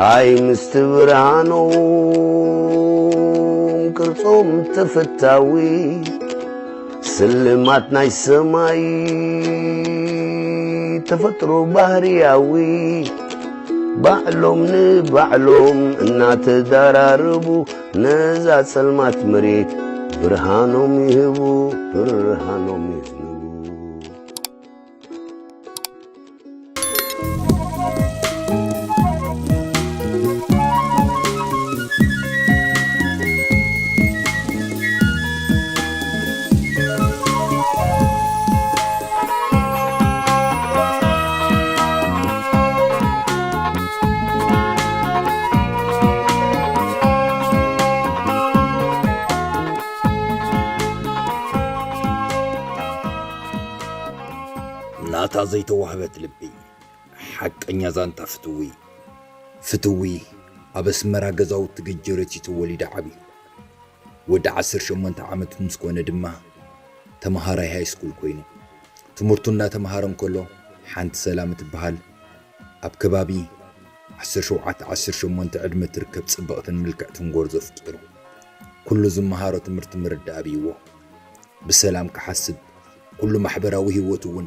ኣይ ምስቲ ብርሃኖም ቅርጾም ተፈታዊ፣ ስልማት ናይ ሰማይ ተፈጥሮ ባህርያዊ፣ ባዕሎም ንባዕሎም እናተዳራረቡ፣ ነዛ ጸልማት መሬት ብርሃኖም ይህቡ፣ ብርሃኖም ይህቡ። ናታ ዘይተዋህበት ልቢ፣ ሓቀኛ ዛንታ ፍትዊ። ፍትዊ ኣብ ኣስመራ ገዛውቲ ገጀረቲ ተወሊዱ ዓብዩ። ወዲ ዓሰርተ ሸሞንተ ዓመት ምስ ኮነ ድማ ተመሃራይ ሃይስኩል ኮይኑ፣ ትምህርቱ እናተምሃረ እንከሎ፣ ሓንቲ ሰላም እትበሃል ኣብ ከባቢ ዓሰርተ ሸውዓተ ዓሰርተ ሸሞንተ ዕድመ ትርከብ ጽብቕትን ምልክዕትን ጎርዞ ኣፍቂሩ። ኩሉ ዝመሃሮ ትምህርቲ ምርዳእ ኣብይዎ። ብሰላም ክሓስብ፣ ኩሉ ማሕበራዊ ህይወቱ እውን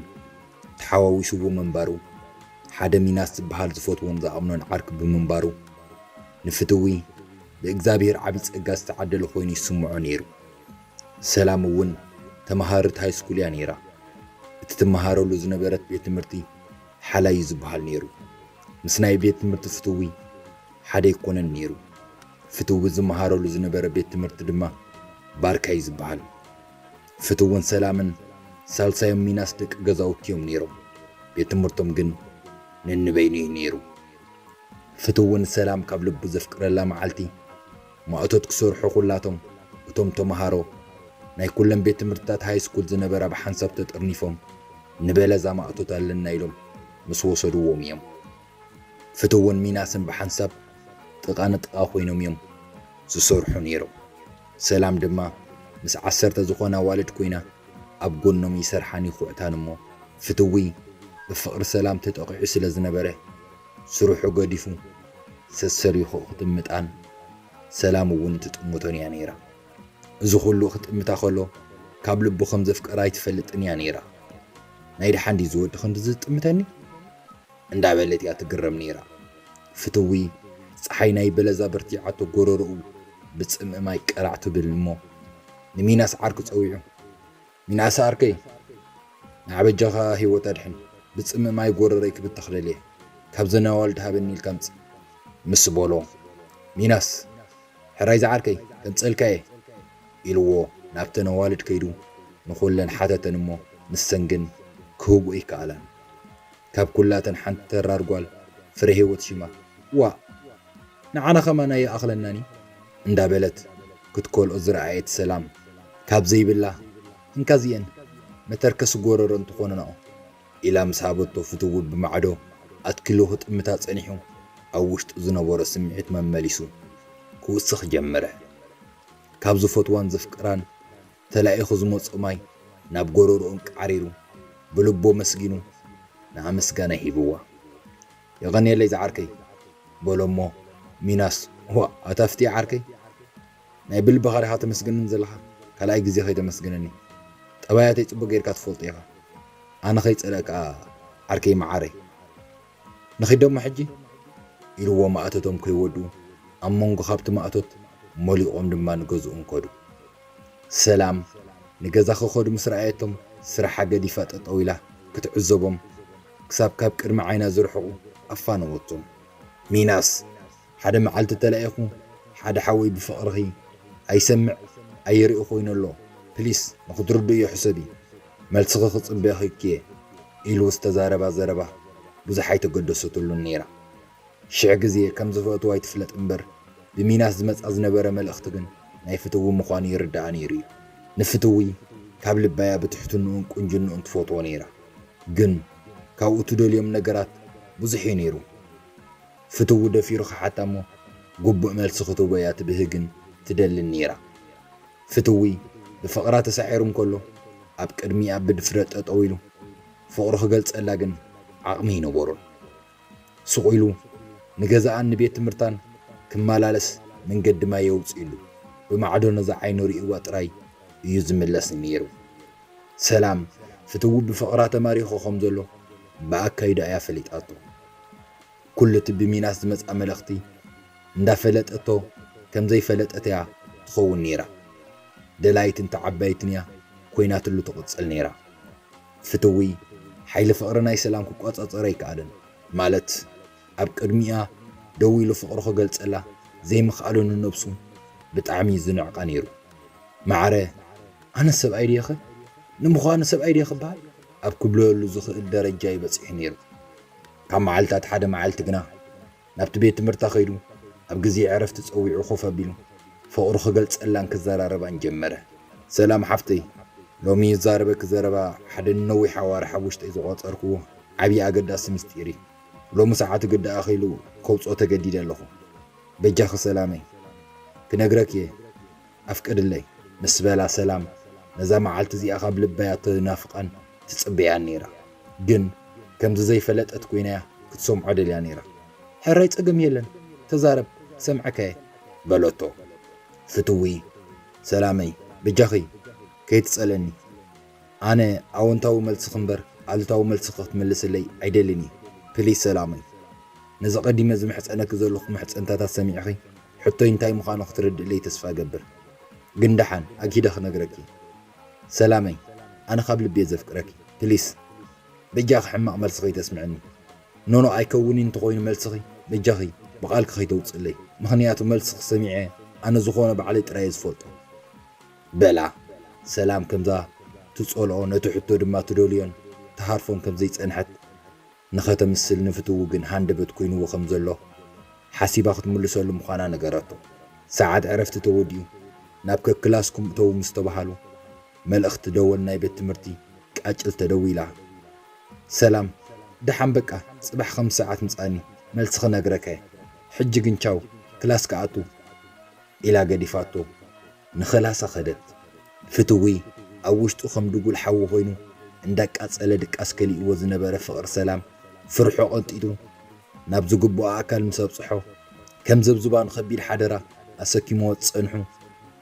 ተሓዋዊስዎ ምንባሩ፣ ሓደ ሚናስ ዝበሃል ዝፈትዎን ዝኣምኖን ዓርኪ ብምንባሩ፣ ንፍትዊ ብእግዚኣብሄር ዓቢ ጸጋ ዝተዓደለ ኮይኑ ይስምዖ ነይሩ። ሰላም እውን ተመሃሪት ሃይስኩል እያ ነይራ። እቲ ትመሃረሉ ዝነበረት ቤት ትምህርቲ ሓላይ እዩ ዝበሃል ነይሩ። ምስ ናይ ቤት ትምህርቲ ፍትዊ ሓደ ኣይኮነን ነይሩ። ፍትዊ ዝመሃረሉ ዝነበረ ቤት ትምህርቲ ድማ ባርካ እዩ ዝበሃል። ፍትውን ሰላምን ሳልሳዮም ሚናስ ደቂ ገዛውቲ እዮም ነይሮም። ቤት ትምህርቶም ግን ነንበይኑ እዩ ነይሩ። ፍትውን ሰላም ካብ ልቡ ዘፍቅረላ መዓልቲ፣ ማእቶት ክሰርሑ ኩላቶም እቶም ተመሃሮ ናይ ኩለን ቤት ትምህርትታት ሃይ ስኩል ዝነበራ ብሓንሳብ ተጠርኒፎም ንበለዛ ማእቶት ኣለና ኢሎም ምስ ወሰድዎም እዮም። ፍትውን ሚናስን ብሓንሳብ ጥቓ ንጥቓ ኮይኖም እዮም ዝሰርሑ ነይሮም። ሰላም ድማ ምስ ዓሰርተ ዝኾና ኣዋልድ ኮይና ኣብ ጎኖም ይሰርሓን ይኹዕታን እሞ፣ ፍትዊ ብፍቕሪ ሰላም ተጠቒዑ ስለ ዝነበረ፣ ስርሑ ገዲፉ ሰሰሪኹ ክጥምጣን ሰላም እውን ትጥምቶን እያ ነይራ። እዚ ኩሉ ክጥምታ ከሎ ካብ ልቡ ከም ዘፍቀራ ኣይትፈልጥን እያ ነይራ። ናይ ደሓን ድዩ ዝወዲ ክንዲ ዝጥምተኒ? እንዳበለት እያ ትግረም ነይራ። ፍትዊ ጸሓይ ናይ በለዛ በርቲዓቶ ጎረሮኡ ብጽምኢ ማይ ቀራዕ ትብል እሞ ንሚናስ ዓርኩ ጸዊዑ፣ "ሚናስ ዓርከይ፣ ንዓበጃኻ ህይወት ኣድሕን፣ ብጽምኢ ማይ ጎረረይ ክብተኽ ደልየ፣ ካብዘን ኣዋልድ ሃበኒ ኢልካ ኣምጽእ" ምስ በሎ፣ ሚናስ፣ "ሕራይ ዝዓርከይ፣ ከምጽእልካ እየ" ኢልዎ ናብተን ኣዋልድ ከይዱ ንኹለን ሓተተን እሞ ንሰን ግን ክህብኦ ኣይከኣላን። ካብ ኩላተን ሓንቲ ተራር ጓል ፍረ ህይወት ሽማ፣ "ዋእ፣ ንዓና ከማን ኣይኣኽለናን እዩ?" እንዳበለት ክትኮልኦ ዝረኣየት ሰላም፣ ካብ ዘይብላ፣ "እንካ እዚኤን መተርከሲ ጎረሮ እንትኾነናኦ" ኢላ ምስ ሃበቶ፣ ፍትዊ ብማዕዶ ኣትኪሉ ክጥምታ ጸኒሑ፣ ኣብ ውሽጡ ዝነበሮ ስምዒት መመሊሱ ክውስኽ ጀመረ። ካብ ዝፈትዋን ዘፍቅራን ተላኢኹ ዝመጾ ማይ ናብ ጎረሮኡ እንቃዕሪሩ፣ ብልቡ ኣመስጊኑ ንኣ ምስጋና ሂብዋ። "የቐንየለይ ዝዓርከይ" በሎ እሞ፣ ሚናስ፣ "ዋእ፣ ኣታ ፍትየ ዓርከይ፣ ናይ ብልብኻ ዲኻ ተመስግንን ዘለኻ? ካልኣይ ግዜ ከይተመስግነኒ። ጠባያተይ ጽቡቕ ጌርካ ትፈልጦ ኢኻ። ኣነ ከይጸለእካ ዓርከይ መዓረይ። ንኺድ ደሞ ሕጂ?" ኢልዎ ማእቶቶም ከይወድኡ ኣብ መንጎ ካብቲ ማእቶት ሞሊቖም ድማ ንገዝኡ እንከዱ። ሰላም ንገዛ ክኸዱ ምስ ረኣየቶም ስራሓ ገዲፋ ጠጠው ኢላ ክትዕዘቦም ክሳብ ካብ ቅድሚ ዓይና ዝርሕቑ ኣፋነወቶም። ሚናስ፣ "ሓደ መዓልቲ ተላኢኹ ሓደ ሓወይ ብፍቕርኺ ኣይሰምዕ ኣይርኢ ኮይኑ ኣሎ። ፕሊስ ንኽትርድእዮ ሕሰቢ። መልስኺ ክጽበየኺ እየ" ኢሉ ዝተዛረባ ዘረባ ብዙሕ ኣይተገደሰትሉን ነይራ። ሽሕ ግዜ ከም ዝፈትዋ ኣይትፍለጥ እምበር፣ ብሚናስ ዝመጻ ዝነበረ መልእኽቲ ግን ናይ ፍትዊ ምዃኑ ይርድኣ ነይሩ እዩ። ንፍትዊ ካብ ልባያ ብትሕትንኡን ቁንጅንኡን ትፈትዎ ነይራ። ግን ካብኡ ትደልዮም ነገራት ብዙሕ እዩ ነይሩ። ፍትዊ ደፊሩ ክሓታ እሞ ግቡእ መልሲ ክትህቦ እያ ትብህግን ትደልን ነይራ። ፍትዊ ብፍቕራ ተሳዒሩ እንከሎ፣ ኣብ ቅድሚኣ ብድፍረት ጠጠው ኢሉ ፍቕሩ ክገልጸላ ግን ዓቕሚ ኣይነበሮን። ስቕ ኢሉ ንገዛኣን ንቤት ትምህርታን ክመላለስ መንገዲ ማይ የውፅእሉ። ብማዕዶ ነዛ ዓይኑ ርእይዋ ጥራይ እዩ ዝምለስ ነይሩ። ሰላም ፍትዉ ብፍቕራ ተማሪኹ ከም ዘሎ ብኣካይዳ እያ ፈሊጣቶ። ኩሉ እቲ ብሚናስ ዝመጽኣ መልእኽቲ እንዳፈለጠቶ ከም ዘይፈለጠት እያ ትኸውን ነይራ። ደላይትን ተዓባይትን እያ ኮይናትሉ ትቕጽል ነይራ። ፍትዊ ሓይሊ ፍቕሪ ናይ ሰላም ክቆጻጸሮ ኣይከኣለን። ማለት ኣብ ቅድሚኣ ደው ኢሉ ፍቕሩ ክገልጸላ ዘይምኽኣሉ ንነብሱ ብጣዕሚ እዩ ዝንዕቓ ነይሩ። ማዕረ፣ ኣነ ሰብኣይ ድየ ኸ? ንምዃኑ ሰብኣይ ድየ ክበሃል? ኣብ ክብለሉ ዝኽእል ደረጃ እዩ በጺሑ ነይሩ። ካብ መዓልታት ሓደ መዓልቲ ግና ናብቲ ቤት ትምህርታ ከይዱ ኣብ ግዜ ዕረፍቲ ጸዊዑ ኮፍ ኣቢሉ ፍቕሩ ክገልጸላን ክዘራረባን ጀመረ። ሰላም ሓፍተይ፣ ሎሚ ይዛረበኪ ዘረባ ሓደ ንነዊሕ ኣዋርሕ ኣብ ውሽጠይ ዝቖጸርክዎ ዓብዪ ኣገዳሲ ምስጢር እዩ። ሎሚ ሰዓት ግዳ ኣኺሉ ከውጽኦ ተገዲደ ኣለኹ። በጃኺ ሰላመይ፣ ክነግረኪ እየ፣ ኣፍቅድለይ፣ ምስ በላ ሰላም ነዛ መዓልቲ እዚኣ ካብ ልባ እያ ትናፍቓን ትጽበያን ነይራ። ግን ከምዚ ዘይፈለጠት ኮይና እያ ክትሰምዖ ደልያ ነይራ። ሕራይ ጸገም የለን፣ ተዛረብ፣ ክሰምዓካ እየ በለቶ። ፍትዊ፣ ሰላመይ፣ በጃኺ ከይትጸለኒ። ኣነ ኣወንታዊ መልስኺ እምበር ኣሉታዊ መልስኺ ክትምልስለይ ኣይደልን እየ። ፕሊስ ሰላመይ። ነዚ ቀዲመ ዝምሕጸነኪ ዘለኹ ምሕጸንታታት ሰሚዕኺ ሕቶይ እንታይ ምዃኑ ክትርድእለይ ተስፋ እገብር። ግን ደሓን ኣግሂደ ክነግረኪ። ሰላመይ፣ ኣነ ካብ ልቢ እየ ዘፍቅረኪ። ፕሊስ በጃኺ ሕማቕ መልሲ ከይተስምዕኒ። ኖኖ ኣይከውንን እንተኾይኑ መልስኺ በጃኺ ብቓልኪ ከይተውፅለይ። ምኽንያቱ መልስኺ ሰሚዐ ኣነ ዝኾነ ባዕለይ ጥራይ እየ ዝፈልጦ። በላ ሰላም ከምዛ ትጸልኦ ነቲ ሕቶ ድማ ትደልዮን ትሃርፎን ከም ዘይጸንሐት ንኸተምስል ንፍትዉ ግን ሃንደበት ኮይንዎ ከም ዘሎ ሓሲባ ክትምልሰሉ ምዃና ነገረቶ። ሰዓት ዕረፍቲ ተወዲኡ ናብ ከክላስኩም እተዉ ምስ ተባሃሉ መልእኽቲ ደወል ናይ ቤት ትምህርቲ ቃጭል ተደዊላ። ሰላም፣ ደሓን በቃ ጽባሕ ኸምስቲ ሰዓት ምጻኒ መልሲ ክነግረካ እየ። ሕጂ ግን ቻው፣ ክላስ ክኣቱ ኢላ ገዲፋቶ ንኸላሳ ኸደት። ፍትዊ ኣብ ውሽጡ ከም ድጉል ሓዊ ኮይኑ እንዳቃጸለ ድቃስ ከሊእዎ ዝነበረ ፍቕሪ ሰላም ፍርሑ ቀንጢጡ ናብ ዝግብኦ ኣካል ምስ ኣብጽሖ ከም ዘብዝባ ንኸቢድ ሓደራ ኣሰኪምዎ ጸንሑ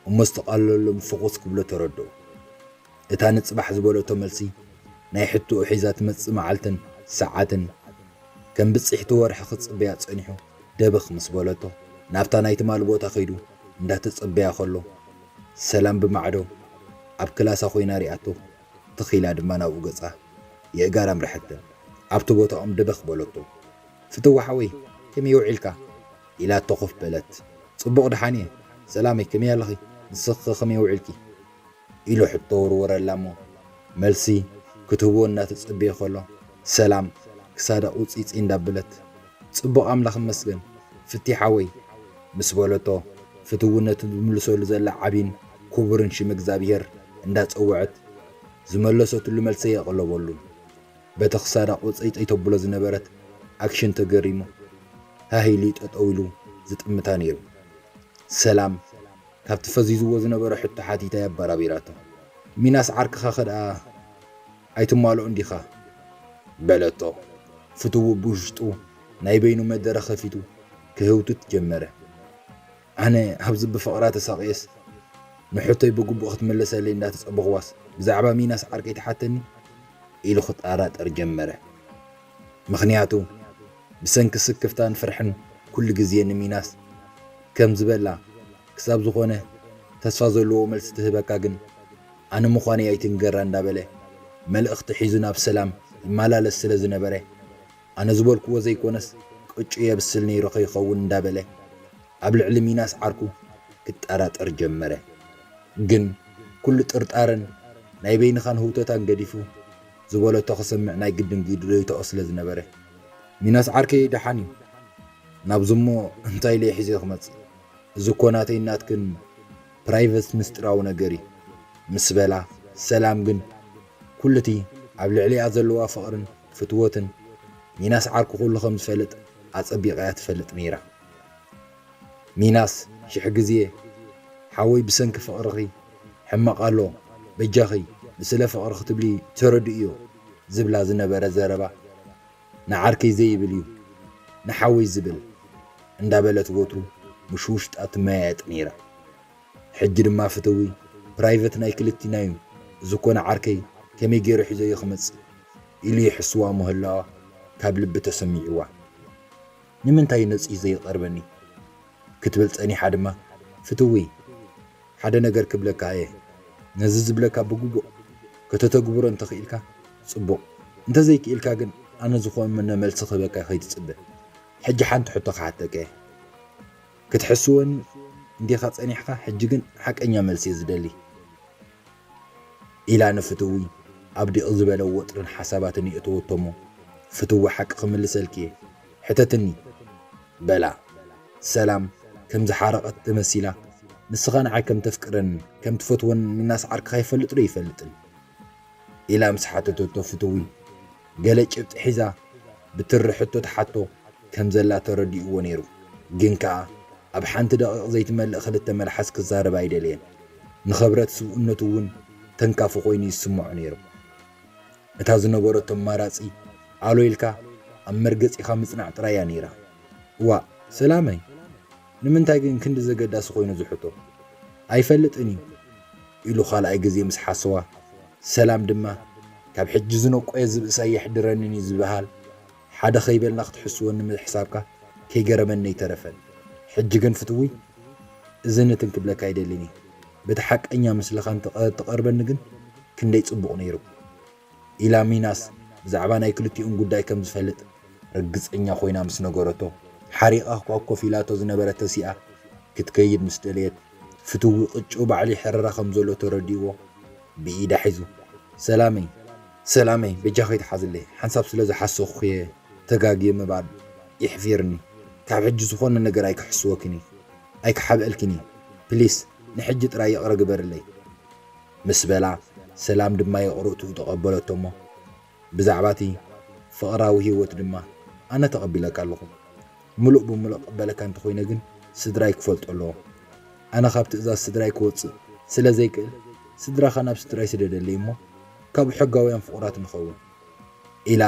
እሞ ዝተቓለለሎም ፍኹስ ክብሎ ተረድኦ። እታ ንጽባሕ ዝበለቶ መልሲ ናይ ሕቶኡ ሒዛ ትመጽእ መዓልትን ሰዓትን ከም ብጽሕቲ ወርሒ ክጽበያ ጸኒሑ ደበኽ ምስ በለቶ ናብታ ናይ ትማሊ ቦታ ከይዱ እንዳተጸበያ ከሎ ሰላም ብማዕዶ ኣብ ክላሳ ኮይና ሪኣቶ ትኺላ ድማ ናብኡ ገጻ የእጋር ኣምርሐተን ኣብቲ ቦታኦም ደበኽ በለቶ። ፍትዋ ሓወይ ከመይ ውዒልካ? ኢላቶ ኮፍ በለት። ጽቡቕ ደሓን እየ ሰላመይ ከመይ ኣለኺ ንስኺ ከመይ ውዒልኪ? ኢሉ ሕቶ ወርወረላ እሞ መልሲ ክትህቦ እናተጸበየ ከሎ ሰላም ክሳዳ ቁጺጺ እንዳበለት ጽቡቕ ኣምላኽ ይመስገን ፍቲ ሓወይ ምስ በለቶ ፍትውነቱ ዝምልሰሉ ዘላ ዓቢን ክቡርን ሽም እግዚኣብሔር እንዳጸወዐት ዝመለሰትሉ መልሲ የቐለበሉን በቲ ክሳዳ ቁጽይጽይ ተብሎ ዝነበረት ኣክሽን ተገሪሙ ሃህ ኢሉ ጠጠው ኢሉ ዝጥምታ ነይሩ። ሰላም ካብቲ ፈዚዝዎ ዝነበረ ሕቶ ሓቲታ ኣበራቢራቶ። ሚናስ ዓርክኻ ከ ደኣ ኣይትማልኦን ዲኻ? በለቶ። ፍትዉ ብውሽጡ ናይ በይኑ መደረ ከፊቱ ክህውትት ጀመረ። ኣነ ኣብዚ ብፍቕራ ተሳቕየስ ንሕቶይ ብግቡእ ክትምልሰለይ እንዳተጸበኽዋስ ብዛዕባ ሚናስ ዓርከይ ትሓተኒ? ኢሉ ክጠራጠር ጀመረ። ምኽንያቱ ብሰንኪ ስክፍታን ፍርሕን ኩሉ ግዜ ንሚናስ ከም ዝበላ ክሳብ ዝኾነ ተስፋ ዘለዎ መልሲ ትህበካ ግን ኣነ ምዃነይ ኣይትንገራ እንዳበለ መልእኽቲ ሒዙ ናብ ሰላም ይመላለስ ስለ ዝነበረ ኣነ ዝበልክዎ ዘይኮነስ ቅጩ የብስል ነይሩ ከይኸውን እንዳበለ ኣብ ልዕሊ ሚናስ ዓርኩ ክጠራጠር ጀመረ። ግን ኩሉ ጥርጣረን ናይ በይንኻን ህውተታን ገዲፉ ዝበለቶ ክሰምዕ ናይ ግድን ግዴታኡ ስለ ዝነበረ፣ ሚናስ ዓርከይ ደሓን እዩ፣ ናብዚ እሞ እንታይ ኢለ ሒዘ ክመጽእ? እዚ እኮ ናተይን ናትክን ፕራይቨት ምስጢራዊ ነገር እዩ ምስ በላ፣ ሰላም ግን ኩሉቲ ኣብ ልዕሊኣ ዘለዋ ፍቕርን ፍትወትን ሚናስ ዓርኩ ኩሉ ከም ዝፈልጥ ኣጸቢቓ እያ ትፈልጥ ነይራ። ሚናስ ሽሕ ግዜ ሓወይ ብሰንኪ ፍቕርኺ ሕማቕ ኣሎ በጃኺ ንስለ ፍቕሪ ክትብሊ ተረድእዮ ዝብላ ዝነበረ ዘረባ ንዓርከይ ዘይብል እዩ ንሓወይ ዝብል እንዳበለት ወትሩ ምሽ ውሽጣ ትመያየጥ ነይራ። ሕጂ ድማ ፍትዊ ፕራይቨት ናይ ክልቲና እዩ፣ እዚ ኮነ ዓርከይ ከመይ ገይሩ ሒዘዮ ክመጽእ ኢሉ ይሕስዋ ምህላዋ ካብ ልቢ ተሰሚዕዋ። ንምንታይ ነጽዩ ዘይቐርበኒ ክትብል ጸኒሓ ድማ ፍትዊ ሓደ ነገር ክብለካ እየ። ነዚ ዝብለካ ብግቡእ ከተተግብሮ እንተኽኢልካ ጽቡቕ፣ እንተዘይክኢልካ ግን ኣነ ዝኾነ መልሲ ክህበካ ከይትጽበ። ሕጂ ሓንቲ ሕቶ ክሓተካ እየ። ክትሕስወኒ እንዲኻ ጸኒሕካ፣ ሕጂ ግን ሓቀኛ መልሲ እየ ዝደሊ። ኢላ ንፍትዊ ኣብ ዲቕ ዝበለ ወጥርን ሓሳባትን የእተወቶሞ። ፍትዊ ሓቂ ክምልሰልኪ እየ። ሕተትኒ በላ። ሰላም ከም ዝሓረቐት ተመሲላ፣ ንስኻ ንዓይ ከም ተፍቅረንን ከም ትፈትወንን ሚናስ ዓርክኻ ይፈልጥ ዶ ይፈልጥን? ኢላ ምስ ሓተተቶ ፍትዊ ገለ ጭብጢ ሒዛ ብትሪ ሕቶ ትሓቶ ከም ዘላ ተረዲእዎ ነይሩ። ግን ከኣ ኣብ ሓንቲ ደቂቕ ዘይትመልእ ክልተ መልሓስ ክዛረብ ኣይደለየን። ንኸብረት ስብእነቱ እውን ተንካፊ ኮይኑ ይስምዖ ነይሩ። እታ ዝነበረቶ ኣማራጺ ኣሎ ኢልካ ኣብ መርገጺኻ ምጽናዕ ጥራይ እያ ነይራ። እዋእ ሰላመይ፣ ንምንታይ ግን ክንዲ ዘገዳሲ ኮይኑ ዝሕቶ? ኣይፈልጥን እዩ ኢሉ ካልኣይ ግዜ ምስ ሓሰዋ፣ ሰላም ድማ ካብ ሕጂ ዝነቆየ ዝብእስ ኣየሕድረንን እዩ ዝበሃል ሓደ ከይበልና ክትሕስወኒ ምሕሳብካ ከይገረመኒ ኣይተረፈን። ሕጂ ግን ፍትዊ፣ እዚ ንትን ክብለካ ኣይደልን እየ። በቲ ሓቀኛ ምስልኻ እንተ ትቐርበኒ ግን ክንደይ ጽቡቕ ነይሩ። ኢላ ሚናስ ብዛዕባ ናይ ክልቲኦም ጉዳይ ከም ዝፈልጥ ርግጸኛ ኮይና ምስ ነገረቶ፣ ሓሪቓ እኳ ኮፍ ኢላቶ ዝነበረት ተሲኣ ክትከይድ ምስ ደለየት፣ ፍትዊ ቅጭኡ ባዕሉ ይሕርራ ከም ዘሎ ተረዲእዎ ብኢዳ ሒዙ፣ ሰላመይ፣ ሰላመይ፣ በጃኺ ትሓዝለይ፣ ሓንሳብ ስለ ዝሓሰኹ እየ ተጋግየ ምባል የሕፊርኒ። ካብ ሕጂ ዝኾነ ነገር ኣይክሕስወክን እየ፣ ኣይክሓብአልክን እየ። ፕሊስ ንሕጂ ጥራይ ይቕረ ግበርለይ። ምስ በላ፣ ሰላም ድማ ይቕርትኡ ተቐበለቶ እሞ፣ ብዛዕባ እቲ ፍቕራዊ ህይወት ድማ ኣነ ተቐቢለካ ኣለኹ። ምሉእ ብምሉእ እቕበለካ እንተኾይነ ግን ስድራይ ክፈልጡ ኣለዎም። ኣነ ካብ ትእዛዝ ስድራይ ክወጽእ ስለ ዘይክእል፣ ስድራኻ ናብ ስድራይ ስደደለይ እሞ ካብኡ ሕጋውያን ፍቑራት ንኸውን። ኢላ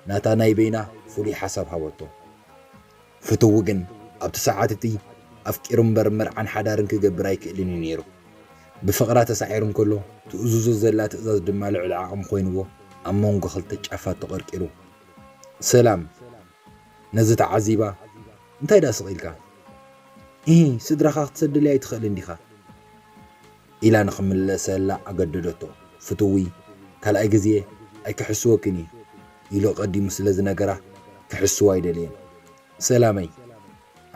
ናታ ናይ በይና ፍሉይ ሓሳብ ሃበቶ። ፍትዊ ግን ኣብቲ ሰዓት እቲ ኣፍቂሩ እምበር መርዓን ሓዳርን ክገብር ኣይክእልን እዩ ነይሩ። ብፍቕራ ተሳዒሩ እንከሎ ትእዝዞ ዘላ ትእዛዝ ድማ ልዕሊ ዓቕሚ ኮይንዎ ኣብ መንጎ ክልተ ጫፋት ተቐርቂሩ። ሰላም ነዚ ተዓዚባ እንታይ ደኣ ስቕ ኢልካ? ኢሂ ስድራኻ ክትሰደለይ ኣይትኽእልን ዲኻ? ኢላ ንኽምለሰላ ኣገደደቶ። ፍትዊ ካልኣይ ግዜ ኣይክሕስወክን እየ ኢሉ ኣቐዲሙ ስለ ዝነገራ ክሕስዋ ኣይደለየን። ሰላመይ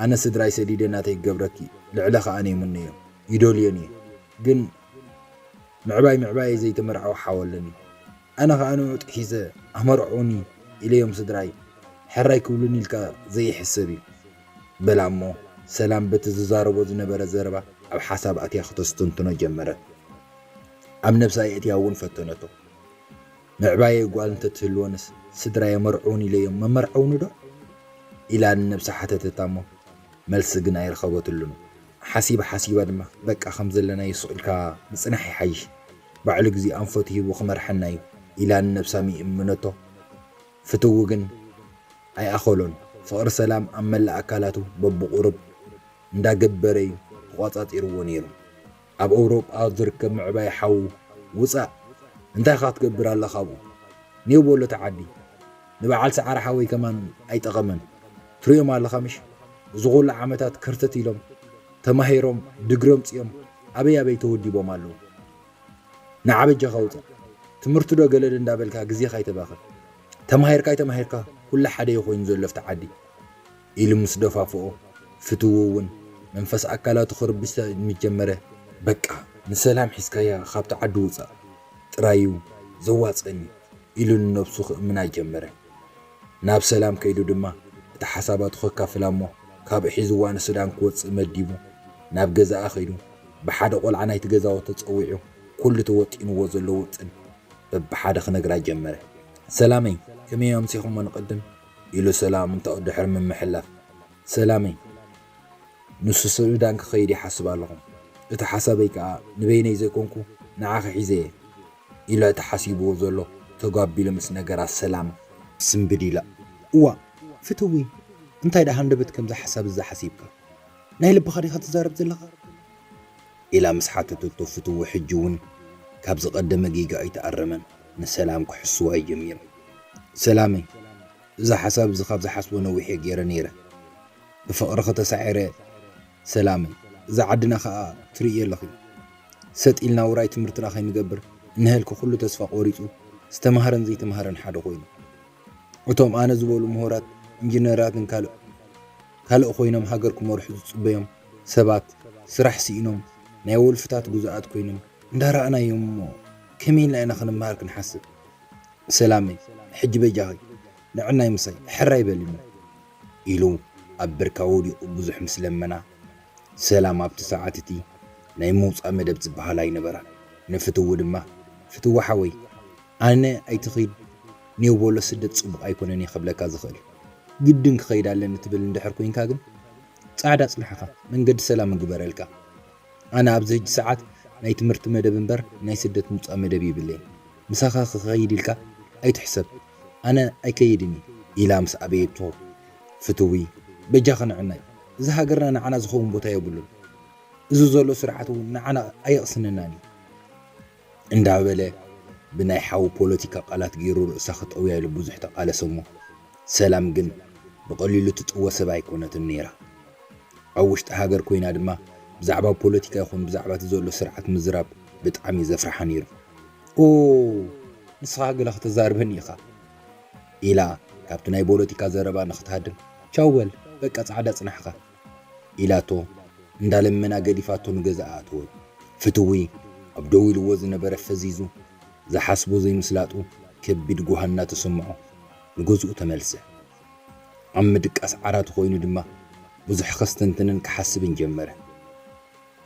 ኣነ ስድራይ ሰዲደ ናተይ ክገብረኪ ልዕለኺ ኣነ ይምነዮ ይደልዮን እየ ግን ምዕባይ ምዕባየይ ዘይተመርዓወ ሓው ኣለኒ ኣነ ኸኣ ንዑ ጥሒሰ ኣመርዕውኒ ኢለዮም ስድራይ ሕራይ ክብሉኒ ኢልካ ዘይሕሰብ እዩ በላ እሞ ሰላም በቲ ዝዛረቦ ዝነበረ ዘረባ ኣብ ሓሳብ ኣትያ ክተስተንትኖ ጀመረት ኣብ ነብሳ የእትያ እውን ፈተነቶ ምዕባየይ ጓል እንተትህልወንስ ስድራይ ኣመርዕውኒ ኢለዮም መመርዐውኒ ዶ ኢላ ንነብሳ ሓተተታ እሞ መልሲ ግን ኣይረኸበትሉን። ሓሲባ ሓሲባ ድማ በቃ ከም ዘለናዮ ስቕ ኢልካ ምጽናሕ ይሓይሽ፣ ባዕሉ ግዜ ኣንፈቱ ሂቡ ክመርሐና እዩ ኢላ ንነብሳ ምእምነቶ። ፍትዊ ግን ኣይኣኸሎን። ፍቕሪ ሰላም ኣብ መላእ ኣካላቱ በብቑሩብ እንዳገበረ እዩ ተቖጻጺርዎ ነይሩ። ኣብ ኣውሮጳ ዝርከብ ምዕባይ ሓዉ ውጻእ እንታይ ኢኻ ክትገብር ኣለኻ ኣብኡ? ኔው በሎ እቲ ዓዲ ንበዓል ሰዓረ ሓወይ ከማን ኣይጠቐመን ትሪኦም ኣለኻ ምሽ እዚ ኩሉ ዓመታት ከርተት ኢሎም ተማሂሮም ድግሪ ኣምጺኦም ኣበይ ኣበይ ተወዲቦም ኣለዉ ንዓ በጃኻ ውጻእ ትምህርቲ ዶ ገለድ እንዳበልካ ግዜኻ ኣይተባኽን ተማሂርካ ኣይተማሂርካ ኩሉ ሓደ እዩ ኮይኑ ዘሎ ኣብቲ ዓዲ ኢሉ ምስ ደፋፍኦ ፍትዉ እውን መንፈስ ኣካላቱ ክርብሽ ምስ ጀመረ በቃ ንሰላም ሒዝካያ ካብቲ ዓዲ ውጻእ ጥራይ እዩ ዘዋጽኣኒ ኢሉ ንነብሱ ክእምና ጀመረ። ናብ ሰላም ከይዱ ድማ እቲ ሓሳባቱ ከካፍላ እሞ ካብኡ ሒዝዋ ንሱዳን ክወጽእ መዲቡ ናብ ገዛኣ ከይዱ ብሓደ ቆልዓ ናይቲ ገዛውቲ ጸዊዑ ኩሉ ተወጢንዎ ዘሎ ውጥን በብሓደ ክነግራ ጀመረ። ሰላመይ ከመይ ኣምሲኹሞ ንቐድም ኢሉ ሰላምንታኡ ድሕሪ ምምሕላፍ ሰላመይ ንሱ ሱዳን ክኸይድ ይሓስብ ኣለኹ። እቲ ሓሳበይ ከኣ ንበይነይ ዘይኮንኩ ንዓኺ ሒዘ እየ ኢላ እቲ ሓሲብዎ ዘሎ ተጓቢሉ ምስ ነገራ ሰላም ስምብድ ኢላ እዋእ ፍትዊ እንታይ ደኣ ሃንደበት ከምዚ ሓሳብ እዚ ሓሲብካ? ናይ ልብኻ ዲኻ ትዛረብ ዘለኻ? ኢላ ምስ ሓተተቶ፣ ፍትዊ ሕጂ እውን ካብ ዝቐደመ ጌጋ ኣይተኣረመን፣ ንሰላም ክሕስዋ እዩ ጀሚሩ። ሰላመይ፣ እዚ ሓሳብ እዚ ካብ ዝሓስቦ ነዊሕ እየ ገይረ ነይረ። ብፍቕርኺ ተሳዒረ ሰላመይ፣ እዛ ዓድና ኸኣ ትርእዮ ኣለኺ። ሰጥ ኢልና ውራይ ትምህርትና ከይንገብር እንሀልኪ ኩሉ ተስፋ ቆሪጹ፣ ዝተማህረን ዘይተማህረን ሓደ ኮይኑ። እቶም ኣነ ዝበሉ ምሁራት፣ ኢንጂነራትን ካልእ ካልእ ኮይኖም ሃገር ክመርሑ ዝጽበዮም ሰባት፣ ስራሕ ስኢኖም ናይ ወልፍታት ግዙኣት ኮይኖም እንዳረኣናዮም እሞ ከመይ ኢልና ኢና ክንመሃር ክንሓስብ? ሰላመይ፣ ሕጂ በጃኺ ንዕናይ ምሳይ ሕራይ በልኒ ኢሉ ኣብ ብርካ ወዲቑ ብዙሕ ምስ ለመና፣ ሰላም ኣብቲ ሰዓት እቲ ናይ ምውጻእ መደብ ዝበሃል ኣይነበራን። ንፍትዊ ድማ፣ ፍትዊ ሓወይ፣ ኣነ ኣይትኺድ ኔው በሎ ስደት ጽቡቕ ኣይኮነን እየ ክብለካ ዝኽእል። ግድን ክኸይድ ኣለኒ ትብል እንድሕር ኮይንካ ግን፣ ጻዕዳ ጽንሓኻ መንገዲ ሰላም እግበረልካ። ኣነ ኣብዚ ሕጂ ሰዓት ናይ ትምህርቲ መደብ እምበር ናይ ስደት ምውጻእ መደብ ይብለይን። ምሳኻ ክኸይድ ኢልካ ኣይትሕሰብ። ኣነ ኣይከይድን እየ ኢላ ምስ ኣበየቶ፣ ፍትዊ፣ በጃኺ ንዕናይ፣ እዚ ሃገርና ንዓና ዝኸውን ቦታ የብሉን። እዚ ዘሎ ስርዓት እውን ንዓና ኣየቕስነናን እዩ እንዳበለ ብናይ ሓው ፖለቲካ ቃላት ገይሩ ርእሳ ክጠውያ ኢሉ ብዙሕ ተቓለሰ እሞ፣ ሰላም ግን ብቐሊሉ ትጥወ ሰብ ኣይኮነትን ነይራ። ኣብ ውሽጢ ሃገር ኮይና ድማ ብዛዕባ ፖለቲካ ይኹን ብዛዕባ እቲ ዘሎ ስርዓት ምዝራብ ብጣዕሚ እዩ ዘፍርሓ ነይሩ። ኦ፣ ንስኻ ገለ ከተዛርበኒ ኢኻ ኢላ ካብቲ ናይ ፖለቲካ ዘረባ ንኽትሃድም፣ ቻው በል በቃ ጻዕዳ ጽናሕኻ ኢላቶ እንዳለመና ገዲፋቶ ንገዛኣ ኣተወት። ፍትዊ ኣብ ደው ኢልዎ ዝነበረ ፈዚዙ ዝሓስቦ ዘይምስላጡ ከቢድ ጓህ እናተሰምዖ ንገዝኡ ተመልሰ። ኣብ ምድቃስ ዓራት ኮይኑ ድማ ብዙሕ ከስተንትንን ክሓስብን ጀመረ።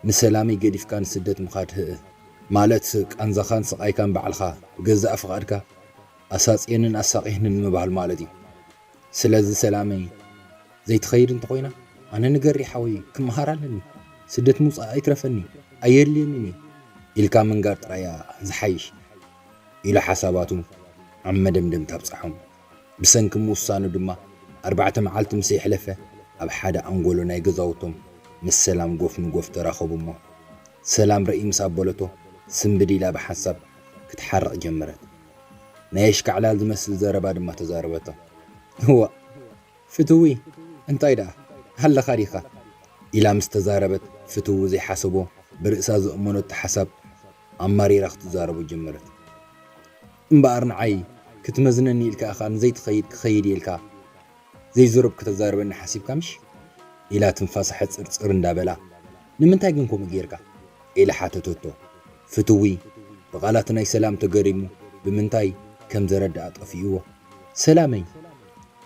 ንሰላመይ ገዲፍካ ንስደት ምኻድ ህእ ማለት ቃንዛኻን ስቓይካን ባዕልኻ ብገዛእ ፍቓድካ ኣሳጽየንን ኣሳቒህንን ምባል ማለት እዩ። ስለዚ ሰላመይ ዘይትኸይድ እንተኾይና ኣነ ንገሪ ሓወይ ክመሃር ኣለኒ። ስደት ምውጻእ ኣይትረፈኒ፣ ኣየድልየንን እዩ ኢልካ ምንጋር ጥራይ እያ ዝሓይሽ ኢሉ ሓሳባቱ ኣብ መደምደምታ ኣብጽሖም። ብሰንኪ ምውሳኑ ድማ ኣርባዕተ መዓልቲ ምስ የሕለፈ ኣብ ሓደ ኣንጎሎ ናይ ገዛውቶም ምስ ሰላም ጎፍ ንጎፍ ተራኸቡ እሞ ሰላም ርእይ ምስ ኣበለቶ ስምብድ ኢላ ብሓንሳብ ክትሓርቕ ጀመረት። ናይ ኣሽካዕላል ዝመስል ዘረባ ድማ ተዛረበቶ። እዋ ፍትዊ እንታይ ደኣ ኣለኻ ዲኻ? ኢላ ምስ ተዛረበት ፍትዊ ዘይሓሰቦ ብርእሳ ዝእመነቶ ሓሳብ ኣማሪራ ክትዛረቦ ጀመረት። እምበኣር ንዓይ ክትመዝነኒ ኢልካ ኢኻ ንዘይትኸይድ ክኸይድ ኢልካ ዘይዝረብ ከተዛርበኒ ሓሲብካ ምሽ? ኢላ ትንፋሳ ሕጽርጽር እንዳበላ ንምንታይ ግን ከምኡ ጌርካ? ኢላ ሓተተቶ። ፍትዊ ብቓላት ናይ ሰላም ተገሪሙ ብምንታይ ከም ዘረድኣ ጠፊእዎ። ሰላመይ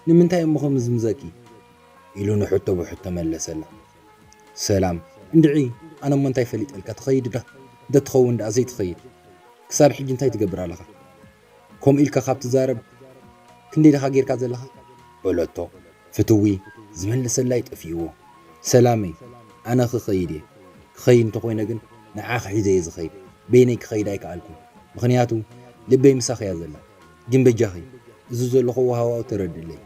ንምንታይ እሞ ከምኡ ዝምዘኪ? ኢሉ ንሕቶ ብሕቶ መለሰላ። ሰላም እንድዒ ኣነ እሞ እንታይ ፈሊጠልካ ትኸይድ ዶ? እንተትኸውን ደኣ ዘይትኸይድ ክሳብ ሕጂ እንታይ ትገብር ኣለኻ? ከምኡ ኢልካ ካብ ትዛረብ ክንደይ ዲኻ ጌርካ ዘለኻ? በለቶ። ፍትዊ ዝመልሰላ ይጠፍእዎ። ሰላመይ ኣነ ክኸይድ እየ። ክኸይድ እንተኾይነ ግን ንዓኺ ሒዘ እየ ዝኸይድ። በይነይ ክኸይድ ኣይከኣልኩን። ምኽንያቱ ልበይ ምሳኺ እያ ዘላ። ግን በጃኺ እዚ ዘለኹዎ ሃዋው ተረድእለይ።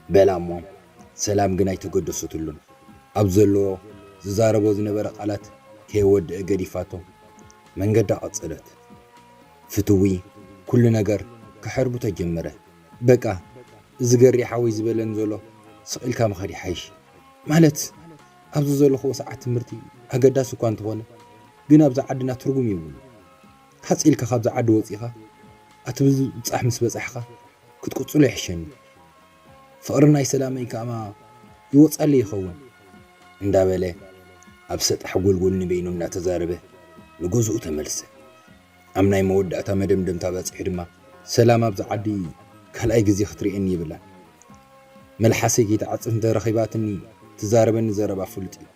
በላ እሞ ሰላም ግን ኣይተገደሰትሉን። ኣብ ዘለዎ ዝዛረቦ ዝነበረ ቃላት ከይወደአ ገዲፋቶ መንገዳ ቀጸለት። ፍትዊ ኩሉ ነገር ክሕርብቶ ጀመረ። በቃ እዚ ገሪ ሓወይ ዝበለኒ ዘሎ ስቕ ኢልካ ምኻድ ይሓይሽ። ማለት ኣብዚ ዘለኹዎ ሰዓት ትምህርቲ ኣገዳሲ እኳ እንተኾነ ግን ኣብዚ ዓድና ትርጉም የብሉ። ሓፂ ኢልካ ካብዚ ዓዲ ወፂኻ ኣቲ ብዝብፃሕ ምስ በፃሕኻ ክትቅፅሎ ይሕሸኒ። ፍቕሪ ናይ ሰላመይ ከኣ ይወፃለይ ይኸውን እንዳበለ ኣብ ሰጣሕ ጎልጎል ንበይኑ እናተዛረበ ንገዝኡ ተመልሰ። ኣብ ናይ መወዳእታ መደምደምታ በጺሑ ድማ ሰላም ኣብዚ ዓዲ ካልኣይ ግዜ ክትርእየኒ የብላን። መልሓሰይ ከይትዓጽፍ እንተረኺባትኒ ትዛረበኒ ዘረባ ፍሉጥ እዩ።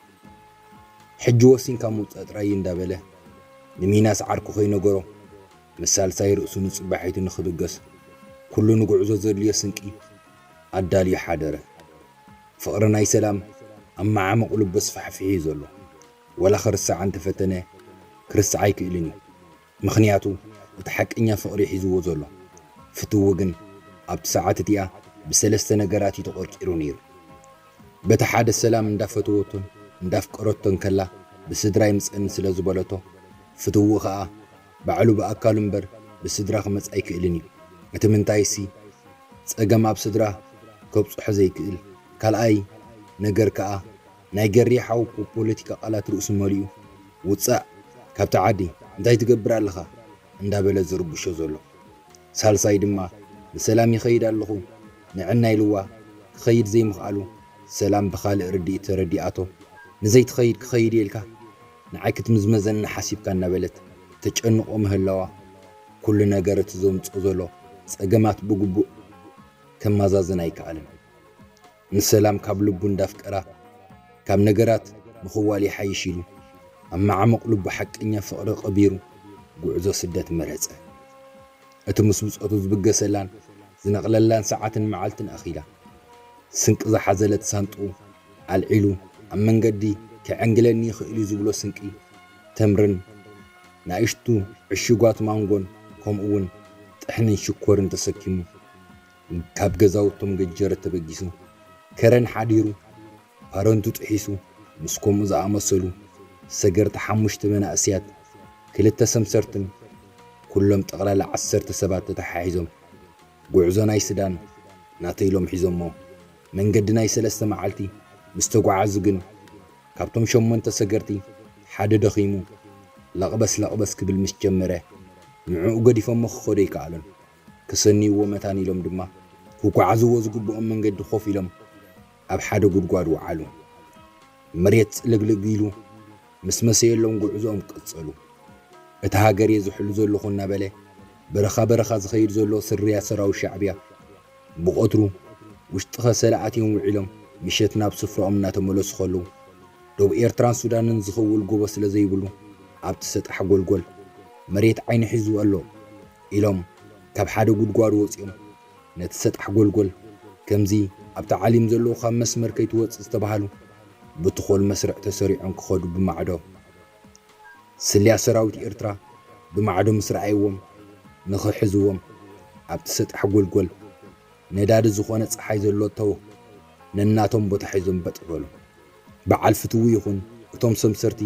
ሕጂ ወሲንካ ምውጻእ ጥራይ እንዳበለ ንሚናስ ዓርኩ ከይነገሮ ምስ ሳልሳይ ርእሱ ንጽባሒቱ ንኽብገስ ኩሉ ንጉዕዞ ዘድልዮ ስንቂ ኣዳልዩ ሓደረ። ፍቕሪ ናይ ሰላም ኣብ መዓሙቕ ልቡ ኣስፋሕፊሑ እዩ ዘሎ። ወላ ክርስዓ እንተፈተነ ክርስዓ ኣይክእልን እዩ። ምኽንያቱ እቲ ሓቀኛ ፍቕሪ ሒዝዎ ዘሎ። ፍትዊ ግን ኣብቲ ሰዓት እቲኣ ብሰለስተ ነገራት እዩ ተቖርቂሩ ነይሩ። በቲ ሓደ ሰላም እንዳፈተወቶን እንዳፍቀረቶን ከላ፣ ብስድራ ይምፀኒ ስለ ዝበለቶ፣ ፍትዉ ኸኣ ባዕሉ ብኣካሉ እምበር ብስድራ ክመጽ ኣይክእልን እዩ። እቲ ምንታይሲ፣ ጸገም ኣብ ስድራ ከብጽሖ ዘይክእል። ካልኣይ ነገር ከኣ፣ ናይ ገሪ ሓው ፖለቲካ ቃላት ርእሱ መሊኡ፣ "ውጻእ ካብቲ ዓዲ፣ እንታይ ትገብር ኣለኻ?" እንዳበለ ዝርብሾ ዘሎ። ሳልሳይ ድማ፣ "ብሰላም ይኸይድ ኣለኹ፣ ንዕና ኢልዋ ክኸይድ ዘይምኽኣሉ፣ ሰላም ብኻልእ ርድኢት ተረዲኣቶ፣ ንዘይትኸይድ ክኸይድ እየ ኢልካ፣ ንዓይ ክትምዝመዘኒ ሓሲብካ?" እናበለት ተጨንቆ ምህላዋ፣ ኩሉ ነገር እቲ ዘምጽኦ ዘሎ ጸገማት ብግቡእ ከመዛዝን ኣይከኣለን። ንሰላም ካብ ልቡ እንዳፍቀራ፣ ካብ ነገራት ምኽዋል ይሓይሽ ኢሉ፣ ኣብ መዓሙቕ ልቡ ሓቀኛ ፍቕሪ ቀቢሩ፣ ጉዕዞ ስደት መረጸ። እቲ ምስ ብጾቱ ዝብገሰላን ዝነቕለላን ሰዓትን መዓልትን ኣኺላ፣ ስንቂ ዝሓዘለት ሳንጥኡ ኣልዒሉ፣ ኣብ መንገዲ ከዐንግለኒ ይኽእል እዩ ዝብሎ ስንቂ፣ ተምርን ናእሽቱ ዕሹጓት ማንጎን፣ ከምኡ'ውን ጥሕንን ሽኮርን ተሰኪሙ፣ ካብ ገዛውቶም ገጀረት ተበጊሱ፣ ከረን ሓዲሩ፣ ፓረንቱ ጥሒሱ፣ ምስ ከምኡ ዝኣመሰሉ ሰገርቲ ሓሙሽተ መናእሰያት፣ ክልተ ሰምሰርትን፣ ኩሎም ጠቕላላ ዓሰርተ ሰባት ተተሓሒዞም፣ ጉዕዞ ናይ ስዳን ናተይ ኢሎም ሒዞሞ። መንገዲ ናይ ሰለስተ መዓልቲ ምስ ተጓዓዙ ግን፣ ካብቶም ሸሞንተ ሰገርቲ ሓደ ደኺሙ፣ ለቕበስ ለቕበስ ክብል ምስ ጀመረ፣ ንዕኡ ገዲፎሞ ክኸዱ ኣይከኣሉን። ክሰንይዎ መታን ኢሎም ድማ፣ ክጓዓዝዎ ዝግብኦም መንገዲ ኮፍ ኢሎም፣ ኣብ ሓደ ጉድጓድ ወዓሉ። መሬት ጽልግልግ ኢሉ ምስ መሰየሎም፣ ጉዕዞኦም ቀጸሉ። "እታ ሃገር እየ ዝሕሉ ዘለኹ" እናበለ፣ በረኻ በረኻ ዝኸይድ ዘሎ ስርያ ሰራዊት ሻዕብያ፣ ብቐትሩ ውሽጢ ከሰላ ኣትዮም ውዒሎም፣ ምሸት ናብ ስፍራኦም እናተመለሱ ከለዉ፣ ዶብ ኤርትራን ሱዳንን ዝኽውል ጎቦ ስለ ዘይብሉ፣ ኣብቲ ሰጣሕ ጎልጎል፣ "መሬት ዓይኒ ሒዙ ኣሎ" ኢሎም፣ ካብ ሓደ ጉድጓድ ወጺኦም፣ ነቲ ሰጣሕ ጎልጎል፣ ከምዚ ኣብቲ ዓሊም ዘለዉ ካብ መስመር ከይትወጽእ ዝተባህሉ፣ ብትኾል መስርዕ ተሰሪዖም ክኸዱ ብማዕዶ፣ ስልያ ሰራዊት ኤርትራ ብማዕዶ ምስ ረኣይዎም፣ ንኽሕዝዎም፣ ኣብቲ ሰጣሕ ጎልጎል ነዳዲ ዝኾነ ጸሓይ ዘሎ ተው፣ ነናቶም ቦታ ሒዞም በጥ በሉ። በዓል ፍትዊ ይኹን እቶም ሰምሰርቲ፣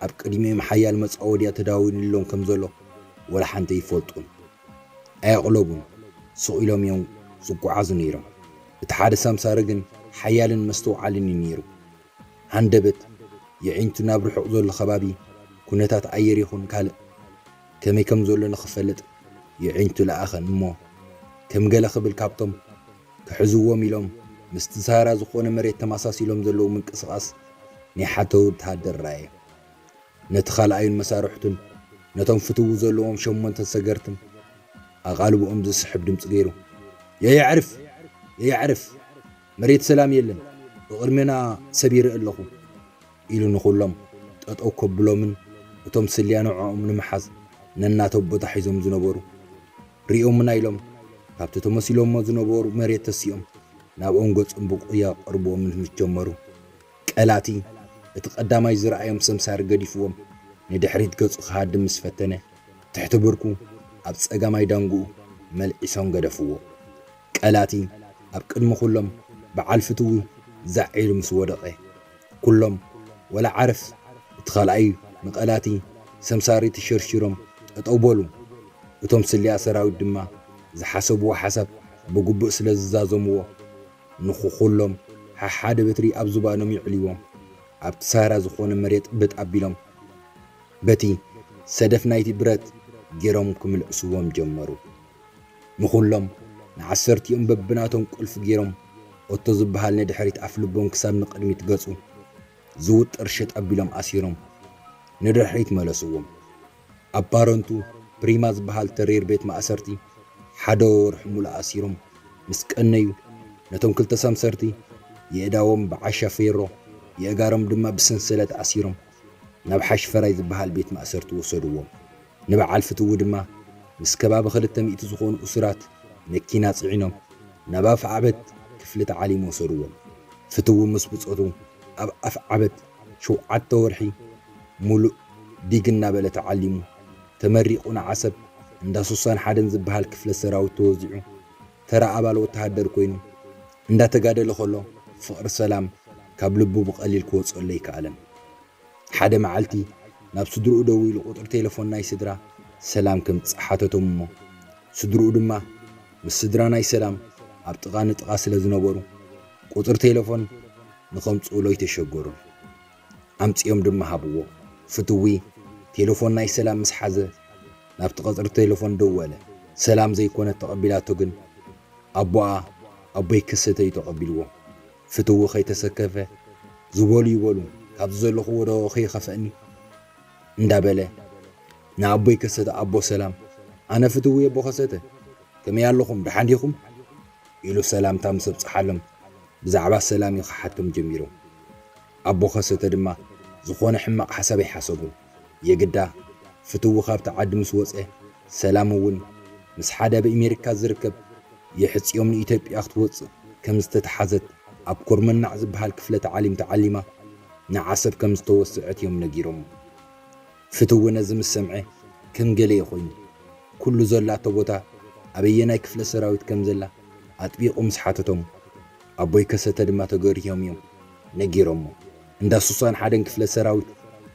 ኣብ ቅድሚኦም ሓያል መጻወድያ ተዳዊሉሎም ከም ዘሎ፣ ወላ ሓንቲ ኣይፈልጡን። ኣየቕለቡን፣ ስቕ ኢሎም እዮም ዝጓዓዙ ነይሮም። እቲ ሓደ ሳምሳሪ ግን ሓያልን መስተውዓልን እዩ ነይሩ። ሃንደበት የዒንቱ ናብ ርሑቕ ዘሎ ከባቢ፣ ኩነታት ኣየር ይኹን ካልእ ከመይ ከም ዘሎ ንኽፈልጥ የዒንቱ ለኣኸን እሞ፣ ከም ገለ ክብል ካብቶም ክሕዝዎም ኢሎም ምስቲ ሳህራ ዝኾነ መሬት ተመሳሲሎም ዘለዉ ምንቅስቓስ ናይ ሓደ ወተሃደር ረኣየ። ነቲ ካልኣዩን መሳርሕቱን፣ ነቶም ፍትዉ ዘለዎም ሸሞንተ ሰገርትን ኣቓልቦኦም ዝስሕብ ድምጺ ገይሩ፣ "የየዕርፍ! የየዕርፍ! መሬት ሰላም የለን! ብቕድሜና ሰብ ይርኢ ኣለኹ!" ኢሉ ንኹሎም ጠጠው ከብሎምን፣ እቶም ስልያ ንዕኦም ንምሓዝ ነናቶም ቦታ ሒዞም ዝነበሩ፣ ሪኦምና ኢሎም ካብቲ ተመሲሎሞ ዝነበሩ መሬት ተሲኦም፣ ናብኦም ገጾም ብቑያ ቀርብዎም ምስ ጀመሩ፣ ቀላቲ እቲ ቀዳማይ ዝረኣዮም ሰምሳሪ ገዲፍዎም ንድሕሪት ገጹ ክሃድም ምስ ፈተነ፣ ትሕቲ ብርኩ ኣብ ጸጋማይ ዳንግኡ መልዒሶም ገደፍዎ። ቀላቲ ኣብ ቅድሚ ኩሎም በዓል ፍትዊ ዛዕ ኢሉ ምስ ወደቐ፣ ኩሎም ወላ ዓረፍ፣ እቲ ካልኣይ ንቐላቲ ሰምሳሪ ተሸርሺሮም ጠጠው በሉ። እቶም ስልያ ሰራዊት ድማ ዝሓሰብዎ ሓሳብ ብግቡእ ስለ ዝዛዘምዎ፣ ንኹሎም ሓሓደ በትሪ ኣብ ዝባኖም ይዕልዎም፣ ኣብቲ ሳህራ ዝኾነ መሬት በጥ ኣቢሎም፣ በቲ ሰደፍ ናይቲ ብረት ገይሮም ክምልዕስዎም ጀመሩ። ንኹሎም ንዓሰርቲኦም በብናቶም ቁልፊ ገይሮም፣ ኦቶ ዝበሃል ንድሕሪት ኣፍልቦም ክሳብ ንቕድሚት ገጹ ዝውጥር ሽጥ ኣቢሎም ኣሲሮም ንድሕሪት መለስዎም። ኣብ ፓረንቱ ፕሪማ ዝበሃል ተሪር ቤት ማእሰርቲ ሓደ ወርሒ ሙሉእ ኣሲሮም ምስ ቀነዩ፣ ነቶም ክልተ ሰምሰርቲ የእዳዎም ብዓሻ ፌሮ፣ የእጋሮም ድማ ብሰንሰለት ኣሲሮም ናብ ሓሽፈራይ ዝበሃል ቤት ማእሰርቲ ወሰድዎም። ንበዓል ፍትዊ ድማ ምስ ከባቢ ክልተ ሚእቲ ዝኾኑ እሱራት መኪና ጽዒኖም ናብ ኣፍዓበት ክፍሊ ተዓሊም ወሰድዎም። ፍትዊ ምስ ብጾቱ ኣብ ኣፍዓበት ሸውዓተ ወርሒ ሙሉእ ዲግ እናበለ ተዓሊሙ፣ ተመሪቑ ንዓሰብ እንዳ ሱሳን ሓደን ዝበሃል ክፍለ ሰራዊት ተወዚዑ፣ ተራ ኣባል ወተሃደር ኮይኑ እንዳተጋደለ ከሎ፣ ፍቕሪ ሰላም ካብ ልቡ ብቐሊል ክወጽኦለይ ኣይከኣለን። ሓደ መዓልቲ ናብ ስድርኡ ደዊሉ ቁጽሪ ቴሌፎን ናይ ስድራ ሰላም ከምጽእ ሓተቶም እሞ፣ ስድርኡ ድማ ምስ ስድራ ናይ ሰላም ኣብ ጥቓ ንጥቓ ስለ ዝነበሩ፣ ቁጽሪ ቴሌፎን ንኸምጽኡሉ ኣይተሸገሩን። ኣምጺኦም ድማ ሃብዎ። ፍትዊ ቴሌፎን ናይ ሰላም ምስ ሓዘ፣ ናብቲ ቀጽሪ ቴሌፎን ደወለ። ሰላም ዘይኮነት ተቐቢላቶ፣ ግን ኣቦኣ ኣቦይ ከሰተ እዩ ተቐቢልዎ። ፍትዊ ከይተሰከፈ፣ "ዝበሉ ይበሉ፣ ካብዚ ዘለኹዎ ዶ ከይኸፍኣኒ?" እንዳበለ ንኣቦይ ከሰተ፣ "ኣቦ ሰላም፣ ኣነ ፍትዊ ኣቦ ከሰተ፣ ከመይ ኣለኹም? ደሓን ዲኹም?" ኢሉ ሰላምታ ምስ ኣብጽሓሎም፣ ብዛዕባ ሰላም እዩ ክሓቶም ጀሚሩ። ኣቦ ከሰተ ድማ ዝኾነ ሕማቕ ሓሳብ ኣይሓሰቡን። የግዳ ፍትዊ ካብቲ ዓዲ ምስ ወጸ፣ ሰላም እውን ምስ ሓደ ኣብ ኣሜሪካ ዝርከብ የሕጽዮም ንኢትዮጵያ ክትወጽእ ከም ዝተተሓዘት፣ ኣብ ኮርመናዕ ዝበሃል ክፍለ ተዓሊም ተዓሊማ ንዓሰብ ከም ዝተወስዐት እዮም ነጊሮም። ፍትዊ ነዚ ምስ ሰምዐ ከም ገለ እዩ ኮይኑ። ኩሉ ዘላቶ ቦታ ኣበየናይ ክፍለ ሰራዊት ከም ዘላ ኣጥቢቑ ምስ ሓተቶም፣ ኣቦይ ከሰተ ድማ ተገሪሆም እዮም ነጊሮሞ። እንዳ ሱሳን ሓደን ክፍለ ሰራዊት፣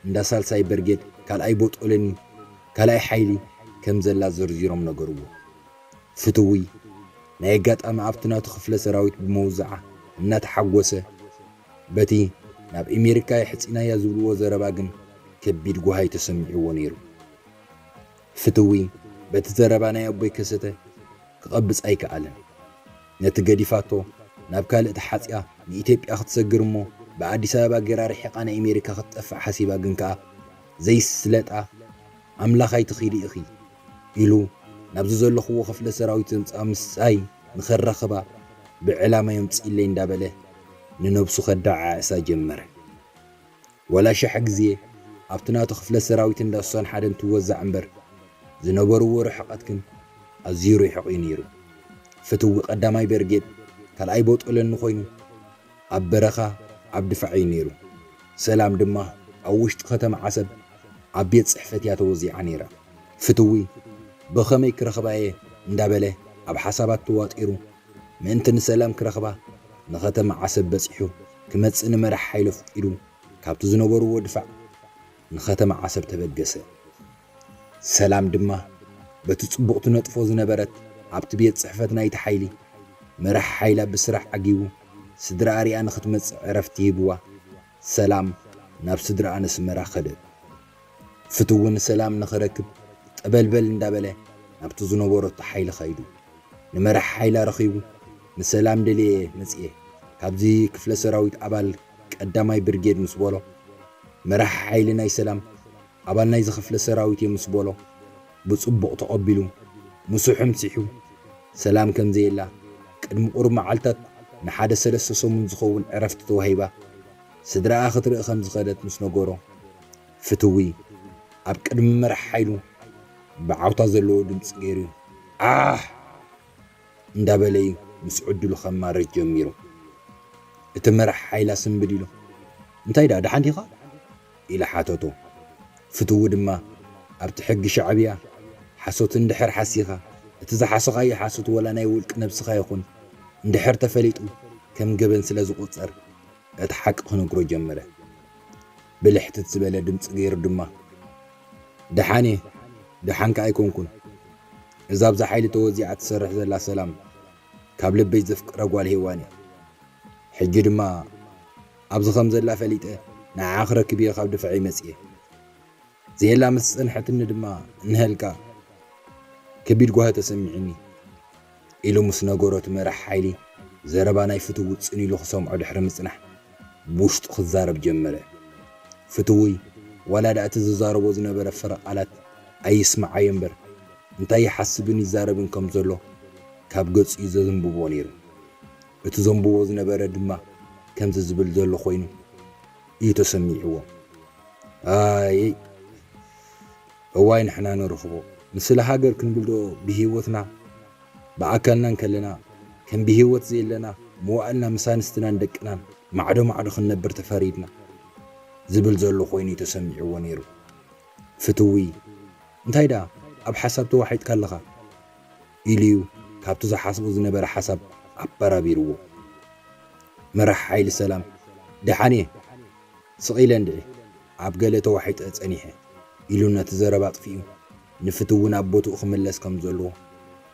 እንዳ ሳልሳይ በርጌድ ካልኣይ ቦጦለኒ ካልኣይ ሓይሊ ከም ዘላ ዘርዚሮም ነገርዎ። ፍትዊ ናይ ኣጋጣሚ ኣብቲ ናቱ ክፍለ ሰራዊት ብመውዝዓ እናተሓጎሰ፣ በቲ ናብ ኣሜሪካ የሕጺናያ ዝብልዎ ዘረባ ግን ከቢድ ጓሃይ ተሰሚዕዎ ነይሩ። ፍትዊ በቲ ዘረባ ናይ ኣቦይ ከሰተ ክቐብጽ ኣይከኣለን። ነቲ ገዲፋቶ ናብ ካልእ ተሓጽያ ንኢትዮጵያ ክትሰግር እሞ ብኣዲስ ኣበባ ገይራ ርሒቓ ናይ ኣሜሪካ ክትጠፍእ ሓሲባ፣ ግን ከኣ ዘይስለጣ ኣምላኽ ኣይትኺዲ ኢኺ ኢሉ ናብዚ ዘለኽዎ ክፍለ ሰራዊት ዘምጽኣ ምሳይ ንኸራኽባ ብዕላማ የምጽእለይ እንዳበለ ንነብሱ ከደዓዕሳ ጀመረ። ወላ ሸሕ ግዜ ኣብቲ ናቱ ክፍለ ሰራዊት እንዳ ሱሳን ሓደን ትወዛዕ እምበር፣ ዝነበርዎ ርሕቐት ግን ኣዝዩ ርሑቕ እዩ ነይሩ። ፍትዊ ቀዳማይ በርጌድ ካልኣይ ቦጦለኒ ኮይኑ ኣብ በረኻ ኣብ ድፋዕ እዩ ነይሩ። ሰላም ድማ ኣብ ውሽጢ ከተማ ዓሰብ ኣብ ቤት ጽሕፈት እያ ተወዚዓ ነይራ። ፍትዊ ብኸመይ ክረኽባ እየ እንዳበለ ኣብ ሓሳባት ተዋጢሩ፣ ምእንቲ ንሰላም ክረኽባ ንኸተማ ዓሰብ በጺሑ ክመጽእ ንመራሕ ሓይሊ ኣፍቂዱ፣ ካብቲ ዝነበርዎ ድፋዕ ንኸተማ ዓሰብ ተበገሰ። ሰላም ድማ በቲ ጽቡቕ ትነጥፎ ዝነበረት ኣብቲ ቤት ጽሕፈት ናይቲ ሓይሊ፣ መራሕ ሓይላ ብስራሕ ዓጊቡ ስድራኣ ሪኣ ንኽትመጽእ ዕረፍቲ ሂብዋ፣ ሰላም ናብ ስድራኣ ነስመራ ከደት። ፍትዊ ንሰላም ንኽረክብ ጠበልበል እንዳበለ ናብቲ ዝነበረቶ ሓይሊ ከይዱ። ንመራሕ ሓይላ ረኺቡ፣ "ንሰላም ደልየ መጽየ፣ ካብዚ ክፍለ ሰራዊት ኣባል ቀዳማይ ብርጌድ" ምስ በሎ፣ መራሕ ሓይሊ ናይ ሰላም ኣባል ናይዚ ክፍለ ሰራዊት እየ ምስ በሎ፣ ብጽቡቕ ተቐቢሉ፣ ምስሑ ምሲሑ፣ ሰላም ከም ዘየላ፣ ቅድሚ ቁሩብ መዓልታት ንሓደ ሰለስተ ሰሙን ዝኸውን ዕረፍቲ ተዋሂባ፣ ስድራኣ ክትርኢ ከም ዝኸደት ምስ ነገሮ፣ ፍትዊ ኣብ ቅድሚ መራሕ ሓይሉ ብዓውታ ዘለዎ ድምጺ ገይሩ፣ "ዓሕ!" እንዳበለ እዩ ምስ ዕድሉ ከማርር ጀሚሩ። እቲ መራሕ ሓይላ ስንብድ ኢሉ፣ "እንታይ ደኣ ደሓን ዲኻ?" ኢሉ ሓተቶ። ፍትዊ ድማ፣ "ኣብቲ ሕጊ ሻዕብያ ሓሶት እንድሕር ሓሲኻ፣ እቲ ዝሓሰኻዮ ሓሶት ወላ ናይ ውልቂ ነብስኻ ይኹን እንድሕር ተፈሊጡ ከም ገበን ስለ ዝቑጸር፣ እቲ ሓቂ ክነግሮ ጀመረ። ብልሕትት ዝበለ ድምጺ ገይሩ ድማ፣ "ደሓን እየ፣ ደሓን ከኣ ኣይኮንኩን። እዛ ኣብዛ ሓይሊ ተወዚዓ ትሰርሕ ዘላ ሰላም፣ ካብ ልበይ ዘፍቅራ ጓል ሄዋን እያ። ሕጂ ድማ ኣብዚ ከም ዘላ ፈሊጠ፣ ንዓኣ ክረክብ እየ ካብ ድፋዐይ መጽየ። ዘየላ ምስ ጸንሐትኒ ድማ፣ እንሀልካ፣ ከቢድ ጓሂ ተሰሚዑኒ" ኢሉ ምስ ነገሮ፣ እቲ መራሕ ሓይሊ ዘረባ ናይ ፍትዊ ጽን ኢሉ ክሰምዖ ድሕሪ ምጽናሕ፣ ብውሽጡ ክዛረብ ጀመረ። ፍትዊ ዋላ ደኣ እቲ ዝዛረቦ ዝነበረ ፍረ ቃላት ኣይስምዓዮ እምበር፣ እንታይ ይሓስብን ይዛረብን ከም ዘሎ ካብ ገጹ እዩ ዘንብቦ ነይሩ። እቲ ዘንብቦ ዝነበረ ድማ ከምዚ ዝብል ዘሎ ኮይኑ እዩ ተሰሚዕዎ። "ኣይ፣ እዋይ ንሕና ንረኽቦ፣ ንስለ ሃገር ክንብል ዶ ብህይወትና፣ ብኣካልና እንከለና፣ ከም ብህይወት ዘየለና፣ መዋእልና ምስ ኣንስትናን ደቅናን ማዕዶ ማዕዶ ክንነብር ተፈሪድና?" ዝብል ዘሎ ኮይኑ እዩ ተሰሚዕዎ ነይሩ። ፍትዊ፣ "እንታይ ደኣ ኣብ ሓሳብ ተዋሒጥካ ኣለኻ?" ኢሉ እዩ ካብቲ ዝሓስቦ ዝነበረ ሓሳብ ኣበራቢርዎ። መራሕ ሓይሊ ሰላም ደሓን እየ፣ ስቕ ኢለ እንድዒ ኣብ ገለ ተዋሒጠ ጸኒሐ፣ ኢሉ ነቲ ዘረባ ኣጥፊኡ፣ ንፍትዊ ናብ ቦትኡ ክምለስ ከም ዘለዎ፣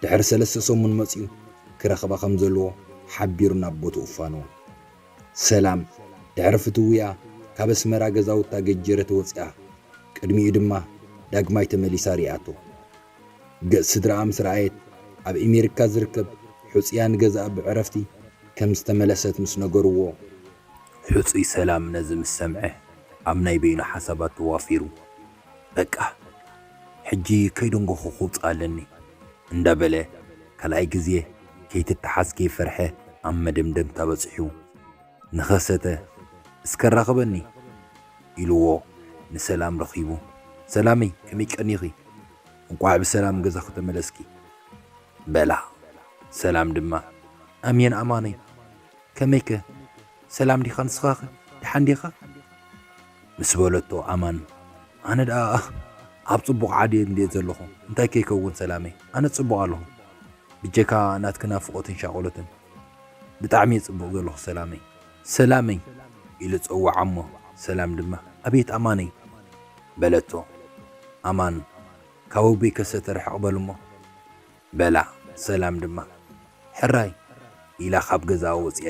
ድሕሪ ሰለስተ ሰሙን መጺኡ ክረኽባ ከም ዘለዎ ሓቢሩ ናብ ቦትኡ ፋነወ። ሰላም፣ ድሕሪ ፍትውያ ካብ ኣስመራ ገዛውታ ገጀረ ተወጺኣ፣ ቅድሚኡ ድማ ዳግማይ ተመሊሳ ርኢኣቶ። ገጽ ስድራኣ ምስ ረኣየት፣ ኣብ ኣሜሪካ ዝርከብ ሕጹያ ንገዛኣ ብዕረፍቲ ከም ዝተመለሰት ምስ ነገርዎ፣ ሕጹይ ሰላም ነዚ ምስ ሰምዐ፣ ኣብ ናይ በይኑ ሓሳባት ተዋፊሩ፣ በቃ፣ ሕጂ ከይደንጎኹ ክውጽእ ኣለኒ እንዳበለ፣ ካልኣይ ግዜ ከይትተሓዝ ከይፈርሐ ኣብ መደምደምታ በጺሑ፣ ንኸሰተ፣ እስከ ራኽበኒ ኢልዎ ንሰላም ረኺቡ፣ ሰላመይ፣ ከመይ ቀኒኺ? እንቋዕ ብሰላም ገዛኺ ተመለስኪ በላ። ሰላም ድማ፣ ኣሜን ኣማነይ፣ ከመይከ? ሰላም ዲኻ ንስኻኸ? ደሓን ዲኻ? ምስ በለቶ ኣማን፣ ኣነ ደኣ ኣብ ጽቡቕ ዓዲ እንድየ ዘለኹ፣ እንታይ ከይከውን ሰላመይ፣ ኣነ ጽቡቕ ኣለኹ። ብጀካ ናትኪ ናፍቖትን ሻቕሎትን። ብጣዕሚ እየ ጽቡቕ ዘለኹ ሰላመይ። ሰላመይ ኢሉ ጸውዓ እሞ፣ ሰላም ድማ፣ ኣቤት ኣማነይ በለቶ። ኣማን፣ ካብ ኣቦይ ከሰተ ርሕቕ በል እሞ በላ። ሰላም ድማ፣ ሕራይ ኢላ ካብ ገዛኣ ወጺኣ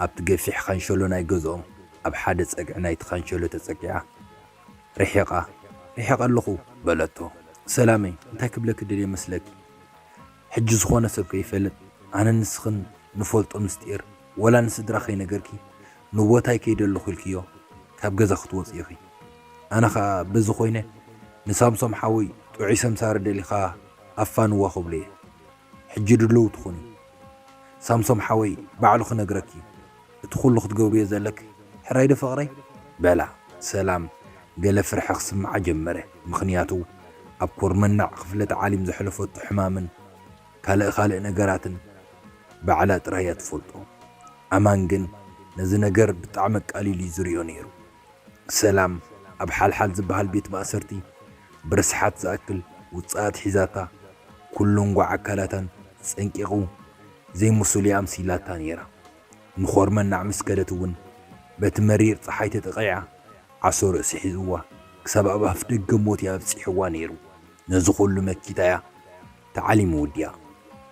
ኣብቲ ገፊሕ ካንሸሎ ናይ ገዝኦም ኣብ ሓደ ጸግዒ ናይቲ ካንሸሎ ተጸጊዓ፣ ርሒቓ፣ ርሒቐ ኣለኹ በለቶ። ሰላመይ፣ እንታይ ክብለኪ ደልየ መስለኪ? ሕጂ ዝኾነ ሰብ ከይፈልጥ፣ ኣነን ንስኽን ንፈልጦ ምስጢር፣ ወላ ንስድራ ከይነገርኪ፣ ንቦታይ ከይደ ኣለኹ ኢልክዮ፣ ካብ ገዛ ክትወጺ ኢኺ። ኣነ ኸኣ በዚ ኮይነ፣ ንሳምሶም ሓወይ ጥዑይ ሰምሳሪ ደሊኻ ኣፋንዋ ክብሎ እየ። ሕጂ ድልው ትኹኒ። ሳምሶም ሓወይ ባዕሉ ክነግረኪ፣ እቲ ኩሉ ክትገብርዮ ዘለኪ፣ ሕራይ ዶ ፍቕረይ? በላ። ሰላም ገለ ፍርሒ ክስምዓ ጀመረ። ምኽንያቱ ኣብ ኮርመናዕ ክፍለ ተዓሊም ዘሕለፈቶ ሕማምን ካልእ ካልእ ነገራትን ባዕላ ጥራይ እያ ትፈልጦ። ኣማን ግን ነዚ ነገር ብጣዕሚ ኣቃሊሉ እዩ ዝሪኦ ነይሩ። ሰላም ኣብ ሓልሓል ዝበሃል ቤት ማእሰርቲ ብርስሓት ዝኣክል ውጽኣት ሒዛታ፣ ኩሉ እንጓዕ ኣካላታን ጸንቂቑ ዘይምሱል እያ ኣምሲላታ ነይራ። ንኾርመናዕ ምስ ከደት እውን በቲ መሪር ጸሓይ ተጠቒዓ ዓሶ ርእሲ ሒዝዋ ክሳብ ኣብ ኣፍ ደገ ሞት እያ ኣብጺሕዋ ነይሩ። ነዚ ኩሉ መኪታ እያ ተዓሊም ወዲኣ፣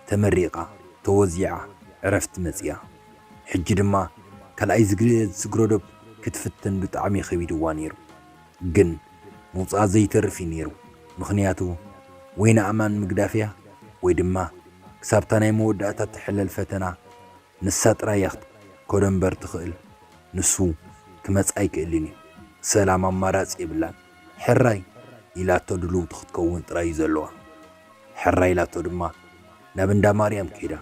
ተመሪቓ፣ ተወዚዓ፣ ዕረፍቲ መጺኣ። ሕጂ ድማ ካልኣይ ዝግረ ስግረዶብ ክትፍትን ብጣዕሚ ከቢድዋ ነይሩ። ግን ምውጻኣ ዘይተርፍ እዩ ነይሩ። ምኽንያቱ ወይ ንኣማን ምግዳፍ እያ ወይ ድማ ክሳብታ ናይ መወዳእታ ትሕለል ፈተና ንሳ ጥራይ እያ ክትከዶ እምበር ትኽእል፣ ንሱ ክመጽእ ኣይክእልን እዩ። ሰላም ኣማራጺ የብላን። ሕራይ ኢላቶ ድልውቲ ክትከውን ጥራይ እዩ ዘለዋ። ሕራይ ኢላቶ ድማ ናብ እንዳ ማርያም ከይዳ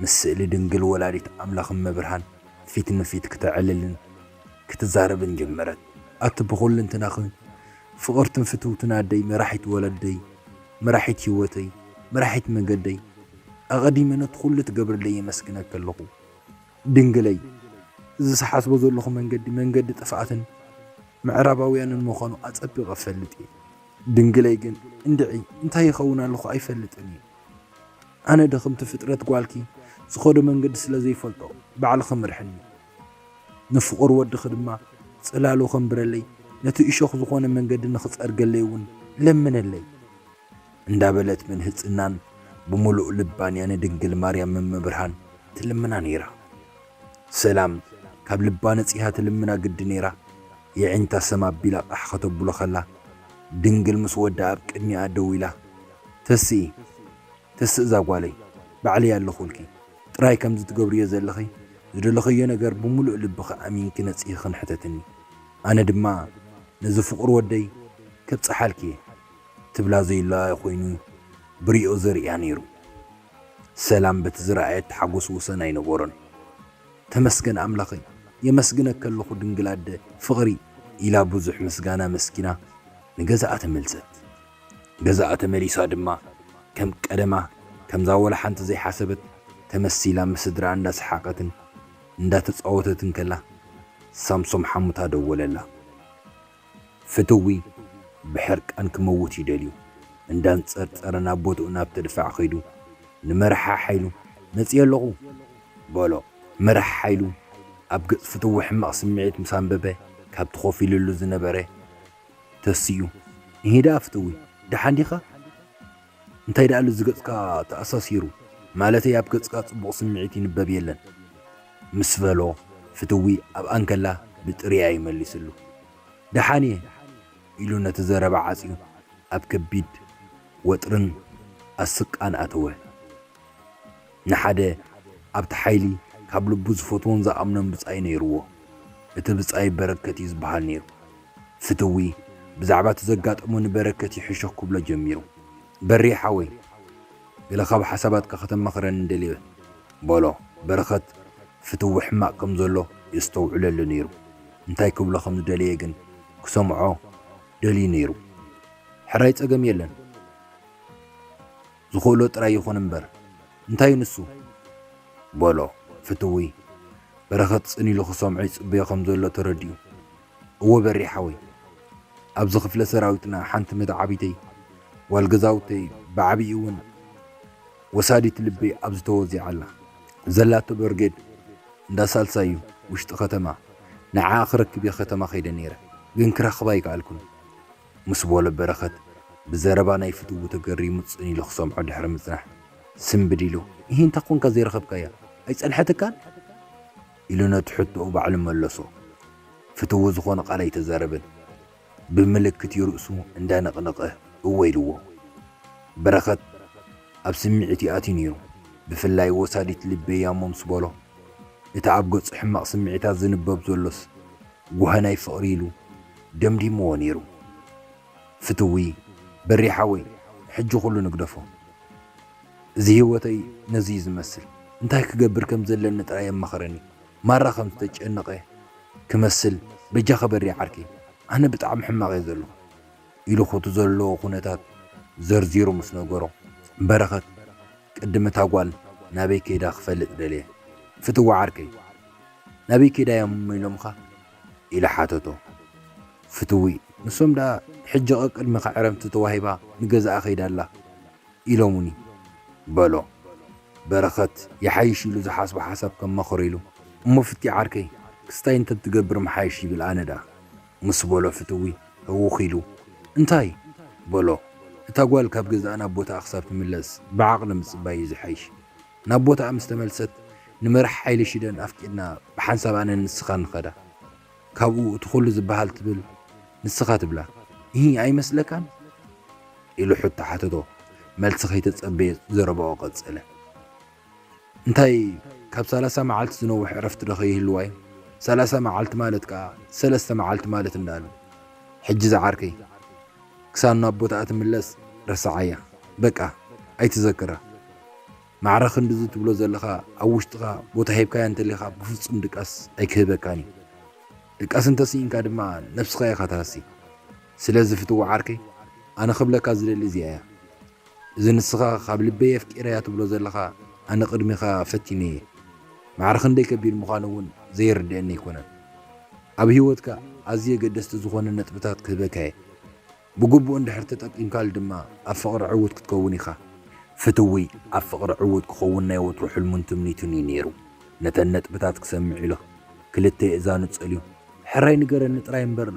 ምስ ስእሊ ድንግል ወላዲት ኣምላኽ እመብርሃን ፊት ንፊት ክተዕልልን ክትዛረብን ጀመረት። ኣቲ ብኹልንትናኺ ፍቕርትን ፍትውትን ኣደይ፣ መራሒት ወለደይ፣ መራሒት ህይወተይ፣ መራሒት መንገደይ፣ ኣቐዲመ ነቲ ኩሉ ትገብርለይ የመስግነኪ ኣለኹ። ድንግለይ፣ እዚ ዝሓስቦ ዘለኹ መንገዲ፣ መንገዲ ጥፍኣትን ምዕራባውያንን ምዃኑ ኣጸቢቐ እፈልጥ እየ። ድንግለይ ግን፣ እንድዒ፣ እንታይ ይኸውን ኣለኹ ኣይፈልጥን እየ። ኣነ ድኽምቲ ፍጥረት ጓልኪ ዝኸዶ መንገዲ ስለ ዘይፈልጦ፣ ባዕልኺ ምርሕኒ። ንፍቑር ወድኺ ድማ ጽላሉ ከንብረለይ፣ ነቲ እሾኽ ዝኾነ መንገዲ ንኽጸርገለይ እውን ለምነለይ። እንዳበለት ብንህጽናን ብምሉእ ልባን እያ ንድንግል ማርያም እመብርሃን ትልምና ነይራ። ሰላም ካብ ልባ ነጺሃ ትልምና ግዲ ነይራ። የዒንታ ሰም ኣቢላ ቃሕ ከተብሎ ከላ፣ ድንግል ምስ ወዳ ኣብ ቅድሚኣ ደው ኢላ፣ "ተስኢ፣ ተስኢ እዛ ጓለይ፣ ባዕለይ ኣለኹልኪ። ጥራይ ከምዚ ትገብርዮ ዘለኺ፣ ዝደለኽዮ ነገር ብምሉእ ልብኺ ኣሚንኪ ነጺህኽን ሕተትኒ። ኣነ ድማ ነዚ ፍቑር ወደይ ከብጽሓልኪ እየ" ትብላ ዘይለኣዮ ኮይኑ ብሪኦ ዘርእያ ነይሩ። ሰላም በቲ ዝረኣየት ተሓጎስ ወሰን ኣይነበሮን። "ተመስገን ኣምላኸይ፣ የመስግነኪ ኣለኹ ድንግል ኣደ ፍቕሪ" ኢላ ብዙሕ ምስጋና መስኪና ንገዛኣ ተመልሰት። ገዛኣ ተመሊሳ ድማ ከም ቀደማ ከምዛ ወላ ሓንቲ ዘይሓሰበት ተመሲላ ምስ ስድራኣ እንዳሰሓቐትን እንዳተጻወተትን ከላ ሳምሶም ሓሙታ ደወለላ። ፍትዊ ብሕርቃን ክመውት እዩ ደልዩ። እንዳንጸርጸረ ናብ ቦትኡ ናብ ተድፋዕ ከይዱ ንመርሓ ሓይሉ "መጺኤ ኣለኹ" በሎ። መርሓ ሓይሉ ኣብ ገጽ ፍትዊ ሕማቕ ስምዒት ምስ ኣንበበ፣ ካብቲ ኮፍ ኢሉሉ ዝነበረ ተሲኡ፣ "እሂ ደኣ ፍትዊ፣ ደሓን ዲኻ? እንታይ ደኣ እዚ ገጽካ ተኣሳሲሩ? ማለተይ ኣብ ገጽካ ጽቡቕ ስምዒት ይንበብ የለን?" ምስ በሎ፣ ፍትዊ ኣብ ኣንከላ ብጥርያ ይመሊስሉ። "ደሓን እየ" ኢሉ ነቲ ዘረባ ዓጽዩ፣ ኣብ ከቢድ ወጥርን ኣስቃን ኣተወ። ንሓደ ኣብቲ ሓይሊ ካብ ልቡ ዝፈትዎን ዝኣምኖን ብጻይ ነይርዎ። እቲ ብጻይ በረከት እዩ ዝበሃል ነይሩ። ፍትዊ ብዛዕባ እቲ ዘጋጠሞ ንበረከት ይሕሸ ክብሎ ጀሚሩ። "በሬ ሓወይ፣ ገለ ካብ ሓሳባትካ ከተማኽረኒ ደልየ" በሎ። በረኸት ፍትዊ ሕማቕ ከም ዘሎ የስተውዕለሉ ነይሩ። እንታይ ክብሎ ከም ዝደለየ ግን ክሰምዖ ደልዩ ነይሩ። "ሕራይ ጸገም የለን፣ ዝኽእሎ ጥራይ ይኹን እምበር፣ እንታይ ንሱ?" በሎ ፍትዊ። በረኸት ጽን ኢሉ ክሰምዖ ይጽበዮ ከም ዘሎ ተረዲኡ። "እወ በሬ ሓወይ፣ ኣብዚ ክፍለ ሰራዊትና ሓንቲ መተዓቢተይ ጓል ገዛውተይ ብዓቢኡ እውን ወሳዲት ልበይ ኣብዚ ተወዚዓ ኣላ። ዘላቶ ብርጌድ እንዳ ሳልሳይ እዩ፣ ውሽጢ ከተማ። ንዓኣ ክረክብ እየ ከተማ ከይደ ነይረ፣ ግን ክረኽባ ኣይከኣልኩን" ምስ በሎ በረኸት ብዘረባ ናይ ፍትዊ ተገሪሙ ጽን ኢሉ ክሰምዖ ድሕሪ ምጽናሕ ስምብድ ኢሉ፣ "እሂ እንታ ኮንካ ዘይረኸብካያ ኣይጸንሐትካን?" ኢሉ ነቲ ሕቶኡ ባዕሉ መለሶ። ፍትዊ ዝኾነ ቃል ኣይተዛረበን። ብምልክት እዩ ርእሱ እንዳነቕነቐ እወ ኢልዎ። በረኸት ኣብ ስምዒት ይኣትዩ ነይሩ። ብፍላይ ወሳዲት ልበይ እያ እሞ ምስ በሎ፣ እቲ ኣብ ገጹ ሕማቕ ስምዒታት ዝንበብ ዘሎስ ጓህናይ ፍቕሪ ኢሉ ደምዲምዎ ነይሩ። ፍትዊ፣ "በሬ ሓወይ፣ ሕጂ ኩሉ ንግደፎ። እዚ ህይወተይ ነዚ እዩ ዝመስል። እንታይ ክገብር ከም ዘለኒ ጥራይ ኣማኽረኒ። ማራ ከም ዝተጨነቐ ክመስል፣ በጃኻ በሬ ዓርከይ፣ ኣነ ብጣዕሚ ሕማቕ እየ ዘለኹ" ኢሉ ኹቱ ዘለዎ ኩነታት ዘርዚሩ ምስ ነገሮ፣ በረኸት ቅድሚ እታ ጓል ናበይ ከይዳ ክፈልጥ ደልየ። "ፍትዊ ዓርከይ፣ ናበይ ከይዳ እዮም ኢሎምኻ?" ኢሉ ሓተቶ። ፍትዊ፣ "ንሶም ደኣ ሕጂ ቀቅድሚ ከዕረምቲ ተዋሂባ ንገዛኣ ከይዳ ኣላ ኢሎሙኒ" በሎ። በረኸት ይሓይሽ ኢሉ ዝሓስቦ ሓሳብ ከማኽሮ ኢሉ፣ "እሞ ፍቲ ዓርከይ፣ ክስታይ እንተትገብር ምሓይሽ ይብል ኣነ ደኣ" ምስ በሎ ፍትዊ ህውኽ ኢሉ፣ "እንታይ?" በሎ። "እታ ጓል ካብ ገዛኣ ናብ ቦታኣ ክሳብ ትምለስ ብዓቕሊ ምጽባይ እዩ ዝሓይሽ። ናብ ቦታኣ ምስ ተመልሰት ንመራሕ ሓይሊ ሽደን ኣፍቂድና ብሓንሳብ ኣነን ንስኻን ንኸዳ። ካብኡ እቲ ኩሉ ዝበሃል ትብል ንስኻ ትብላ። እሂ ኣይመስለካን?" ኢሉ ሕቶ ሓተቶ። መልሲ ከይተጸበየ ዘረባኡ ቀጸለ። "እንታይ ካብ ሰላሳ መዓልቲ ዝነውሕ ዕረፍቲ ዶ ከይህልዋ እዩ? ሰላሳ መዓልቲ ማለት ከኣ ሰለስተ መዓልቲ ማለት እንዳኣሉ። ሕጂ ዝዓርከይ ክሳብ ናብ ቦታኣ ትምለስ ረስዓያ። በቃ ኣይትዘክራ። ማዕረ ክንድዚ ትብሎ ዘለኻ ኣብ ውሽጥኻ ቦታ ሂብካያ እንተሊኻ ብፍጹም ድቃስ ኣይክህበካን እዩ። ድቃስ እንተስኢንካ ድማ ነብስኻ ኢኻ ትሃሲ። ስለዚ ፍትዊ ዓርከይ ኣነ ክብለካ ዝደሊ እዚኣ እያ። እዚ ንስኻ ካብ ልበይ ኣፍቂረያ ትብሎ ዘለኻ ኣነ ቅድሚኻ ፈቲነየ። ማዕረ ክንደይ ከቢድ ምዃኑ እውን ዘይርድኣኒ ኣይኮነን። ኣብ ህይወትካ ኣዝዩ ኣገደስቲ ዝኾነ ነጥብታት ክህበካ እየ። ብግቡእ እንድሕር ተጠቂምካሉ ድማ ኣብ ፍቕሪ ዕዉት ክትከውን ኢኻ። ፍትዊ ኣብ ፍቕሪ ዕዉት ክኸውን ናይ ወትሩ ሕልሙን ትምኒቱን እዩ ነይሩ። ነተን ነጥብታት ክሰምዕ ኢሉ ክልተ የእዛኑ ጸልዩ፣ "ሕራይ ንገረኒ ጥራይ እምበር፣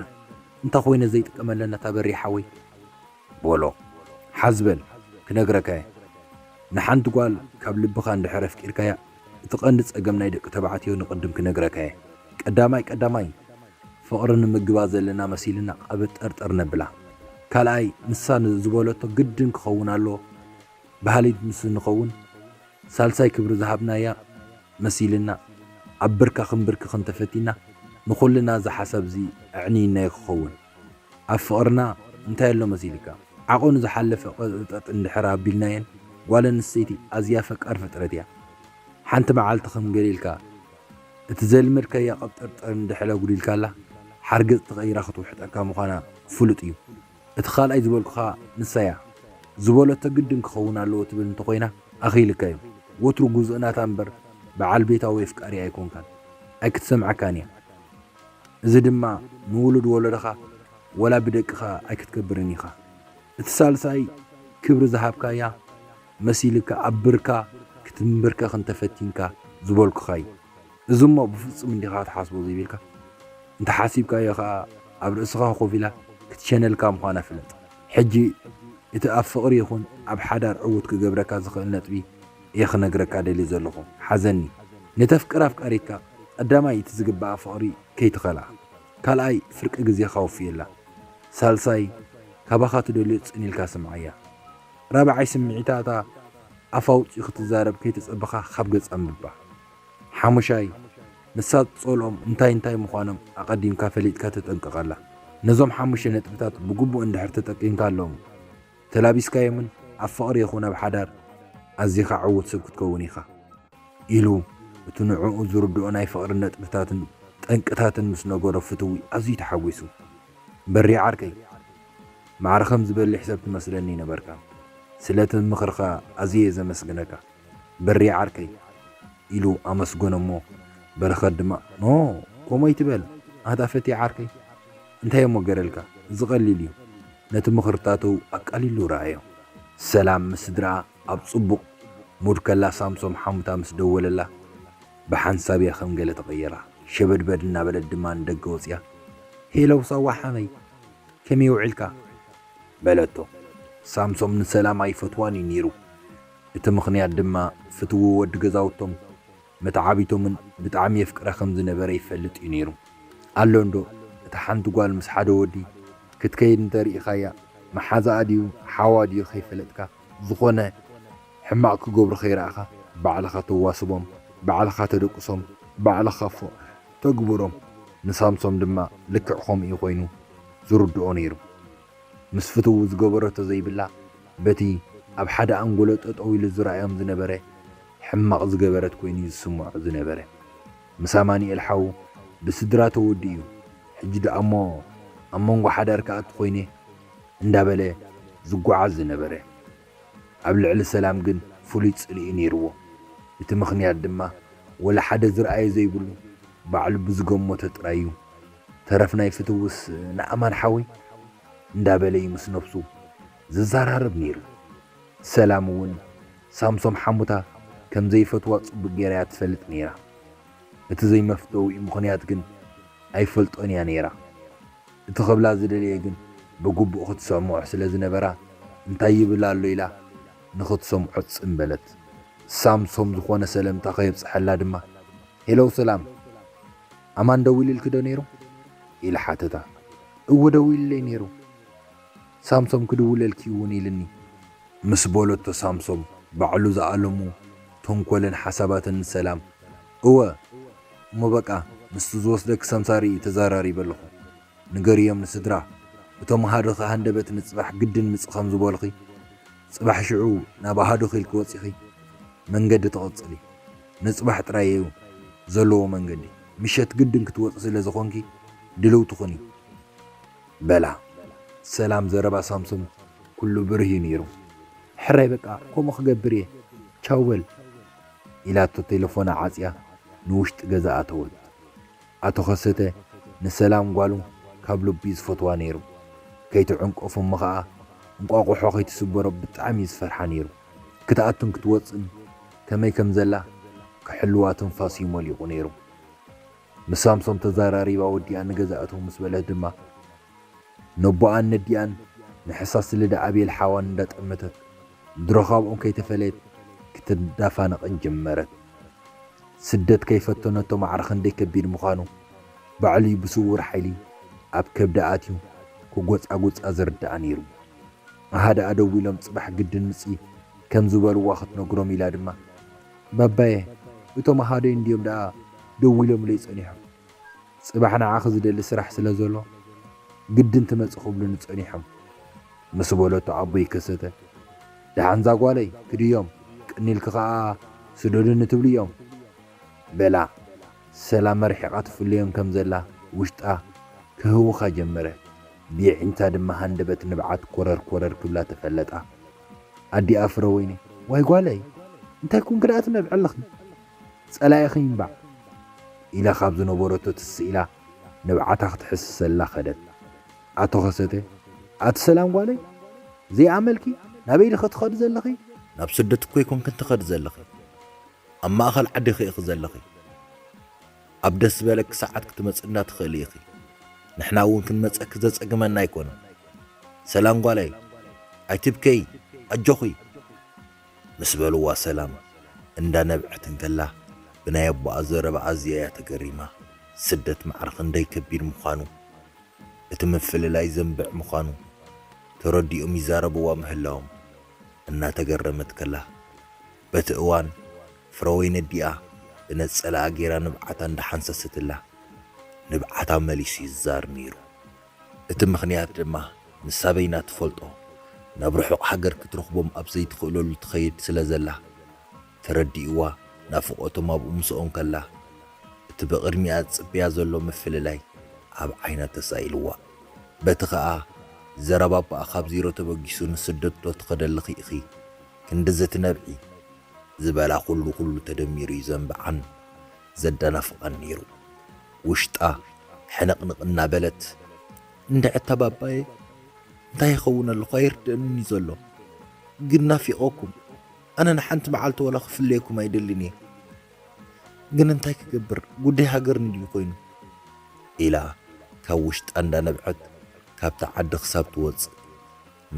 እንታይ ኮይነ ዘይጥቀመለን እታ በሬ ሓወይ?" በሎ። "ሓዝ በል፣ ክነግረካ እየ። ንሓንቲ ጓል ካብ ልብኻ እንድሕር ኣፍቂርካያ፣ እቲ ቀንዲ ጸገም ናይ ደቂ ተባዕትዮ ንቕድም ክነግረካ እየ። ቀዳማይ ቀዳማይ፣ ፍቕሪ ንምግባ ዘለና መሲልና ቀብጠርጠር ነብላ። ካልኣይ፣ ንሳ ን-፣ ዝበለቶ ግድን ክኸውን ኣለዎ በሃሊት ምስ ንኸውን፣ ሳልሳይ ክብሪ ዝሃብናያ መሲልና ኣብ ብርካ ክንብርክኽ እንተፈቲና፣ ንኹልና እዚ ሓሳብ እዚ ኣዕንይናዮ ክኸውን። ኣብ ፍቕርና እንታይ ኣሎ መሲልካ? ዓቐኑ ዝሓለፈ ቅብጠጥ እንድሕር ኣቢልናየን፣ ጓል ኣንስተይቲ ኣዝያ ፈቃር ፍጥረት እያ። ሓንቲ መዓልቲ ከም ገለ ኢልካ እቲ ዘልመድካያ ቀብጠርጠር እንድሕር ኣጉዲልካላ፣ ሓርገጽ ተቐይራ ክትውሕጠካ ምዃና ፍሉጥ እዩ። እቲ ካልኣይ ዝበልኩኻ ንሳ እያ። ዝበለቶ ግድን ክኸውን ኣለዎ ትብል እንተኾይና፣ ኣኺልካ እዩ። ወትሩ ግዙእ ናታ እምበር በዓል ቤታዊ ኣፍቃሪ ኣይኮንካን። ኣይክትሰምዓካን እያ። እዚ ድማ ንውሉድ ወለዶኻ ወላ ብደቅኻ ኣይክትገብርን ኢኻ። እቲ ሳልሳይ ክብሪ ዝሃብካያ መሲልካ ኣብ ብርካ ክትንብርከኽ እንተፈቲንካ ዝበልኩኻ እዩ። እዚ እሞ ብፍጹም እንዲኻ ትሓስቦ ዘይብልካ፣ እንተሓሲብካዮ ኸኣ ኣብ ርእስኻ ኮፍ ኢላ ክትሸነልካ ምዃና ፍለጥ። ሕጂ እቲ ኣብ ፍቕሪ ይኹን ኣብ ሓዳር ዕዉት ክገብረካ ዝኽእል ነጥቢ እየ ክነግረካ ደልየ ዘለኹ። ሓዘኒ፣ ንተፍቅር ኣፍቃሪትካ ቀዳማይ እቲ ዝግባኣ ፍቕሪ ከይትኸልኣ፣ ካልኣይ ፍርቂ ግዜኻ ወፍየላ፣ ሳልሳይ ካባኻ ትደልዮ ጽን ኢልካ ስምዓያ፣ ራብዓይ ስምዒታታ ኣፍ ኣውጺኡ ክትዛረብ ከይተጸበኻ ካብ ገጻ ኣንብባ። ሓሙሻይ፣ ንሳ ትጸልኦም እንታይ እንታይ ምዃኖም ኣቐዲምካ ፈሊጥካ ተጠንቀቐላ። ነዞም ሓሙሽተ ነጥብታት ብግቡእ እንድሕር ተጠቂምካሎም፣ ተላቢስካዮምን ኣብ ፍቕሪ ይኹን ኣብ ሓዳር ኣዚኻ ዕዉት ሰብ ክትከውን ኢኻ። ኢሉ እቲ ንዕኡ ዝርድኦ ናይ ፍቕሪ ነጥብታትን ጠንቅታትን ምስ ነገሮ ፍትዊ ኣዝዩ ተሓጒሱ። በሪ ዓርከይ፣ ማዕረ ከም ዝበልሕ ሰብ ትመስለኒ ነበርካ። ስለቲ ምኽርኻ ኣዝየ ዘመስግነካ። በሪ ዓርከይ፣ ኢሉ ኣመስገኖ እሞ፣ በረኸት ድማ፣ ኖ፣ ከምኡ ኣይትበል፣ ኣታ ፈትየ ዓርከይ። እንታይ እሞ ገረልካ? እዚ ቀሊል እዩ። ነቲ ምኽርታቱ ኣቃሊሉ ረኣዮ። ሰላም ምስ ስድራኣ ኣብ ጽቡቕ ሙድ ከላ ሳምሶም ሓሙታ ምስ ደወለላ፣ ብሓንሳብ እያ ከም ገለ ተቐየራ። ሸበድበድ እናበለት ድማ ንደገ ወጽያ፣ ሄሎ ሳዋ ሓመይ፣ ከመይ ውዒልካ? በለቶ። ሳምሶም ንሰላም ኣይፈትዋን እዩ ነይሩ። እቲ ምኽንያት ድማ ፍትዊ ወዲ ገዛውቶም መተዓቢቶምን ብጣዕሚ የፍቅራ ከም ዝነበረ ይፈልጥ እዩ ነይሩ። ኣሎ እንዶ እታ ሓንቲ ጓል ምስ ሓደ ወዲ ክትከይድ እንተርኢኻያ መሓዛኣ ድዩ ሓዋ ድዩ ከይፈለጥካ ዝኾነ ሕማቕ ክገብሩ ከይረኣኻ ባዕልኻ ተዋስቦም፣ ባዕልኻ ተደቅሶም፣ ባዕልኻ ፎ ተግብሮም። ንሳምሶም ድማ ልክዕ ከምኡ እዩ ኮይኑ ዝርድኦ ነይሩ። ምስ ፍትዉ ዝገበረቶ ዘይብላ በቲ ኣብ ሓደ ኣንጎሎ ጠጠው ኢሉ ዝረኣዮም ዝነበረ ሕማቕ ዝገበረት ኮይኑ እዩ ዝስምዖ ዝነበረ። ምስ ኣማኑኤል ሓዉ ብስድራ ተወዲ እዩ። ሕጂ ደኣ እሞ ኣብ መንጎ ሓዳር ክኣቱ ኮይነ እንዳበለ ዝጓዓዝ ዝነበረ። ኣብ ልዕሊ ሰላም ግን ፍሉይ ጽልኢ ነይርዎ። እቲ ምኽንያት ድማ ወላ ሓደ ዝረኣየ ዘይብሉ ባዕሉ ብዝገመቶ ጥራይ እዩ። ተረፍ ናይ ፍትውስ ንኣማን ሓወይ እንዳበለ እዩ ምስ ነብሱ ዝዘራረብ ነይሩ። ሰላም እውን ሳምሶም ሓሙታ ከም ዘይፈትዋ ጽቡቕ ጌራ እያ ትፈልጥ ነይራ። እቲ ዘይመፍተዊኡ ምኽንያት ግን ኣይፈልጦን እያ ነይራ። እቲ ክብላ ዝደለየ ግን ብግቡእ ክትሰምዖ ስለ ዝነበራ እንታይ ይብል ኣሎ ኢላ ንኽትሰምዖ ጽን በለት። ሳምሶም ዝኾነ ሰለምታ ከየብጽሐላ ድማ ሄሎ ሰላም፣ ኣማን ደዊልልኪ ዶ ነይሩ? ኢሉ ሓተታ። እወ ደዊልለይ ነይሩ። ሳምሶም ክድውለልኪ እውን ኢልኒ። ምስ በለቶ ሳምሶም ባዕሉ ዝኣለሙ ተንኮልን ሓሳባትን ንሰላም እወ እሞ በቃ ምስቲ ዝወስደኪ ሰምሳሪ ተዘራሪበ ኣለኹ። ንገርዮም ንስድራ እቶም ኣሃዱኺ ሃንደበት ንጽባሕ ግድን ምጽ ከም ዝበሉኺ ጽባሕ ሽዑ ናብ ኣሃዱኺ ኢልኪ ወጺኺ መንገዲ ትቕጽሊ። ንጽባሕ ጥራይ እዩ ዘለዎ መንገዲ። ምሸት ግድን ክትወጺ ስለ ዝኾንኪ ድልውቲ ኩኒ። በላ ሰላም ዘረባ ሳምሶም ኩሉ ብርህ እዩ ነይሩ። ሕራይ በቃ ከምኡ ክገብር እየ ቻው በል ኢላቶ ቴሌፎና ዓጽያ ንውሽጢ ገዛ ኣተወት። ኣቶ ከሰተ ንሰላም ጓሉ ካብ ልቡ እዩ ዝፈትዋ ነይሩ። ከይትዕንቀፉ እሞ ኸኣ እንቋቑሖ ከይትስበሮ ብጣዕሚ እዩ ዝፈርሓ ነይሩ። ክትኣቱን ክትወጽእን ከመይ ከም ዘላ ክሕልዋ ትንፋስ እዩ መሊቑ ነይሩ። ምስ ሳምሶም ተዘራሪባ ወዲኣ ንገዛ እተው ምስ በለት ድማ ነቦኣን ነዲኣን ንሕሳስ ልዳ ኣቤል ሓዋን እንዳጠመተት ድሮ ካብኦም ከይተፈለየት ክትዳፋነቐን ጀመረት። ስደት ከይፈተነቶ ማዕረ ክንደይ ከቢድ ምዃኑ ባዕሉ እዩ ብስውር ሓይሊ ኣብ ከብዳ ኣትዩ ክጎጻጉጻ ዝርድኣ ነይሩ። ኣሃደኣ ደዊሎም ጽባሕ ግድን ምጺ ከም ዝበልዋ ክትነግሮም ኢላ ድማ ባባየ እቶም ኣሃደይ እንድዮም ደኣ ደዊሎምለይ ጸኒሖም። ጽባሕ ንዓኺ ዝደሊ ስራሕ ስለ ዘሎ ግድን ትመጺ ክብሉኒ ጸኒሖም ምስ በለቶ ኣቦይ ከሰተ ደሓንዛ ጓለይ ክድዮም ቅኒልኪ ኸኣ ስደዱኒ ትብልዮም በላ። ሰላም ኣርሒቓ ትፍለዮም ከም ዘላ ውሽጣ ክህውኻ ጀመረ። ብየዒንታ ድማ ሃንደበት ንብዓት ኮረር ኮረር ክብላ ተፈለጣ። ኣዲኣ ፍረወይኒ ዋይ ጓለይ እንታይ ኩንኪ ደኣ ትነብዒ ኣለኺ? ጸላኢኺ ይንባዕ ኢላ ካብ ዝነበረቶ ትስ ኢላ ንብዓታ ክትሕስሰላ ከደት። ኣቶ ከሰተ ኣቲ ሰላም ጓለይ ዘይኣመልኪ ናበይ ድኸ ትኸዲ ዘለኺ? ናብ ስደት እኮ ይኮንክን ትኸዲ ዘለኺ ኣብ ማእኸል ዓዲ ኸኢኺ ዘለኺ። ኣብ ደስ ዝበለኪ ሰዓት ክትመጽና ትኽእሊ ኢኺ። ንሕና እውን ክንመጸኪ ዘጸግመና ኣይኮነን። ሰላም ጓለይ፣ ኣይትብከዪ፣ ኣጆኺ ምስ በልዋ ሰላም እንዳነብዐት እንከላ ብናይ ኣቦኣ ዘረባ ኣዝያ እያ ተገሪማ። ስደት ማዕረ ክንደይ ከቢድ ምዃኑ፣ እቲ ምፍልላይ ዘንብዕ ምዃኑ ተረዲኦም ይዛረብዋ ምህላዎም እናተገረመት ከላ፣ በቲ እዋን ፍረወይኒ ኣዲኣ ብነጸላኣ ገይራ ንብዓታ እንዳሓንሰሰትላ፣ ንብዓታ መሊሱ ይዛር ነይሩ። እቲ ምኽንያት ድማ ንሳ በይና ትፈልጦ፣ ናብ ርሑቕ ሃገር ክትረኽቦም ኣብ ዘይትኽእለሉ ትኸይድ ስለ ዘላ፣ ተረዲእዋ ናፍቖቶም ኣብኡ ምስኦም ከላ፣ እቲ ብቕድሚኣ ዝጽበያ ዘሎ ምፍልላይ ኣብ ዓይና ተሳኢልዋ። በቲ ኸኣ ዘረባ ኣቦኣ ካብ ዜሮ ተበጊሱ ንስደት ዶ ትኸደልኺ ኢኺ ክንድዚ ትነብዒ ዝበላ ኩሉ ኩሉ ተደሚሩ እዩ ዘንብዓን ዘዳናፍቐን ነይሩ። ውሽጣ ሕንቕንቕ እናበለት፣ እንድዒ ኣታ ባባየ፣ እንታይ ይኸውን ኣለኹ ኣይርድእንን እዩ ዘሎ። ግን ናፊቐኩም። ኣነ ንሓንቲ መዓልቲ ወላ ክፍለየኩም ኣይደልን እየ። ግን እንታይ ክገብር፣ ጉዳይ ሃገር እንድዩ ኮይኑ። ኢላ ካብ ውሽጣ እንዳነብዐት ካብታ ዓዲ ክሳብ ትወጽእ፣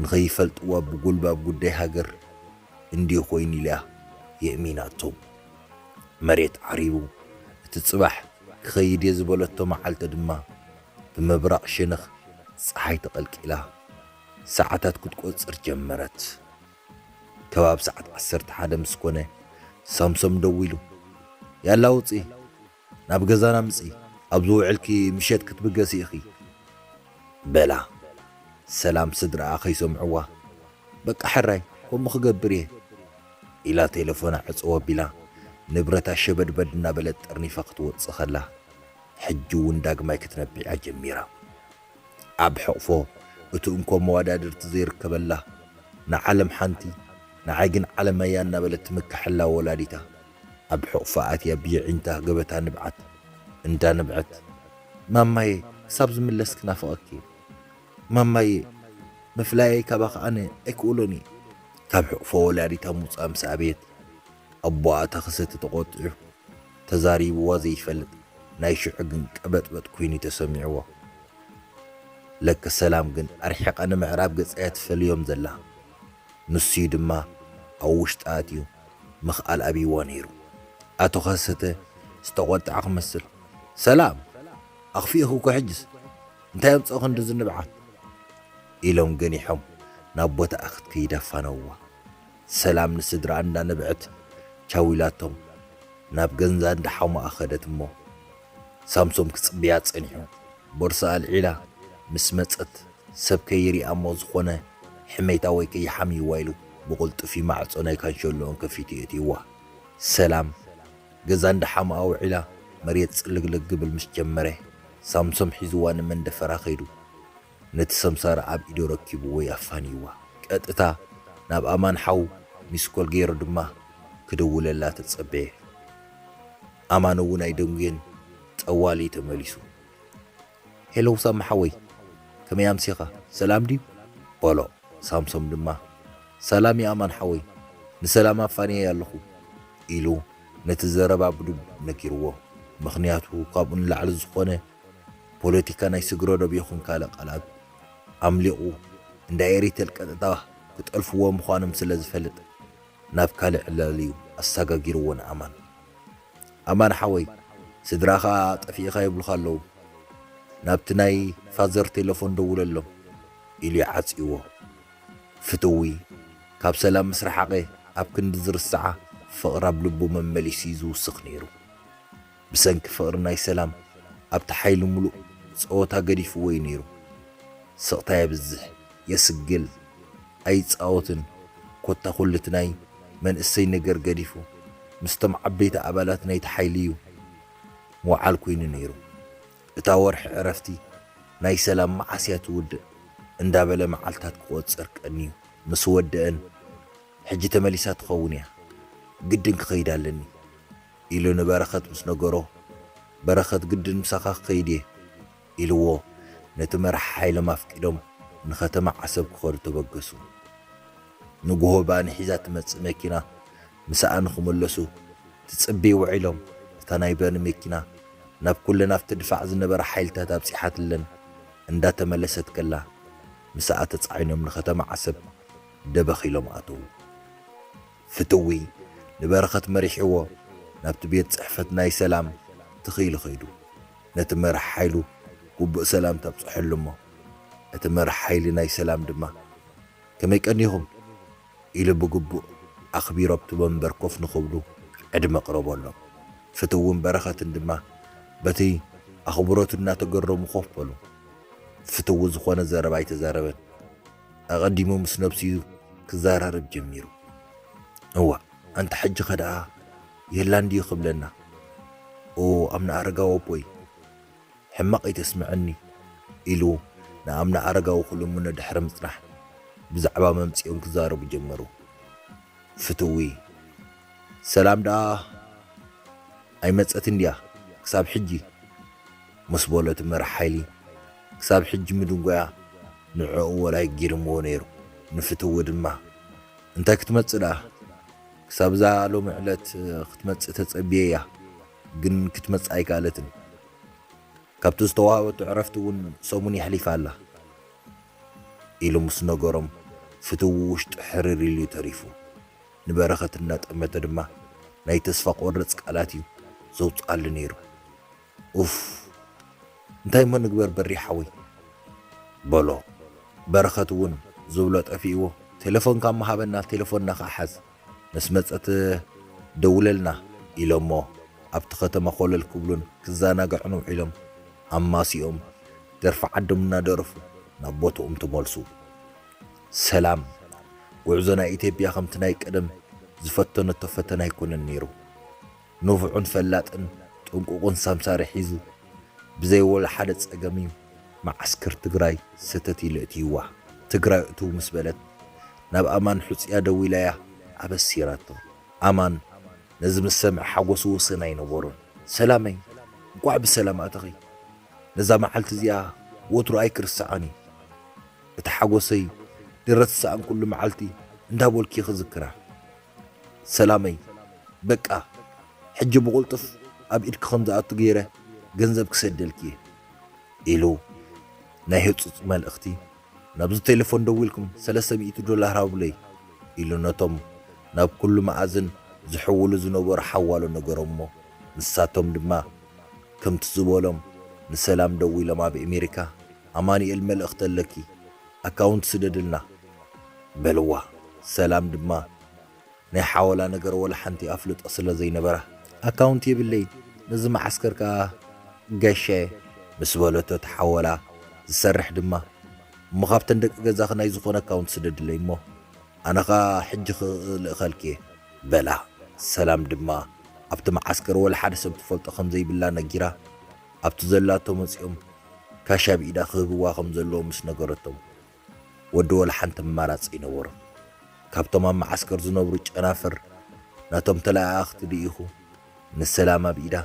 ንኸይፈልጥዋ ብጉልባብ ጉዳይ ሃገር እንድዩ ኮይኑ ኢላ የእሚናቶም። መሬት ዓሪቡ፣ እቲ ጽባሕ ክኸይድ እየ ዝበለቶ መዓልቲ ድማ ብምብራቕ ሸነኽ ጸሓይ ተቐልቂላ ሰዓታት ክትቆጽር ጀመረት። ከባቢ ሰዓት ዓሰርተ ሓደ ምስ ኮነ ሳምሶም ደዊሉ፣ ያላ ውጺ፣ ናብ ገዛና ምጺ፣ ኣብ ዝውዕልኪ ምሸት ክትብገሲ ኢኺ በላ። ሰላም ስድራኣ ከይሰምዕዋ፣ በቃ ሕራይ ከምኡ ክገብር እየ ኢላ ቴሌፎና ዕጽው ኣቢላ ንብረታ ሸበድበድ እናበለት ጠርኒፋ ክትወጽእ ከላ፣ ሕጂ እውን ዳግማይ ክትነብዕ እያ ጀሚራ። ኣብ ሕቕፎ እቲ እንኮ መዋዳድርቲ ዘይርከበላ፣ ንዓለም ሓንቲ ንዓይ ግን ዓለመያ እናበለት ትምክሐላ ወላዲታ፣ ኣብ ሕቕፎ ኣትያ ብየዒንታ ገበታ ንብዓት እንዳነብዐት፣ ማማየ ክሳብ ዝምለስ ክናፍቐኪ፣ ማማየ ምፍላየይ ካባኺ ኣነ ኣይክእሎን እየ። ካብ ሕቕፎ ወላዲታ ምውጻእ ምስ ኣበየት፣ ኣቦኣ ተኸሰተ ተቖጢዑ ተዛሪብዋ ዘይፈልጥ ናይ ሽዑ ግን ቀበጥበጥ ኮይኑ ተሰሚዕዎ። ለከ ሰላም ግን ኣርሒቓ ንምዕራብ ገጻ እያ ትፈልዮም ዘላ። ንሱዩ ድማ ኣብ ውሽጢ ኣትዩ ምኽኣል ኣብይዎ ነይሩ። ኣቶ ከሰተ ዝተቖጥዐ ክመስል፣ ሰላም፣ ኣኽፊእኺ እኮ ሕጅስ፣ እንታይ ኣምጽኦ ክንድዚ ንብዓት? ኢሎም ገኒሖም ናብ ቦታኣ ክትከይድ ኣፋነውዋ። ሰላም ንስድራኣ እንዳነብዐት ቻው ኢላቶም ናብ ገንዛ እንዳ ሓሙኣ ከደት እሞ፣ ሳምሶም ክጽብያ ጸኒሑ። ቦርሳ ኣልዒላ ምስ መጸት፣ ሰብ ከይሪኣ እሞ ዝኾነ ሕሜታ ወይ ከይሓምይዋ ኢሉ ብቕልጡፍ ማዕጾ ናይ ካንሸሎኦም ከፊቱ የእትይዋ። ሰላም ገዛ እንዳ ሓሙኣ ውዒላ መሬት ጽልግልግ ክብል ምስ ጀመረ፣ ሳምሶም ሒዝዋ ንመንደፈራ ከይዱ። ነቲ ሰምሳር ኣብ ኢዱ ረኪብዎ ኣፋንይዋ። ቀጥታ ናብ ኣማን ሓው ሚስኮል ገይሩ ድማ ክድውለላ ተጸበየ። ኣማን እውን ኣይደንጉየን፣ ጠዋሊ ተመሊሱ። ሄሎ ሳሚ ሓወይ፣ ከመይ ኣምሲኻ? ሰላም ድዩ? በሎ። ሳምሶም ድማ፣ ሰላም ይኣማን ሓወይ፣ ንሰላም ኣፋንየ ኣለኹ ኢሉ ነቲ ዘረባ ብድቡእ ነጊርዎ። ምኽንያቱ ካብኡ ንላዕሊ ዝኾነ ፖለቲካ ናይ ስግረ ዶብ ይኹን ካልእ ቃላት ኣምሊቑ እንዳ ኤሪተል ቀጥታ ክጠልፍዎ ምዃኖም ስለ ዝፈልጥ ናብ ካልእ ዕላል እዩ ኣሰጋጊርዎ ንኣማን። ኣማን ሓወይ፣ ስድራኻ ጠፊእኻ ይብሉኻ ኣለዉ። ናብቲ ናይ ፋዘር ቴሌፎን ደውለሎም ኢሉ ይዓጽይዎ። ፍትዊ ካብ ሰላም ምስ ረሓቐ ኣብ ክንዲ ዝርስዓ ፍቕሪ ኣብ ልቡ መመሊሱ እዩ ዝውስኽ ነይሩ። ብሰንኪ ፍቕሪ ናይ ሰላም ኣብቲ ሓይሊ ምሉእ ጸወታ ገዲፍዎ እዩ ነይሩ። ስቕታ የብዝሕ፣ የስግል፣ ኣይጻወትን። ኮታ ኩሉ እቲ ናይ መንእሰይ ነገር ገዲፉ ምስቶም ዓበይቲ ኣባላት ናይቲ ሓይሊ እዩ ምውዓል ኮይኑ ነይሩ። እታ ወርሒ ዕረፍቲ ናይ ሰላም መዓስ እያ ትውድእ እንዳበለ መዓልታት ክቖጽር ቀንዩ ምስ ወደአን፣ ሕጂ ተመሊሳ ትኸውን እያ፣ ግድን ክኸይድ ኣለኒ ኢሉ ንበረኸት ምስ ነገሮ፣ በረኸት ግድን ምሳኻ ክኸይድ እየ ኢልዎ ነቲ መራሒ ሓይሎም ኣፍቂዶም ንኸተማ ዓሰብ ክኸዱ ተበገሱ። ንግሆ ባኒ ሒዛ ትመጽእ መኪና ምስኣ ንኽምለሱ ትጽበይ ውዒሎም፣ እታ ናይ ባኒ መኪና ናብ ኩለን ኣብቲ ድፋዕ ዝነበራ ሓይልታት ኣብጺሓትለን እንዳተመለሰት ከላ፣ ምስኣ ተጻዒኖም ንከተማ ዓሰብ ደበኽ ኢሎም ኣተዉ። ፍትዊ ንበረኸት መሪሕዎ ናብቲ ቤት ጽሕፈት ናይ ሰላም ትኽ ኢሉ ኸይዱ። ነቲ መራሕ ሓይሉ ግቡእ ሰላምታ ኣብጽሐሉ እሞ፣ እቲ መራሕ ሓይሊ ናይ ሰላም ድማ፣ "ከመይ ቀኒኹም?" ኢሉ ብግቡእ ኣኽቢሩ ኣብቲ ወንበር ኮፍ ንኽብሉ ዕድመ ኣቕረበሎም። ፍትውን በረኸትን ድማ በቲ ኣኽብሮቱ እናተገረሙ ኮፍ በሉ። ፍትዊ ዝኾነ ዘረባ ኣይተዛረበን። ኣቐዲሙ ምስ ነብሱ እዩ ክዘራረብ ጀሚሩ። "እዋ፣ ኣንታ ሕጂኸ ደኣ የላን ድዩ ክብለና? ኦ፣ ኣምነ ኣረጋዊ ኣቦይ፣ ሕማቕ ኣይተስምዐኒ" ኢሉ ንኣምነ ኣረጋዊ ክልምኖ ድሕሪ ምጽናሕ፣ ብዛዕባ መምጽኦም ክዛረቡ ጀመሩ። ፍትዊ፣ "ሰላም ደኣ ኣይመጸትን ድያ ክሳብ ሕጂ?" ምስ በሎ እቲ መራሕ ሓይሊ፣ ክሳብ ሕጂ ምድንጓያ ንዕኡ ወላ ኣይጊርምዎ ነይሩ። ንፍትዊ ድማ፣ "እንታይ ክትመጽእ ደኣ? ክሳብ እዛ ሎሚ ዕለት ክትመጽእ ተጸብየያ፣ ግን ክትመጽእ ኣይከኣለትን። ካብቲ ዝተዋህበቶ ዕረፍቲ እውን ሰሙን የሕሊፋ ኣላ" ኢሉ ምስ ነገሮም፣ ፍትዊ ውሽጡ ሕርር ኢሉ እዩ ተሪፉ። ንበረኸት እናጠመተ ድማ ናይ ተስፋ ቆርጽ ቃላት እዩ ዘውጽኣሉ ነይሩ። "ኡፍ፣ እንታይ እሞ ንግበር በሪ ሓወይ?" በሎ። በረኸት እውን ዝብሎ ጠፊእዎ፣ "ቴሌፎንካ እሞ ሃበና፣ ቴሌፎንና ኸዓ ሓዝ። ምስ መጸት ደውለልና" ኢሎሞ ኣብቲ ከተማ ኮለል ክብሉን ክዘናግዑን ውዒሎም፣ ኣማሲኦም ደርፊ ዓዶም እናደረፉ ናብ ቦትኦም ተመልሱ። ሰላም፣ ጉዕዞ ናይ ኢትዮጵያ ከምቲ ናይ ቀደም ዝፈተነቶ ፈተና ኣይኮነን ነይሩ። ንፉዕን ፈላጥን ጥንቁቕን ሳምሳሪ ሒዙ፣ ብዘይ ወላ ሓደ ጸገም እዩ መዓስከር ትግራይ ሰተት ኢሉ እትይዋ። ትግራይ እትው ምስ በለት፣ ናብ ኣማን ሑጽያ ደዊላያ ኣበሲራቶ። ኣማን ነዚ ምስ ሰምዐ ሓጎሱ ወሰን ኣይነበሮን። "ሰላመይ፣ እንቋዕ ብሰላም ኣተኺ። ነዛ መዓልቲ እዚኣ ወትሩ ኣይክርስዓን እዩ። እቲ ሓጎሰይ ድረትሰኣን ኩሉ መዓልቲ እንዳበልኩ ክዝክራ። ሰላመይ፣ በቃ፣ ሕጂ ብቑልጡፍ ኣብ ኢድኪ ከም ዝኣቱ ገይረ ገንዘብ ክሰደልኪ እየ" ኢሉ ናይ ህጹጽ መልእኽቲ፣ "ናብዚ ቴሌፎን ደዊልኩም ሰለስተ ሚእቲ ዶላር ሃቡለይ" ኢሉ ነቶም ናብ ኩሉ መኣዝን ዝሕውሉ ዝነበሩ ሓዋሉ ነገሮሞ፣ ንሳቶም ድማ ከምቲ ዝበሎም ንሰላም ደዊሎም፣ "ኣብ ኣሜሪካ ኣማኑኤል መልእኽቲ ኣለኪ፣ ኣካውንት ስደድልና" በልዋ። ሰላም ድማ ናይ ሓወላ ነገር ወላ ሓንቲ ኣፍልጦ ስለ ዘይነበራ፣ "ኣካውንት የብለይ፣ ነዚ መዓስከር ከኣ ጋሻ" ምስ በለቶ፣ እቲ ሓወላ ዝሰርሕ ድማ፣ "እሞ ካብተን ደቂ ገዛኺ ናይ ዝኾነ ኣካውንት ስደድለይ እሞ፣ ኣነ ኸኣ ሕጂ ክልእኸልኪ እየ" በላ። ሰላም ድማ ኣብቲ መዓስከር ወላ ሓደ ሰብ ትፈልጦ ከም ዘይብላ ነጊራ፣ ኣብቲ ዘላቶ መጺኦም ካሽ ኣብ ኢዳ ክህብዋ ከም ዘለዎም ምስ ነገረቶም፣ ወዲ ወላ ሓንቲ ኣማራጺ ኣይነበሮን። ካብቶም ኣብ መዓስከር ዝነብሩ ጨናፍር ናቶም ተለኣኣኽቲ ልኢኹ፣ ንሰላም ኣብ ኢዳ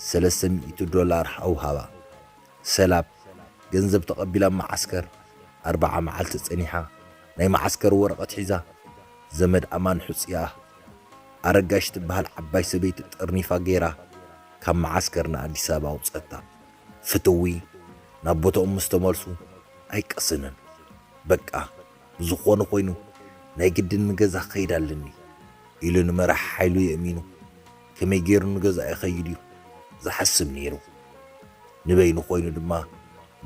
ሰለስተ ሚእቲ ዶላር ኣውሃባ። ሰላም ገንዘብ ተቐቢላ ኣብ መዓስከር ኣርብዓ መዓልቲ ጸኒሓ፣ ናይ መዓስከር ወረቐት ሒዛ፣ ዘመድ ኣማን ሑጽያ ኣረጋሽ ትበሃል ዓባይ ሰበይቲ ጠርኒፋ ገይራ ካብ መዓስከር ንኣዲስ ኣበባ ኣውጸታ። ፍትዊ ናብ ቦታኦም ምስ ተመልሱ ኣይቀሰነን። "በቃ፣ ብዝኾነ ኮይኑ ናይ ግድን ንገዛ ክኸይድ ኣለኒ" ኢሉ ንመራሕ ሓይሉ የእሚኑ፣ ከመይ ገይሩ ንገዛ ይኸይድ እዩ ዝሓስብ ነይሩ። ንበይኑ ኮይኑ ድማ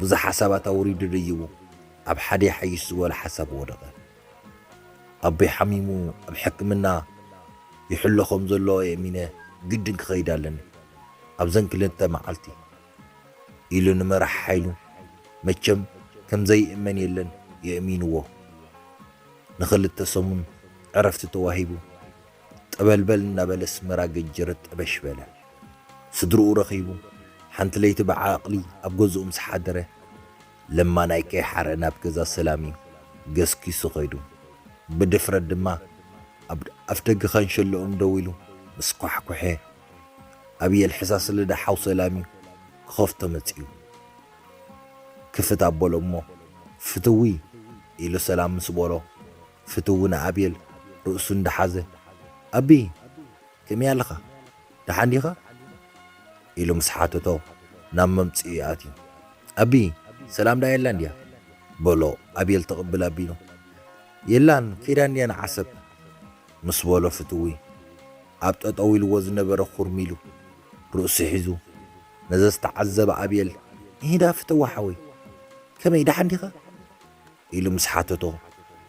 ብዙሕ ሓሳባት ኣውሪዱ ደይቡ፣ ኣብ ሓደ ይሓይሽ ዝበሎ ሓሳብ ወደቐ። ኣቦይ ሓሚሙ ኣብ ሕክምና ይሕሎ ከም ዘሎ የእሚነ፣ ግድን ክኸይድ ኣለኒ ኣብዘን ክልተ መዓልቲ ኢሉ ንመራሕ ሓይሉ፣ መቸም ከም ዘይእመን የለን የእሚንዎ። ንኽልተ ሰሙን ዕረፍቲ ተዋሂቡ፣ ጠበልበል እናበለ ኣስመራ ገጀረ ጠበሽ በለ። ስድርኡ ረኺቡ፣ ሓንቲ ለይቲ ብዓቕሊ ኣብ ገዝኡ ምስ ሓደረ፣ ለማናይ ከይሓረ ናብ ገዛ ሰላም እዩ ገስጊሱ ኸይዱ። ብድፍረት ድማ ኣብ ኣፍደገ ካንሸሎኦም ደው ኢሉ ምስ ኳሕኩሐ፣ ኣብየል ሕሳስ ልዳ ሓው ሰላም እዩ ክኸፍቶ መጺኡ። ክፍት ኣበሎ እሞ፣ "ፍትዊ" ኢሉ ሰላም ምስ በሎ፣ ፍትዊ ንኣብየል ርእሱ እንዳሓዘ፣ "ኣቢ፣ ከመይ ኣለኻ? ደሓን ዲኻ?" ኢሉ ምስ ሓተቶ ናብ መምጽኢ ኣትዩ። ኣቢ፣ ሰላም ዳ የላን ድያ? በሎ ኣቤል ተቕብል ኣቢሉ። የላን፣ ከይዳ እንድያ ንዓሰብ ምስ በሎ ፍትዊ ኣብ ጠጠው ኢልዎ ዝነበረ ኩርም ኢሉ ርእሱ ሒዙ ነዘ ዝተዓዘበ ኣቤል፣ "ኢሂዳ ፍትዋ ሓወይ፣ ከመይ ደሓን ዲኻ?" ኢሉ ምስ ሓተቶ፣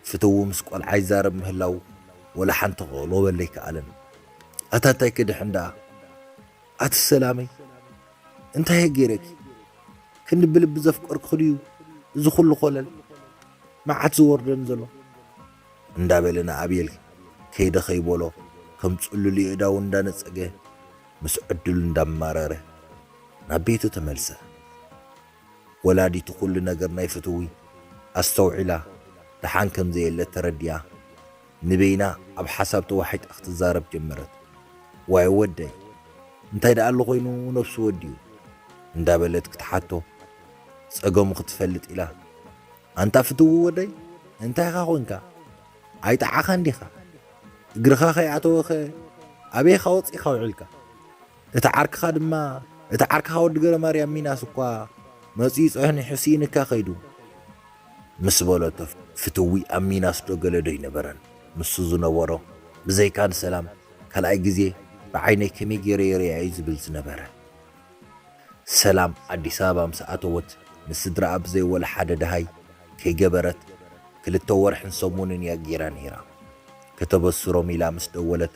ፍትዊ ምስ ቆልዓ ይዛረብ ምህላው ወላ ሓንቲ ክቕልበለይ ከኣለን። ኣታ እንታይ ክድሕን ደኣ? ኣቲ ሰላመይ፣ እንታይ እየ ገይረኪ? ክንዲ ብልቢ ዘፍቀርኩኺ ድዩ እዚ ኩሉ ኮለል መዓት ዝወርደኒ ዘሎ? እንዳበለ ንኣቤል ከይደ ከይበሎ ከም ጽሉል የእዳው እንዳነጸገ ምስ ዕድሉ እንዳማረረ ናብ ቤቱ ተመልሰ። ወላዲቱ ኩሉ ነገር ናይ ፍትዊ ኣስተውዒላ ደሓን ከም ዘየለ ተረዲኣ ንበይና ኣብ ሓሳብ ተዋሒጣ ክትዛረብ ጀመረት። "ዋይ ወደይ፣ እንታይ ደኣ ኣሎ ኮይኑ ነብሱ ወዲኡ?" እንዳበለት ክትሓቶ ጸገሙ ክትፈልጥ ኢላ፣ "ኣንታ ፍትዊ ወደይ፣ እንታይ ኢኻ ኮንካ? ኣይጠዓኻን ዲኻ? እግርኻ ከይኣተወኸ ኣበይኻ ወጺእኻ ውዒልካ? እቲ ዓርክኻ ድማ፣ እቲ ዓርክኻ ወዲ ገረማርያም ሚናስ እኳ መጺኡ ጸኒሑ ስኢንካ ከይዱ" ምስ በለቶ፣ ፍትዊ ኣብ ሚናስ ዶ ገለ ዶ ኣይነበረን። ንሱ ዝነበሮ ብዘይካ ንሰላም ካልኣይ ግዜ ብዓይነይ ከመይ ገይረ የርእያ እዩ ዝብል ዝነበረ። ሰላም ኣዲስ ኣበባ ምስ ኣተወት ንስድራኣ ብዘይ ወላ ሓደ ደሃይ ከይገበረት ክልተ ወርሕን ሰሙንን እያ ገይራ ነይራ። ከተበስሮም ኢላ ምስ ደወለት፣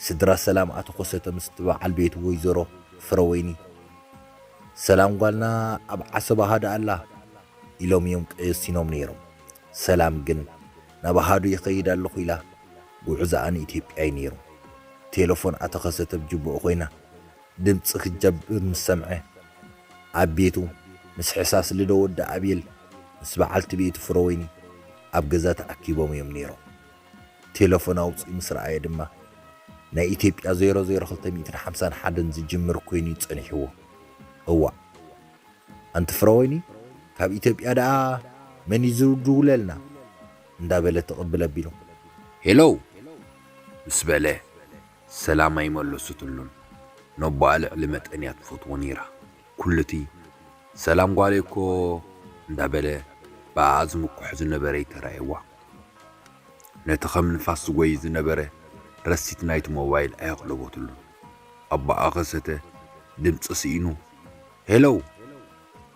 ስድራ ሰላም ኣቶ ኮሰተ ምስቲ በዓል ቤቱ ወይዘሮ ፍረወይኒ፣ "ሰላም ጓልና ኣብ ዓሰብ ኣሃዱ ኣላ" ኢሎም እዮም ቀሲኖም ነይሮም። ሰላም ግን ናብ ኣሃዱ ይኸይድ ኣለኹ ኢላ ጉዕዞኣ ንኢትዮጵያ እዩ ነይሩ። ቴሌፎን ኣቶ ኮሰተ ብጅብኡ ኮይና ድምፂ ክትጀብር ምስ ሰምዐ፣ ኣብ ቤቱ ምስ ሕሳስ ልደ ወዲ ኣቤል ምስ በዓልቲ ቤቱ ፍረወይኒ ኣብ ገዛ ተኣኪቦም እዮም ነይሮም። ቴሌፎን ኣውፂኡ ምስ ረኣየ ድማ፣ ናይ ኢትዮጵያ ዜሮ ዜሮ ክልተ ሚእትን ሓምሳን ሓደን ዝጅምር ኮይኑ እዩ ጸኒሕዎ። "እዋእ፣ ኣንቲ ፍረወይኒ፣ ካብ ኢትዮጵያ ደኣ መን እዩ ዝድውለልና?" እንዳበለ ትቕብል ኣቢሉ፣ "ሄሎ" ምስ በለ፣ ሰላም ኣይመለሱትሉን። ነቦኣ ልዕሊ መጠን እያ ትፈትዎ ነይራ። ኩሉቲ "ሰላም ጓለይ እኮ" እንዳበለ ብኣኣ ዝምኩሕ ዝነበረ ይተራእየዋ። ነቲ ከም ንፋስ ዝጎይ ዝነበረ ረሲት ናይቲ ሞባይል ኣየቕለበትሉን። ኣቦኣ ከሰተ ድምፂ ስኢኑ፣ "ሄሎ"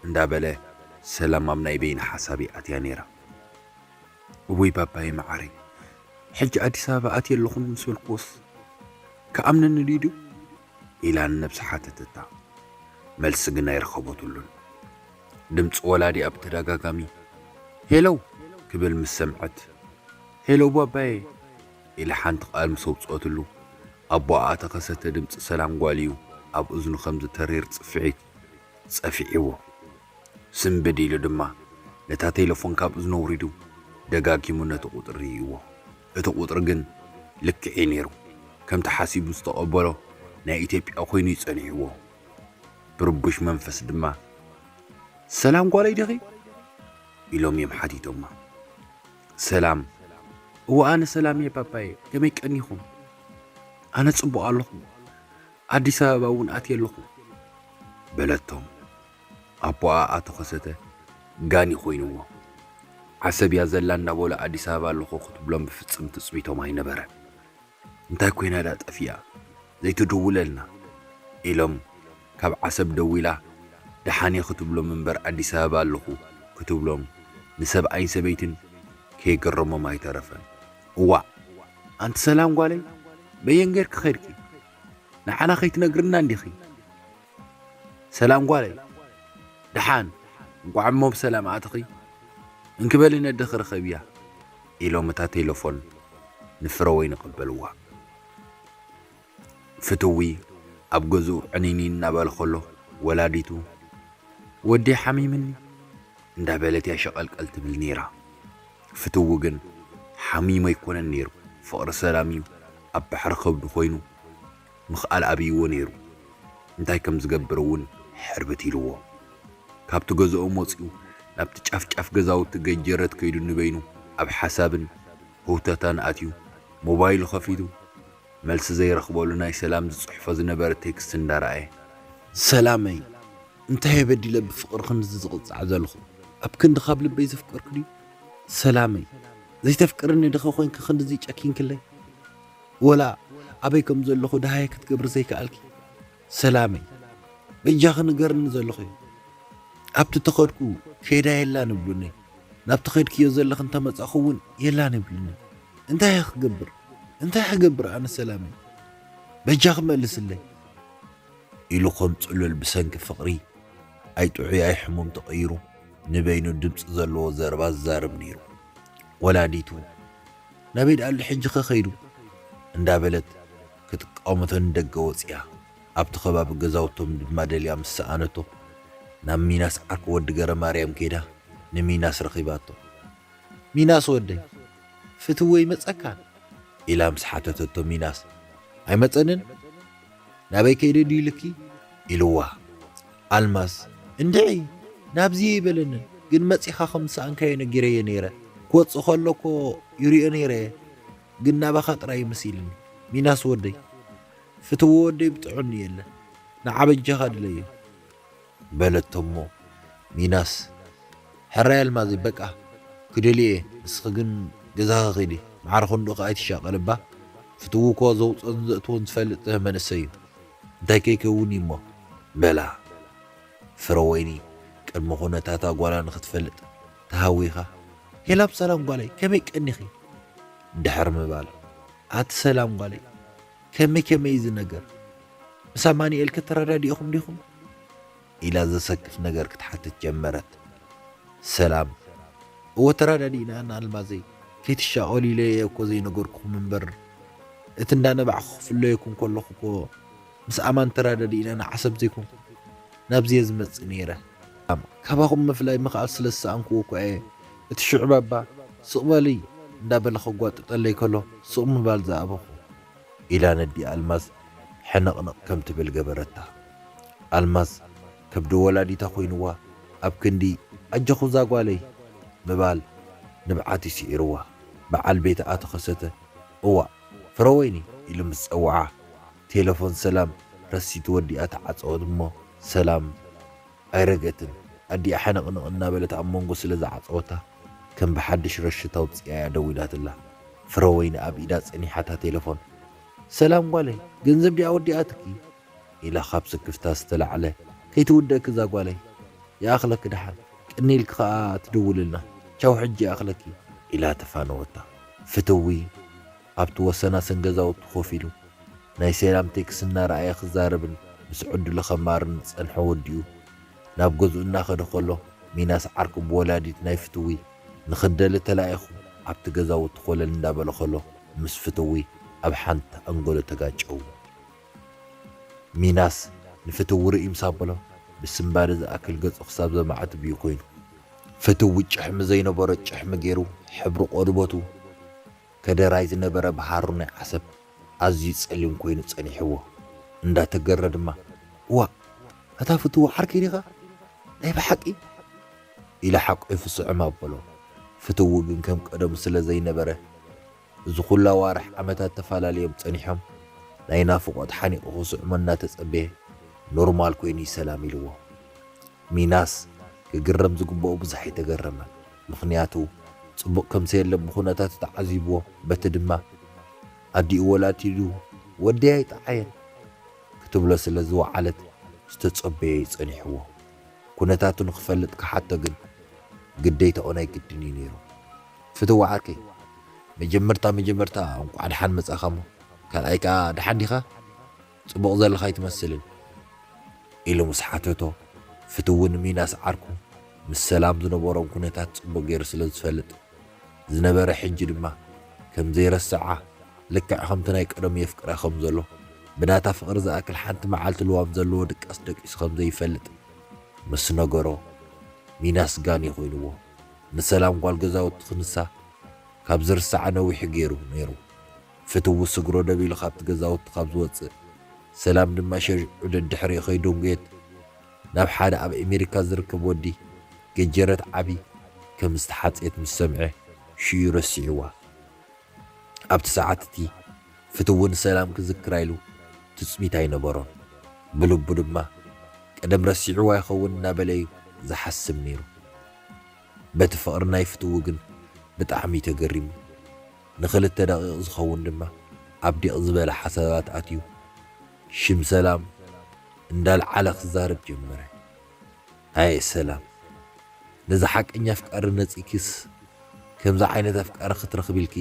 እንዳበለ ሰላም ኣብ ናይ በይና ሓሳብ እያ ኣትያ ነይራ። "እወይ ባባየ መዓረይ፣ ሕጂ ኣዲስ ኣበባ ኣትየ ኣለኹ ምስ በልክዎስ ክኣምነኒ ድዩ?" ኢላ ንነብሳ ሓተተታ። መልሲ ግን ኣይረኸበትሉን። ድምፂ ወላዲኣ ብተደጋጋሚ "ሄሎ" ክብል ምስ ሰምዐት፣ "ሄሎ ባባየ" ኢላ ሓንቲ ቃል ምስ ኣውፅኦትሉ፣ ኣቦኣ ኣቶ ከሰተ ድምፂ ሰላም ጓል እዩ ኣብ እዝኑ ከም ዝተሪር ፅፍዒት ፀፊዕዎ። ስንብድ ኢሉ ድማ ነታ ቴሌፎን ካብ እዝኑ ኣውሪዱ ደጋጊሙ ነቲ ቁፅሪ ርእይዎ። እቲ ቁፅሪ ግን ልክዕ እዩ ነይሩ። ከምቲ ሓሲቡ ዝተቐበሎ ናይ ኢትዮጵያ ኮይኑ እዩ ጸኒሕዎ። ብርቡሽ መንፈስ ድማ፣ "ሰላም ጓለይ ዲኺ?" ኢሎም እዮም ሓቲቶማ። ሰላም፣ "እወ ኣነ ሰላም እየ ባባየ፣ ከመይ ቀኒኹም?" "ኣነ ጽቡቕ ኣለኹ፣ ኣዲስ ኣበባ እውን ኣትየ ኣለኹ" በለቶም። ኣቦኣ ኣቶ ከሰተ ጋኒ ኮይንዎ። "ዓሰብ እያ ዘላ እንዳበሉ ኣዲስ ኣበባ ኣለኹ ክትብሎም ብፍጽም ትጽቢቶም ኣይነበረን። እንታይ ኮይና ደኣ ጠፊኣ ዘይትድውለልና?" ኢሎም ካብ ዓሰብ ደዊላ ደሓን እየ ክትብሎም እምበር ኣዲስ ኣበባ ኣለኹ ክትብሎም ንሰብኣይን ሰበይትን ከይገረሞም ኣይተረፈን። "እዋእ፣ ኣንቲ ሰላም ጓለይ፣ በየን ጌርኪ ኸድኪ? ንዓና ከይትነግርና እንዲኺ?" "ሰላም ጓለይ፣ ደሓን፣ እንቋዕ እሞ ብሰላም ኣተኺ። እንኪ በሊ ነደኺ ርኸብያ" ኢሎም እታ ቴለፎን ንፍረወይኒ ቀበልዋ። ፍትዊ ኣብ ገዝኡ ዕንይኒ እናበለ ከሎ፣ ወላዲቱ "ወደይ ሓሚምኒ" እንዳበለት እያ ሸቐልቀል ትብል ነይራ። ፍትዊ ግን ሓሚሙ ኣይኮነን ነይሩ። ፍቕሪ ሰላም እዩ ኣብ ባሕሪ ከብዱ ኮይኑ ምኽኣል ኣብይዎ ነይሩ። እንታይ ከም ዝገብር እውን ሕርብት ኢልዎ። ካብቲ ገዝኦም ወጺኡ ናብቲ ጫፍ ጫፍ ገዛውቲ ገጀረት ከይዱ ንበይኑ ኣብ ሓሳብን ህውተታን ኣትዩ፣ ሞባይሉ ከፊቱ፣ መልሲ ዘይረኽበሉ ናይ ሰላም ዝጽሕፎ ዝነበረ ቴክስት እንዳረኣየ፣ ሰላመይ፣ እንታይ እየ በዲለ ብፍቕሪ ክንድዚ ዝቕጻዕ ዘለኹ? ኣብ ክንዲ ካብ ልበይ ዘፍቀርኩ ድዩ? ሰላመይ፣ ዘይተፍቅርኒ ድኸ ኮይንኪ ክንድዚ ጨኪንክለይ? ወላ ኣበይ ከም ዘለኹ ደሃየ ክትገብሪ ዘይከኣልኪ? ሰላመይ፣ በጃኺ ንገርኒ ዘለኹ እዩ። ኣብቲ ተኸድኩ ከይዳ የላን ይብሉኒ። ናብቲ ኸድክዮ ዘለኺ እንተመጻኹ እውን የላን ይብሉኒ። እንታይ እየ ክገብር? እንታይ ክገብር ኣነ ሰላመይ? በጃኺ መልስለይ። ኢሉ ከም ጽሉል ብሰንኪ ፍቕሪ ኣይጥዑይ ኣይሕሙም ተቐይሩ ንበይኑ ድምጺ ዘለዎ ዘረባ ዝዛረብ ነይሩ። ወላዲቱ ናበይ ደኣሉ ሕጂ ከኸይዱ እንዳበለት ክጥቀሙቶ ንደገ ወጺኣ ኣብቲ ከባቢ ገዛውቶም ድማ ደልያ ምስ ሰኣነቶ ናብ ሚናስ ዓርኩ ወዲ ገረ ማርያም ከይዳ ንሚናስ ረኺባቶ። ሚናስ ወደይ ፍትወይ መጸካ ኢላ ምስ ሓተተቶ ሚናስ ኣይመጸንን ናበይ ከይደ ድዩ ኢልኪ ኢልዋ። ኣልማዝ እንድዒ ናብዚ ይበለንን ግን መጺኻ ከም ዝሰኣንካዮ ነጊረዮ ነይረ። ክወጽእ ከሎ እኮ ይሪኦ ነይረ እየ ግን ናባኻ ጥራይ መሲልኒ። ሚናስ ወደይ ፍትዎ ወደይ ብጥዑኒ የለ ንዓበጃኻ ድለዮ በለቶ እሞ ሚናስ ሕራይ ኣልማዘይ በቃ ክደልየ ንስኺ ግን ገዛኺ ኺዲ ማዕረ ክንድኡ ከኣ ኣይትሻቐል እባ። ፍትዉ እኮ ዘውፅኦን ዘእትዎን ዝፈልጥ መንእሰይ እዩ እንታይ ከይከውን እዩ እሞ በላ። ፍረወይኒ ቅድሚ ኩነታታ ጓላ ንኽትፈልጥ ተሃዊኻ ሄላብ ሰላም ጓለይ ከመይ ቀኒኺ ድሕሪ ምባል ኣቲ ሰላም ጓለይ ከመይ ከመይ እዚ ነገር ምስ ኣማኒኤል ከተረዳዲእኹም ዲኹም ኢላ ዘሰክፍ ነገር ክትሓትት ጀመረት። ሰላም እወ ተረዳዲእና ኣና ኣልማዘይ ከይትሻቐሉ ኢለ እየ እኮ ዘይነገርኩኹም እምበር እቲ እንዳነባዕኹ ክፍለየኩም ከለኹ እኮ ምስ ኣማን ተረዳዲእና ንዓሰብ ዘይኮንኩ ናብዚ እየ ዝመጽእ ነይረ። ካባኹም ምፍላይ ምኽኣል ስለ ዝሰኣንኩዎ እኮ እየ እቲ ሽዑ ባባ ስቕ በሊ እንዳበለ ከጓጥጠለይ ከሎ ስቕ ምባል ዝኣበኹ። ኢላ ነዲ ኣልማዝ ሕንቕንቕ ከም ትብል ገበረታ። ኣልማዝ ከብዲ ወላዲታ ኮይንዋ ኣብ ክንዲ ኣጆኺ እዛ ጓለይ ምባል ንብዓት እዩ ስዒርዋ። በዓል ቤትኣ ተኸሰተ። እዋእ ፍረወይኒ ኢሉ ምስ ጸውዓ ቴለፎን ሰላም ረሲት ወዲኣ ተዓጸወት እሞ ሰላም ኣይረገትን። ኣዲኣ ሕንቕንቕ እናበለት ኣብ መንጎ ስለ ዝዓጸወታ ከም ብሓድሽ ረሽታ ኣውጺኣ እያ ደዊላትላ። ፍረወይኒ ኣብ ኢዳ ጸኒሓታ ቴለፎን ሰላም ጓለይ ገንዘብ ዲኣ ወዲኣትኪ? ኢላ ካብ ስክፍታ ዝተላዕለ ከይትውደእኪ እዛ ጓለይ። ይኣኽለኪ ደሓን ቅኒ ኢልኪ ኸኣ ትድውልልና። ቻው ሕጂ ይኣኽለኪ ኢላ ተፋነወታ። ፍትዊ ኣብቲ ወሰናስን ገዛውቲ ኮፍ ኢሉ ናይ ሰላም ቴክስ እናረኣየ ክዛረብን ምስ ዕድሉ ከማርን ዝጸንሐ ወዲኡ ናብ ገዝኡ እናኸደ ከሎ ሚናስ ዓርኩ ብወላዲት ናይ ፍትዊ ንኽደሊ ተላኢኹ ኣብቲ ገዛውቲ ኮለል እንዳበለ ከሎ ምስ ፍትዊ ኣብ ሓንቲ ኣንጎሎ ተጋጨው። ሚናስ ንፍትዊ ርእይ ምስ ኣበሎ ብስንባደ ዝኣክል ገጹ ክሳብ ዘማዕትብ እዩ ኮይኑ። ፍትዊ ጭሕሚ ዘይነበሮ ጭሕሚ ገይሩ ሕብሪ ቆርበቱ ከደራይ ዝነበረ ብሃሩ ናይ ዓሰብ ኣዝዩ ጸሊም ኮይኑ ጸኒሕዎ። እንዳተገረ ድማ እዋ ኣታ ፍትዊ ዓርከይ ዲኻ ናይ ብሓቂ ኢለ ሓቂፉ ስዕም ኣበሎ። ፍትዊ ግን ከም ቀደሙ ስለ ዘይነበረ እዚ ኩላ ዋርሕ ዓመታት ተፈላለዮም ጸኒሖም ናይ ናፍቖት ሓኒቑ ክስዕሞ እናተጸበየ ኖርማል ኮይኑ እዩ ሰላም ኢልዎ። ሚናስ ክግረም ዝግብኦ ብዙሕ ኣይተገረመን። ምኽንያቱ ጽቡቕ ከም ዘየለ ብኹነታቱ ተዓዚብዎ፣ በቲ ድማ ኣዲኡ ወላዲቱ ወደይ ኣይጠዓየን ክትብሎ ስለ ዝወዓለት ዝተጸበዮ እዩ ጸኒሕዎ። ኩነታቱ ንኽፈልጥ ክሓቶ ግን ግዴታኡ ናይ ግድን እዩ ነይሩ። ፍትው ዓርከይ፣ መጀመርታ መጀመርታ እንቋዕ ደሓን መጻእካ እሞ ካልኣይ ከኣ ደሓን ዲኻ? ጽቡቕ ዘለኻ ኣይትመስልን ኢሉ ምስ ሓተቶ፣ ፍትዊ ንሚናስ ዓርኩ ምስ ሰላም ዝነበሮም ኩነታት ጽቡቕ ገይሩ ስለ ዝፈልጥ ዝነበረ ሕጂ ድማ ከም ዘይረስዓ ልክዕ ከምቲ ናይ ቀደሙ የፍቅራ ከም ዘሎ ብናታ ፍቕሪ ዝኣክል ሓንቲ መዓልቲ ልዋም ዘለዎ ድቃስ ደቂሱ ከም ዘይፈልጥ ምስ ነገሮ ሚናስ ጋን ይኾይንዎ። ንሰላም ጓል ገዛውቲ ክንሳ ካብ ዝርሳዕ ነዊሕ ገይሩ ነይሩ። ፍትዊ ስግሮ ደቢሉ ካብቲ ገዛውቲ ካብ ዝወጽእ ሰላም ድማ ሸሪዑ ደድሕሪኡ ከይደንጎየት ናብ ሓደ ኣብ ኣሜሪካ ዝርከብ ወዲ ገጀረት ዓቢ ከም ዝተሓጽየት ምስ ሰምዐ ሽዩ ረሲዕዋ። ኣብቲ ሰዓት እቲ ፍትዊ ንሰላም ክዝክራ ኢሉ ትጽቢት ኣይነበሮን። ብልቡ ድማ ቀደም ረሲዕዋ ይኸውን እናበለ እዩ ዝሓስብ ነይሩ። በቲ ፍቕሪ ናይ ፍትዊ ግን ብጣዕሚ እዩ ተገሪሙ። ንኽልተ ደቂቕ ዝኸውን ድማ ኣብ ዲቕ ዝበለ ሓሳባት ኣትዩ፣ ሽም ሰላም እንዳልዓለ ክዛረብ ጀመረ። ኣየ ሰላም፣ ነዚ ሓቀኛ ኣፍቃሪ ነጺኪስ ከምዚ ዓይነት ኣፍቃሪ ክትረኽቢ ኢልኪ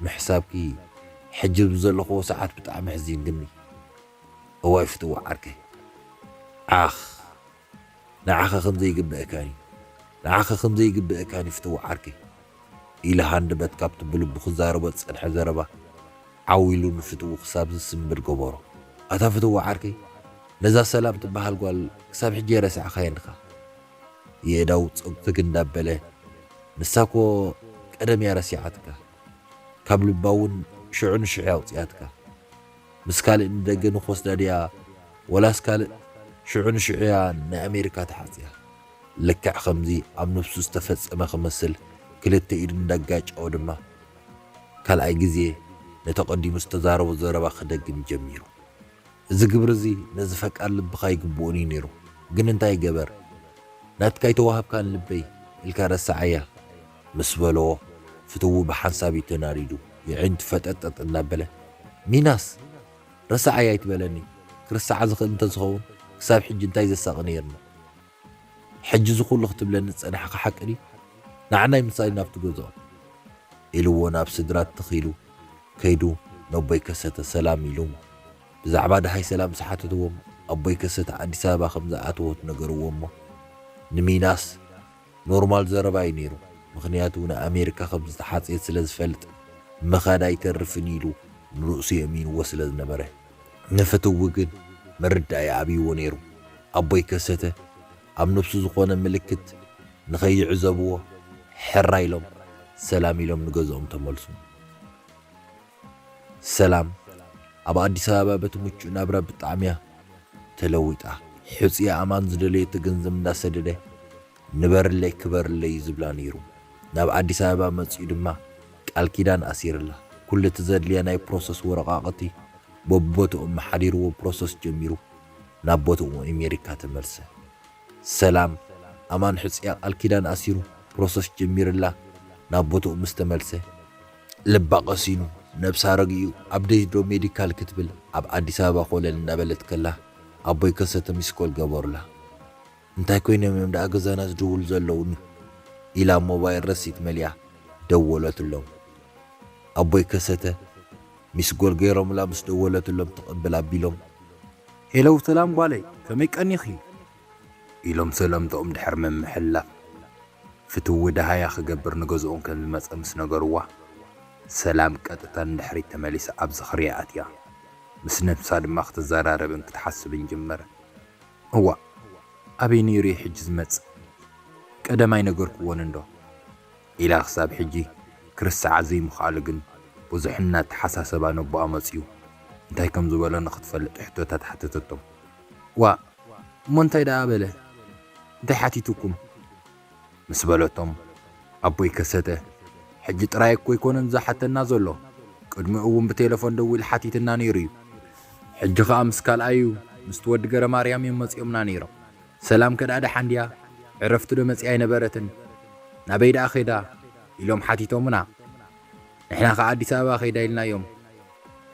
ምሕሳብኪ፣ ሕጂ ብዘለኽዎ ሰዓት ብጣዕሚ ኣሕዚንክኒ። እዋይ ፍትዋ ዓርከይ፣ ዓኽ፣ ንዓኻ ከም ዘይግበአካኒ፣ ንዓኻ ከም ዘይግበአካኒ ፍትዋ ዓርከይ፣ ኢሉ ሃንደበት ካብቲ ብልቡ ክዛረቦ ዝጸንሐ ዘረባ ዓው ኢሉ ንፍትዉ ክሳብ ዝስንብድ ገበሮ። ኣታ ፍትዋ ዓርከይ፣ ነዛ ሰላም ትበሃል ጓል ክሳብ ሕጂ ኣይረሳዕካያን ዲኻ? የእዳው ጸጉትግ እንዳበለ፣ ንሳ እኮ ቀደም እያ ረሲዓትካ። ካብ ልባ እውን ሽዑ ንሽዑ እያ ኣውጺኣትካ። ምስ ካልእ ንደገ ንኽወስዳ ድያ ወላስ ካልእ ሽዑ ንሽዑ እያ ንኣሜሪካ ተሓጽያ? ልክዕ ከምዚ ኣብ ነብሱ ዝተፈጸመ ክመስል ክልተ ኢዱ እንዳጋጨወ ድማ ካልኣይ ግዜ ነቲ ቀዲሙ ዝተዛረቦ ዘረባ ክደግም ጀሚሩ። እዚ ግብሪ እዚ ነዚ ፈቃር ልብኻ ይግብኦን እዩ ነይሩ። ግን እንታይ ይገበር? ናትካ ኣይተዋህብካን ልበይ ኢልካ ረስዓያ ምስ በሎ ፍትዉ ብሓንሳብ እዩ ተናዲዱ። የዒንቱ ፈጠጠጥ እናበለ ሚናስ ረስዓያ ኣይትበለኒ። ክርስዓ ዝኽእል እንተዝኸውን ክሳብ ሕጂ እንታይ ዘሳቒ ነይርና? ሕጂ እዚ ኩሉ ክትብለኒ ዝጸናሕካ ሓቂ ድዩ? ንዓናይ ምሳይ ናብቲ ገዝኦም ኢልዎ ናብ ስድራ ትኽ ኢሉ ከይዱ ነቦይ ከሰተ ሰላም ኢሉ ብዛዕባ ደሃይ ሰላም ምስ ሓተትዎም ኣቦይ ከሰተ ኣዲስ ኣበባ ከም ዝኣተወት ነገርዎ እሞ ንሚናስ ኖርማል ዘረባ እዩ ነይሩ። ምኽንያቱ ንኣሜሪካ ከም ዝተሓጽየት ስለ ዝፈልጥ ምኻድ ኣይተርፍን ኢሉ ንርእሱ የእሚንዎ ስለ ዝነበረ። ንፍትዊ ግን ምርዳእ ይኣብይዎ ነይሩ። ኣቦይ ከሰተ ኣብ ነብሱ ዝኾነ ምልክት ንኸይዕዘብዎ ሕራ ኢሎም ሰላም ኢሎም ንገዝኦም ተመልሱ። ሰላም ኣብ ኣዲስ ኣበባ በቲ ምቹእ ናብራ ብጣዕሚ እያ ተለዊጣ። ሕጽያ ኣማን ዝደለየቶ ገንዘብ እንዳሰደደ ንበርለይ ክበርለይ እዩ ዝብላ ነይሩ። ናብ ኣዲስ ኣበባ መጺኡ ድማ ቃል ኪዳን ኣሲርላ። ኩሉ እቲ ዘድልያ ናይ ፕሮሰስ ወረቓቕቲ በብቦትኡ ኣመሓዲርዎ ፕሮሰስ ጀሚሩ ናብ ቦትኡ ኣሜሪካ ተመልሰ። ሰላም ኣማን ሕጽያ ቃል ኪዳን ኣሲሩ ፕሮሰስ ጀሚርላ ናብ ቦትኡ ምስ ተመልሰ ልባ ቀሲኑ ነብሳ ረጊኡ ኣብ ደይዶ ሜዲካል ክትብል ኣብ ኣዲስ ኣበባ ኮለል እናበለት ከላ ኣቦይ ከሰተ ሚስኮል ገበሩላ። እንታይ ኮይኖም እዮም ደኣ ገዛና ዝድውሉ ዘለውኒ ኢላ ሞባይል ረሲት መሊኣ ደወለትሎም። ኣቦይ ከሰተ ሚስጎል ገይሮምላ ምስ ደወለትሎም ትቕብል ኣቢሎም ሄለው ሰላም ጓለይ ከመይ ቀኒኺ? ኢሎም ሰላምታኦም ድሕሪ ምምሕልላፍ ፍትዊ ደሃያ ክገብር ንገዝኦም ከም ዝመጸ ምስ ነገርዋ ሰላም ቀጥታ ንድሕሪት ተመሊሳ ኣብ ዝኽሪኣ ኣትያ። ምስ ነብሳ ድማ ክትዘራረብን ክትሓስብን ጀመረት። እዋእ ኣበይ ነይሩ እዩ ሕጂ ዝመጽእ? ቀደም ኣይነገርክዎን እንዶ? ኢላ ክሳብ ሕጂ ክርስዓ ዘይምኽኣሉ ግን ብዙሕ እናተሓሳሰባ ነቦኣ መጺኡ እንታይ ከም ዝበሎ ንኽትፈልጥ ሕቶታት ሓተተቶም። ዋእ እሞ እንታይ ደኣ በለ? እንታይ ሓቲቱኩም? ምስ በለቶም ኣቦይ ከሰተ ሕጂ ጥራይ እኮ ኣይኮነን ዝሓተና ዘሎ፣ ቅድሚኡ እውን ብቴለፎን ደዊሉ ሓቲትና ነይሩ እዩ። ሕጂ ኸኣ ምስ ካልኣዩ ምስቲ ወዲ ገረማርያም እዮም መጺኦምና ነይሮም። ሰላም ከ ደኣ ደሓን ድያ? ዕረፍቲ ዶ መጺኣ ኣይነበረትን? ናበይ ደኣ ኸይዳ? ኢሎም ሓቲቶምና። ንሕና ኸኣ ኣዲስ ኣበባ ኸይዳ ኢልናዮም።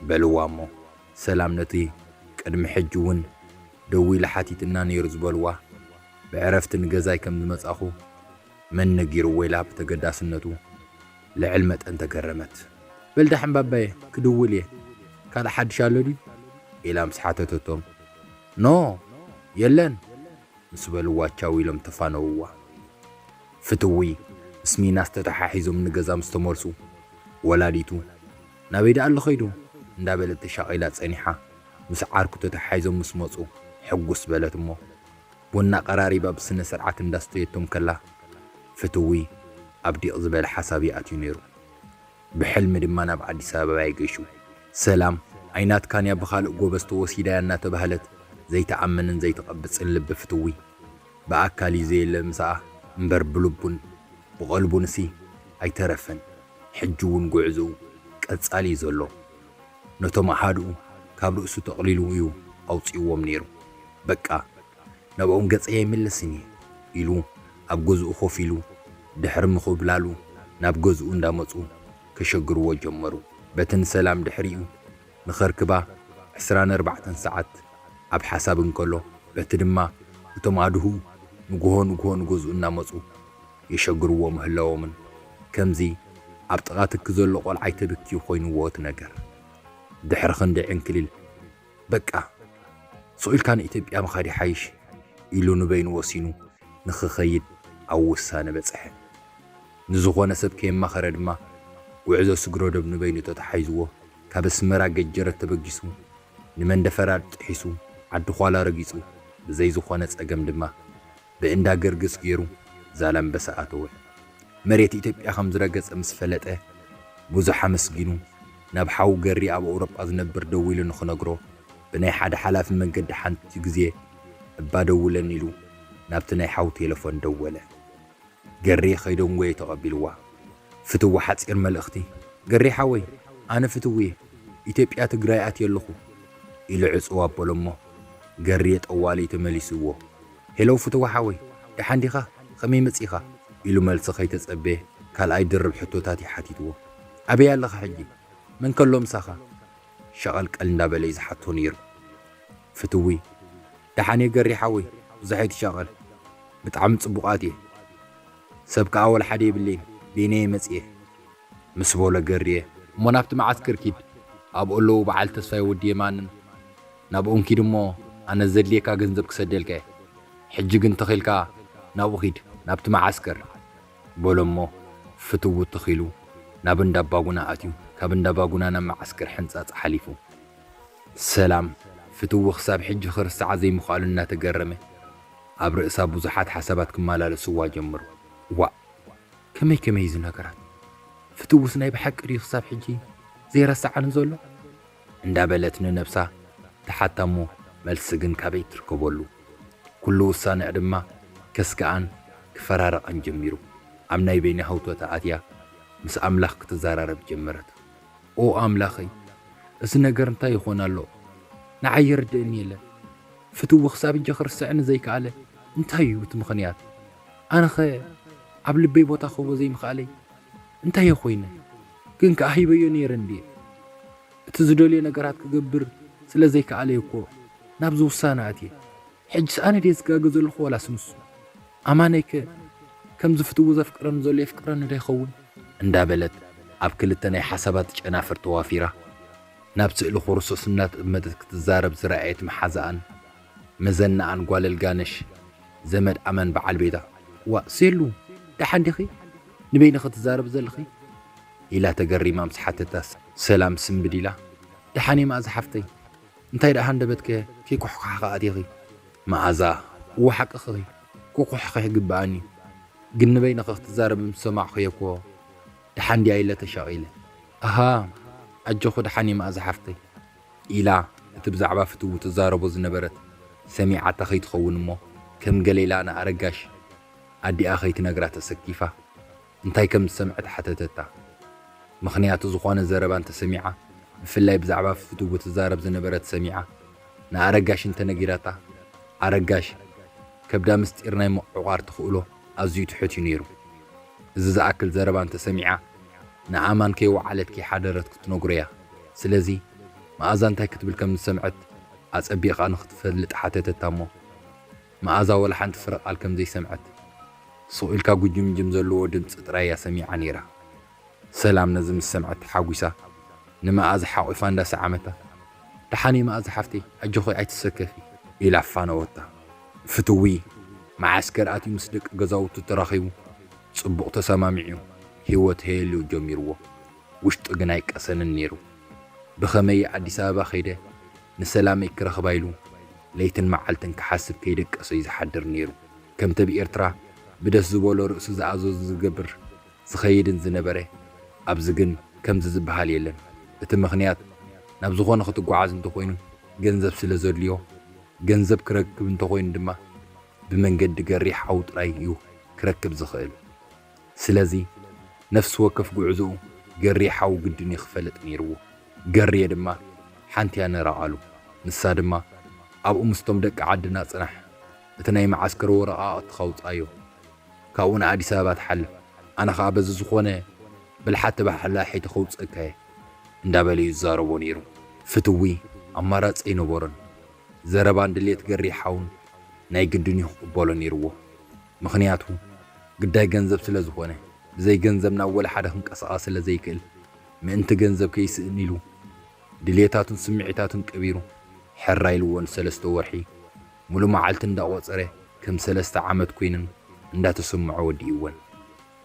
በልዋ እሞ ሰላም ነቲ ቅድሚ ሕጂ እውን ደዊሉ ሓቲትና ነይሩ ዝበልዋ ብዕረፍቲ ንገዛይ ከም ዝመጻኹ መን ነጊርዎ ኢላ ብተገዳስነቱ ልዕል መጠን ተገረመት። በል ደሓን ባባየ ክድውል እየ ካልእ ሓድሽ ኣሎ ድዩ? ኢላ ምስ ሓተተቶም ኖ የለን ምስ በልዋ ቻው ኢሎም ተፋነውዋ። ፍትዊ ምስ ሚናስ ተተሓሒዞም ንገዛ ምስ ተመልሱ ወላዲቱ ናበይ ደኣ ኣሎ ኸይዱ እንዳበለት ተሻቒላ ጸኒሓ ምስ ዓርኩ ተተሓሒዞም ምስ መጹ ሕጉስ በለት እሞ ቡና ቀራሪባ ብስነ ስርዓት እንዳስተየቶም ከላ ፍትዊ ኣብ ዲቕ ዝበለ ሓሳብ ይኣትዩ ነይሩ። ብሕልሚ ድማ ናብ ኣዲስ ኣበባ ይገሹ። ሰላም ኣይናትካን እያ ብኻልእ ጎበዝ ተወሲዳ እያ እናተባህለት ዘይትኣምንን ዘይትቐብጽን ልቢ ፍትዊ ብኣካል እዩ ዘየለ ምሳኣ እምበር ብልቡን ብቐልቡንሲ ኣይተረፈን። ሕጂ እውን ጉዕዝኡ ቀጻሊ እዩ ዘሎ። ነቶም ኣሃድኡ ካብ ርእሱ ጠቕሊሉ እዩ ኣውጺእዎም ነይሩ። በቃ ናብኦም ገጸይ ኣይምለስን እየ ኢሉ ኣብ ገዝኡ ኮፍ ኢሉ ድሕሪ ምኹብላሉ ናብ ገዝኡ እንዳመጹ ከሸግርዎ ጀመሩ። በቲ ንሰላም ድሕሪኡ ንኸርክባ ዕስራን ኣርባዕተን ሰዓት ኣብ ሓሳብ እንከሎ፣ በቲ ድማ እቶም ኣድሁ ንግሆ ንግሆ ንገዝኡ እናመጹ የሸግርዎ ምህላዎምን ከምዚ ኣብ ጥቓ ትኪ ዘሎ ቆልዓ ኣይተብክዩ ኮይንዎ እቲ ነገር። ድሕሪ ክንደይ ዕንክሊል፣ በቃ ስቕ ኢልካ ንኢትዮጵያ ምኻድ ይሓይሽ ኢሉ ንበይኑ ወሲኑ ንኽኸይድ ኣብ ውሳነ በጽሐ። ንዝኾነ ሰብ ከየማኸረ ድማ ጉዕዞ ስግረ ዶብ ንበይኑ ተተሓሒዝዎ ካብ ኣስመራ ገጀረት ተበጊሱ ንመንደፈራ ጥሒሱ ዓዲ ዃላ ረጊጹ ብዘይ ዝኾነ ጸገም ድማ ብእንዳ ገርግስ ገይሩ ዛላምበሳ ኣተወ። መሬት ኢትዮጵያ ከም ዝረገጸ ምስ ፈለጠ ብዙሕ ኣመስጊኑ ናብ ሓው ገሪ ኣብ ኣውሮጳ ዝነብር ደዊሉ ንኽነግሮ ብናይ ሓደ ሓላፊ መንገዲ ሓንቲ ግዜ እባ ደውለን ኢሉ ናብቲ ናይ ሓው ቴሌፎን ደወለ። ገሬ ከይደንጎየ ተቐቢልዋ። ፍትዊ ሓጺር መልእኽቲ። ገሬ ሓወይ፣ ኣነ ፍትዊ እየ። ኢትዮጵያ ትግራይ ኣትየ ኣለኹ ኢሉ ዕጽው ኣበሎ እሞ ገሬ ጠዋሊ ተመሊስዎ። ሄለው ፍትዊ ሓወይ፣ ደሓን ዲኻ? ከመይ መጺኻ? ኢሉ መልሲ ከይተጸበየ ካልኣይ ድርብ ሕቶታት እዩ ሓቲትዎ። ኣበይ ኣለኻ ሕጂ? መን ከሎ ምሳኻ? ሸቐልቀል እንዳበለ እዩ ዝሓቶ ነይሩ። ፍትዊ፣ ደሓን እየ ገሬ ሓወይ፣ ብዙሕ ኣይትሻቐል። ብጣዕሚ ጽቡቓት እየ። ሰብ ከኣ ወላ ሓደ የብለይን፣ በይነይ እየ መጺኤ። ምስ በሎ ገሬ፣ እሞ ናብቲ መዓስከር ኪድ፣ ኣብኡ ኣለዉ በዓል ተስፋይ ወዲ የማንን። ናብኦም ኪድ እሞ ኣነ ዘድልየካ ገንዘብ ክሰደልካ እየ። ሕጂ ግን ተኺልካ ናብኡ ኪድ፣ ናብቲ መዓስከር። በሎ እሞ ፍትዉ ትኽ ኢሉ ናብ እንዳ ኣባጉና ኣትዩ፣ ካብ እንዳ ኣባጉና ናብ መዓስከር ሕንጻጽ ሓሊፉ። ሰላም ፍትዉ ክሳብ ሕጂ ክርስዓ ዘይምኽኣሉ እናተገረመ ኣብ ርእሳ ብዙሓት ሓሳባት ክመላለስዋ ጀመሩ። ዋእ! ከመይ ከመይ እዚ ነገራት? ፍትውስ ናይ ብሓቂ ድዩ ክሳብ ሕጂ ዘይረስዓኒ ዘሎ? እንዳበለት ንነብሳ ትሓታ እሞ መልሲ ግን ካበይ ትርከበሉ? ኩሉ ውሳነኣ ድማ ከስግኣን ክፈራረቐን ጀሚሩ። ኣብ ናይ በይና ህውተታ ኣትያ ምስ ኣምላኽ ክትዘራረብ ጀመረት። ኦ ኣምላኸይ፣ እዚ ነገር እንታይ ይኾን ኣሎ? ንዓይ የርድእኒ የለን። ፍትዊ ክሳብ ሕጂ ክርስዕኒ ዘይከኣለ እንታይ እዩ እቲ ምኽንያት? ኣነኸ ኣብ ልበይ ቦታ ክህቦ ዘይምኽኣለይ እንታይ እየ ኮይነ? ግን ከኣ ሂበዮ ነይረ እንድየ። እቲ ዝደልዮ ነገራት ክገብር ስለ ዘይከኣለየ እኮ ናብዚ ውሳነ ኣትየ። ሕጅስ ኣነ ድየ ዝጋገ ዘለኹ ዋላስ ንሱ? ኣማነይከ ከምዚ ፍትዊ ዘፍቅረኒ ዘሎ የፍቅረኒ ዶ ይኸውን? እንዳበለት ኣብ ክልተ ናይ ሓሳባት ጨናፍር ተዋፊራ ናብ ስእሊ ኩርሱስ እናጠመተት ክትዛረብ ዝረኣየት መሓዛኣን መዘናኣን ጓል ኣልጋነሽ ዘመድ ኣመን በዓል ቤታ፣ ዋእ ሴሉ፣ ደሓን ዲኺ? ንበይንኺ ትዛረቢ ዘለኺ? ኢላ ተገሪማ ምስ ሓተታ ሰላም ስምብድ ኢላ፣ ደሓን እየ መኣዛ ሓፍተይ። እንታይ ደኣ ሃንደበትከ ከይኩሕኳሕኺ ኣቲኺ? መኣዛ፣ እወ ሓቅኺ፣ ክኩሕኩሕ ይግብኣኒ እዩ። ግን ንበይንኺ ክትዛረቢ ምስ ሰማዕኩዮ እኮ ደሓን ድያ ኢለ ተሻቒለ። ኣሃ፣ ኣጆኺ ደሓን እየ መኣዛ ሓፍተይ። ኢላ እቲ ብዛዕባ ፍትዉ ትዛረቦ ዝነበረት ሰሚዓታ ከይትኸውን እሞ ከም ገለ ኢላ ንኣረጋሽ ኣዲኣ ከይትነግራ ተሰኪፋ እንታይ ከም ዝሰምዐት ሓተተታ። ምኽንያቱ ዝኾነ ዘረባ እንተሰሚዓ ብፍላይ ብዛዕባ ፍትዉ ትዛረብ ዝነበረት ሰሚዓ ንኣረጋሽ እንተነጊራታ ኣረጋሽ ከብዳ ምስጢር ናይ ምዕቋር ተኽእሎ ኣዝዩ ትሑት እዩ ነይሩ። እዚ ዝኣክል ዘረባ እንተሰሚዓ ንኣማን ከይወዓለት ከይሓደረት ክትነግሮ እያ። ስለዚ መኣዛ እንታይ ክትብል ከም ዝሰምዐት ኣጸቢቓ ንኽትፈልጥ ሓተተታ እሞ መኣዛ ወላ ሓንቲ ፍረ ቃል ከም ዘይሰምዐት ስቕ ኢልካ ጉጅምጅም ዘለዎ ድምጺ ጥራይ እያ ሰሚዓ ነይራ። ሰላም ነዚ ምስ ሰምዐት ተሓጒሳ ንመኣዛ ሓቒፋ እንዳሰዓመታ፣ ደሓን እየ መኣዛ ሓፍተይ፣ ኣጆኺ ኣይትሰከፊ ኢላ ኣፋነወታ። ፍትዊ መዓስከር ኣትዩ ምስ ደቂ ገዛውቱ ተራኺቡ ጽቡቕ ተሰማሚዑ ህይወት ከየልዩ ጀሚርዎ። ውሽጡ ግን ኣይቀሰንን ነይሩ። ብኸመይ ኣዲስ ኣበባ ከይደ ንሰላመይ ክረኽባ ኢሉ ለይትን መዓልትን ክሓስብ ከይደቀሰ እዩ ዝሓድር ነይሩ። ከምቲ ኣብ ኤርትራ ብደስ ዝበሎ ርእሱ ዝኣዘዞ ዝገብር ዝኸይድን ዝነበረ፣ ኣብዚ ግን ከምዚ ዝበሃል የለን። እቲ ምኽንያት ናብ ዝኾነ ክትጓዓዝ እንተኾይኑ ገንዘብ ስለ ዘድልዮ፣ ገንዘብ ክረክብ እንተኾይኑ ድማ ብመንገዲ ገሪ ሓው ጥራይ እዩ ክረክብ ዝኽእል። ስለዚ ነፍሲ ወከፍ ጉዕዞኡ ገሪ ሓው ግድን እዩ ክፈልጥ ነይርዎ። ገርየ ድማ ሓንቲ እያ ነራ ቃሉ። ንሳ ድማ ኣብኡ ምስቶም ደቂ ዓድና ጽናሕ እቲ ናይ መዓስከር ወረቓቕቲ ካውጻዮ፣ ካብኡ ንኣዲስ ኣበባ ትሓልፍ፣ ኣነ ኸኣ በዚ ዝኾነ ብልሓት ተባሕላሒተ ከውጸካ እየ እንዳበለ እዩ ዝዛረቦ ነይሩ። ፍትዊ ኣማራጺ ኣይነበሮን። ዘረባን ድሌት ገሪ ሓውን ናይ ግድን እዩ ክቕበሎ ነይርዎ። ምኽንያቱ ግዳይ ገንዘብ ስለ ዝኾነ፣ ብዘይ ገንዘብ ናብ ወላ ሓደ ክንቀሳቐስ ስለ ዘይክእል፣ ምእንቲ ገንዘብ ከይስእን ኢሉ ድሌታቱን ስምዒታቱን ቀቢሩ፣ ሕራይ ኢልዎ ንሰለስተ ወርሒ ሙሉ መዓልቲ እንዳቖጸረ ከም ሰለስተ ዓመት ኮይንን እንዳተሰምዖ ወዲእወን።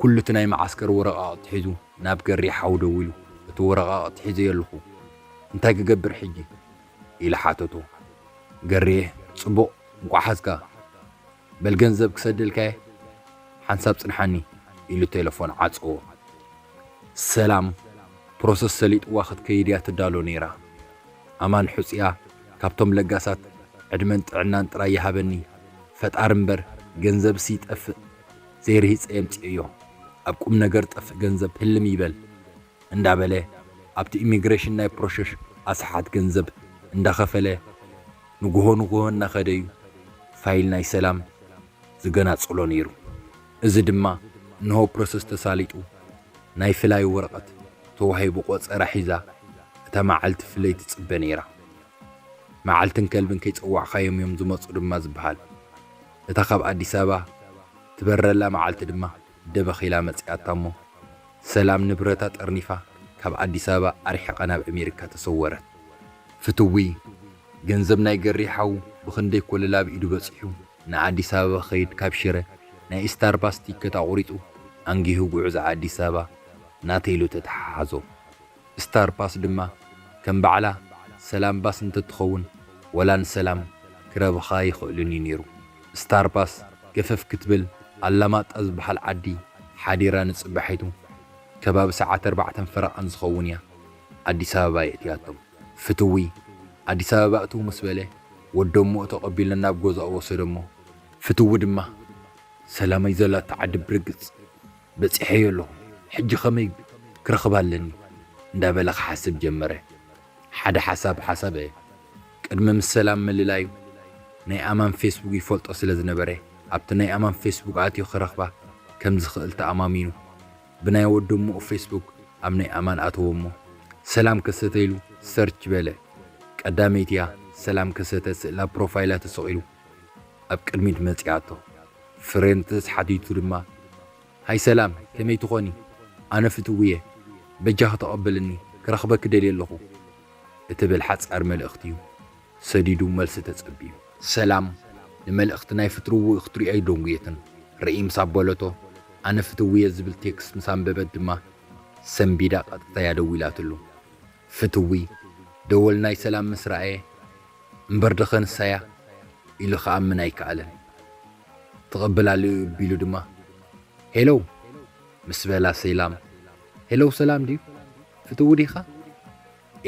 ኩሉ እቲ ናይ መዓስከር ወረቓቕቲ ሒዙ ናብ ገሬ ሓው ደዊሉ፣ "እቲ ወረቓቕቲ ሒዘዮ ኣለኹ፣ እንታይ ክገብር ሕጂ?" ኢሉ ሓተቶ። ገሬ፣ "ጽቡቕ፣ እንቋዕ ሓዝካ። በል ገንዘብ ክሰደልካየ፣ ሓንሳብ ጽንሓኒ" ኢሉ ቴለፎን ዓጸዎ። ሰላም ፕሮሰስ ሰሊጥዋ ክትከይድ እያ ትዳሎ ነይራ። ኣማን ሕጹያ ካብቶም ለጋሳት ዕድመን ጥዕናን ጥራይ ይሃበኒ ፈጣሪ እምበር፣ ገንዘብሲ ይጠፍእ ዘይርሂጸ የምጽእዮ። ኣብ ቁም ነገር ጠፍእ ገንዘብ ህልም ይበል እንዳበለ ኣብቲ ኢሚግሬሽን ናይ ፕሮሸሽ ኣስሓት ገንዘብ እንዳኸፈለ ንጉሆ ንጉሆ እናኸደዩ ፋይል ናይ ሰላም ዝገናጽሎ ነይሩ። እዚ ድማ እንሆ ፕሮሰስ ተሳሊጡ ናይ ፍላይ ወረቐት ተዋሂቡ ቆጸራ ሒዛ እታ መዓልቲ ፍለይ ትጽበ ነይራ። መዓልትን ከልብን ከይጸዋዕካዮም እዮም ዝመጹ ድማ ዝበሃል። እታ ካብ ኣዲስ ኣበባ ትበረላ መዓልቲ ድማ ደበኺላ መጺኣታ እሞ ሰላም ንብረታ ጠርኒፋ ካብ ኣዲስ ኣበባ ኣርሒቓ ናብ ኣሜሪካ ተሰወረት። ፍትዊ ገንዘብ ናይ ገሪ ሓው ብኽንደይ ኮለል ኣብ ኢዱ በጺሑ ንኣዲስ ኣበባ ክኸይድ ካብ ሽረ ናይ ስታር ባስ ቲከት ኣቑሪጹ ኣንጊሁ ጉዕዞ ኣዲስ ኣበባ ናተይ ኢሉ ተተሓሓዞ። ስታር ባስ ድማ ከም ባዕላ ሰላም ባስ እንተትኸውን ወላ ንሰላም ክረብኻ ይኽእልን እዩ ነይሩ። ስታር ባስ ገፈፍ ክትብል ኣላማጣ ዝበሃል ዓዲ ሓዲራ ንጽባሒቱ ከባቢ ሰዓት ኣርባዕተን ፈረቓን ዝኸውን እያ ኣዲስ ኣበባ የእትያቶም። ፍትዊ ኣዲስ ኣበባ እትው ምስ በለ ወደሞ ተቐቢሉ ናብ ገዛኡ ወሰደሞ። ፍትዊ ድማ ሰላመይ ዘላቶ ዓዲ ብርግጽ በጺሐዮ ኣለኹ፣ ሕጂ ከመይ ክረኽባ ኣለኒ እንዳበለ ክሓስብ ጀመረ። ሓደ ሓሳብ ሓሳበ። ቅድሚ ምስ ሰላም ምልላዩ ናይ ኣማን ፌስቡክ ይፈልጦ ስለ ዝነበረ ኣብቲ ናይ ኣማን ፌስቡክ ኣትዩ ክረኽባ ከም ዝኽእል ተኣማሚኑ ብናይ ወደምኡ ፌስቡክ ኣብ ናይ ኣማን ኣተወ እሞ ሰላም ከሰተ ኢሉ ሰርች በለ። ቀዳመይቲ እያ ሰላም ከሰተ ስእላ ፕሮፋይላ ተሰቒሉ ኣብ ቅድሚት መጺኣቶ። ፍሬንድ ተስሓቲቱ ድማ፣ "ሃይ ሰላም፣ ከመይ ትኾኒ? ኣነ ፍትውየ፣ በጃኺ ተቐበልኒ፣ ክረኽበኪ ደልየ ኣለኹ" እትብል ሓጻር መልእኽቲ እዩ ሰዲዱ መልሲ ተጸቢዩ። ሰላም ንመልእኽቲ ናይ ፍትርዊ ክትሪኦ ኣይደንጉየትን። ርእይ ምስ ኣበለቶ፣ "ኣነ ፍትውየ" ዝብል ቴክስት ምስ ኣንበበት ድማ ሰንቢዳ ቀጥታ እያ ደዊላትሉ። ፍትዊ ደወል ናይ ሰላም ምስ ረኣየ፣ "እምበር ደኸ ንሳያ?" ኢሉ ክኣምን ኣይከኣለን። "ትቕብል ኣለዩ" ቢሉ ድማ፣ "ሄሎ" ምስ በላ ሰላም፣ "ሄሎ ሰላም ድዩ? ፍትዊ ዲኻ?"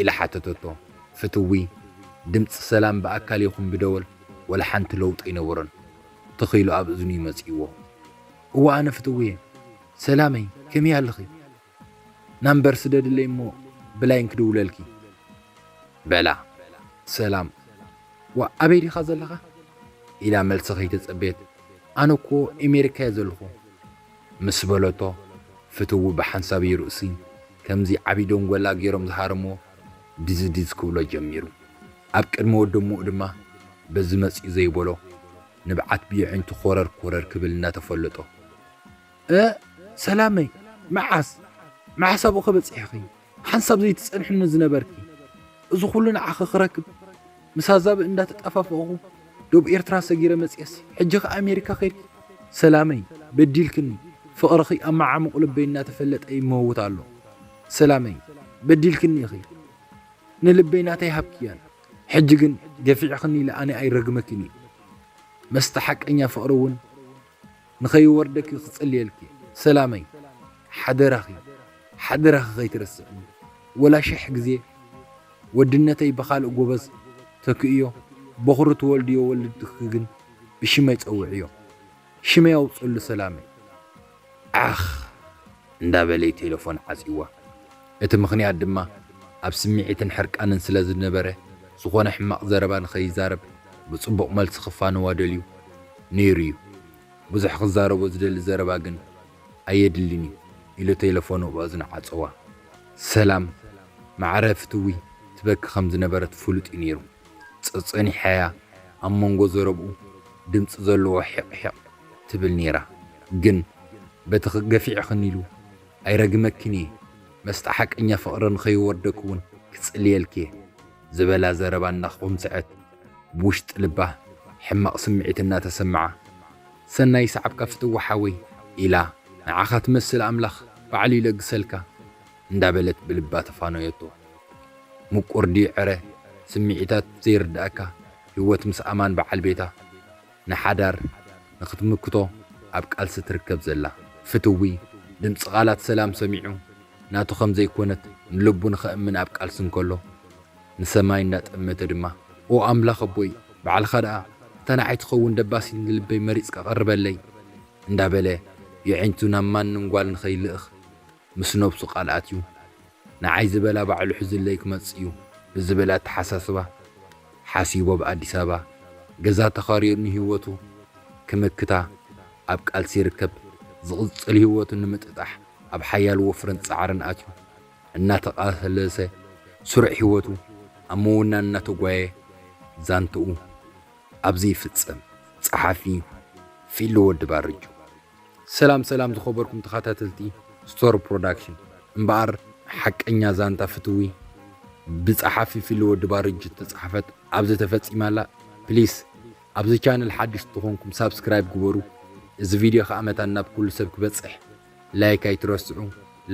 ኢላ ሓተተቶ። ፍትዊ ድምፂ ሰላም ብኣካል ይኹን ብደወል ወላ ሓንቲ ለውጢ ኣይነበሮን። ትኽ ኢሉ ኣብ እዝኑ ይመፅእዎ። "እዋ ኣነ ፍትዊ እየ። ሰላመይ፣ ከመይ ኣለኺ? ናምበር ስደድለይ እሞ ብላይን ክድውለልኪ" በላ። ሰላም፣ "ዋ፣ ኣበይ ዲኻ ዘለኻ?" ኢላ መልሲ ከይተጸበየት፣ "ኣነ እኮ ኤሜሪካ እየ ዘለኹ" ምስ በለቶ፣ ፍትዊ ብሓንሳብ እዩ ርእሲ ከምዚ ዓቢ ደንጎላ ገይሮም ዝሃረምዎ ድዝ ድዝ ክብሎ ጀሚሩ። ኣብ ቅድሚ ወደምኡ ድማ በዚ መጺኡ ዘይበሎ ንብዓት ብየዕንቱ ኮረር ኮረር ክብል እናተፈለጦ፣ "እ፣ ሰላመይ፣ መዓስ፣ መዓስ ኣብኡ ከበጺሕኺ? ሓንሳብ ዘይትጸንሕኒ ዝነበርኪ። እዚ ኩሉ ንዓኺ ክረክብ፣ ምስ ኣዛብእ እንዳተጣፋፈኹ፣ ዶብ ኤርትራ ሰጊረ መጽየሲ፣ ሕጂ ከኣ ኣሜሪካ ከይድኪ? ሰላመይ፣ በዲልክኒ። ፍቕርኺ ኣብ መዓሙቕ ልበይ እናተፈለጠ ይመውት ኣሎ። ሰላመይ፣ በዲልክኒ ኢኺ። ንልበይ ናተይ ሃብክያን። ሕጂ ግን ገፊዕኽኒ ኢለ ኣነ ኣይረግመክን እየ። መስተ ሓቀኛ ፍቕሪ እውን ንኸይወርደኪ ክጽልየልኪ። ሰላመይ፣ ሓደራኺ፣ ሓደራኺ ከይትረስዕኒ። ወላ ሽሕ ግዜ ወድነተይ ብኻልእ ጎበዝ ተክእዮ፣ በኹሪ ትወልድዮ ወልድኪ ግን ብሽመይ ጸውዕዮ። ሽመይ ኣውጽሉ ሰላመይ።" ዓኽ እንዳበለ ቴሌፎን ዓጽዋ። እቲ ምኽንያት ድማ ኣብ ስምዒትን ሕርቃንን ስለ ዝነበረ፣ ዝኾነ ሕማቕ ዘረባ ንኸይዛረብ ብጽቡቕ መልሲ ክፋነዋ ደልዩ፣ ነይሩ እዩ። ብዙሕ ክዛረቦ ዝደሊ ዘረባ ግን ኣየድልን እዩ ኢሉ ቴለፎኑ ኣብ እዝኑ ዓጸዋ። ሰላም ማዕረ ፍትዊ ትበኪ ከም ዝነበረት ፍሉጥ እዩ ነይሩ። ጸጸኒሓያ ኣብ መንጎ ዘረብኡ ድምጺ ዘለዎ ሒቕ ሒቕ ትብል ነይራ። ግን በቲ ገፊዕኽኒ ኢሉ ኣይረግመክን እየ፣ መስጣ ሓቀኛ ፍቕሪ ንኸይወርደኪ እውን ክጽልየልኪ እየ ዝበላ ዘረባ እናኹምሰዐት ብውሽጢ ልባ ሕማቕ ስምዒት እናተሰምዓ፣ ሰናይ ሰዓብካ ፍትዊ ሓወይ ኢላ፣ ንዓኻ ትመስል ኣምላኽ ባዕሉ ይለግሰልካ እንዳበለት ብልባ ተፋነየቶ። ምቁር ድዩ ዕረ ስምዒታት ዘይርድኣካ ህይወት ምስ ኣማን በዓል ቤታ ንሓዳር ንኽትምክቶ ኣብ ቃልሲ ትርከብ ዘላ። ፍትዊ ድምፂ ቃላት ሰላም ሰሚዑ ናቱ ከም ዘይኮነት ንልቡ ንኸእምን ኣብ ቃልሲ እንከሎ ንሰማይ እንዳጠመተ ድማ፣ "ኦ ኣምላኽ ኣቦይ፣ ባዕልኻ ደኣ እታ ንዓይ ትኸውን ደባሲት ንልበይ መሪጽካ ቀርበለይ" እንዳበለ የዒንቱ ናብ ማንም ጓል ንኸይልእኽ ምስ ነብሱ ቃል ኣትዩ። "ንዓይ ዝበላ ባዕሉ ሒዙለይ ክመጽእ እዩ" ብዝብል ኣተሓሳስባ ሓሲቡ ኣብ ኣዲስ ኣበባ ገዛ ተኻርዩ ንህይወቱ ክምክታ ኣብ ቃልሲ ይርከብ። ዝቕጽል ህይወቱ ንምጥጣሕ ኣብ ሓያል ወፍርን ጻዕርን ኣትዩ። እናተቓለሰ ስሩዕ ህይወቱ ኣብ ምውናን እናተጓየ ዛንትኡ ኣብዚ ይፍጸም። ጸሓፊ ፊሎ ወዲ ባርጁ። ሰላም ሰላም ዝኸበርኩም ተኸታተልቲ ስቶር ፕሮዳክሽን። እምበኣር ሓቀኛ ዛንታ ፍትዊ ብጸሓፊ ፊሎ ወዲ ባርጁ ዝተጻሕፈት ኣብዚ ተፈጺማ ኣላ። ፕሊስ ኣብዚ ቻነል ሓድሽ ዝኾንኩም ሳብስክራይብ ግበሩ። እዚ ቪድዮ ከኣ መታን ናብ ኩሉ ሰብ ክበጽሕ ላይክ ኣይትረስዑ።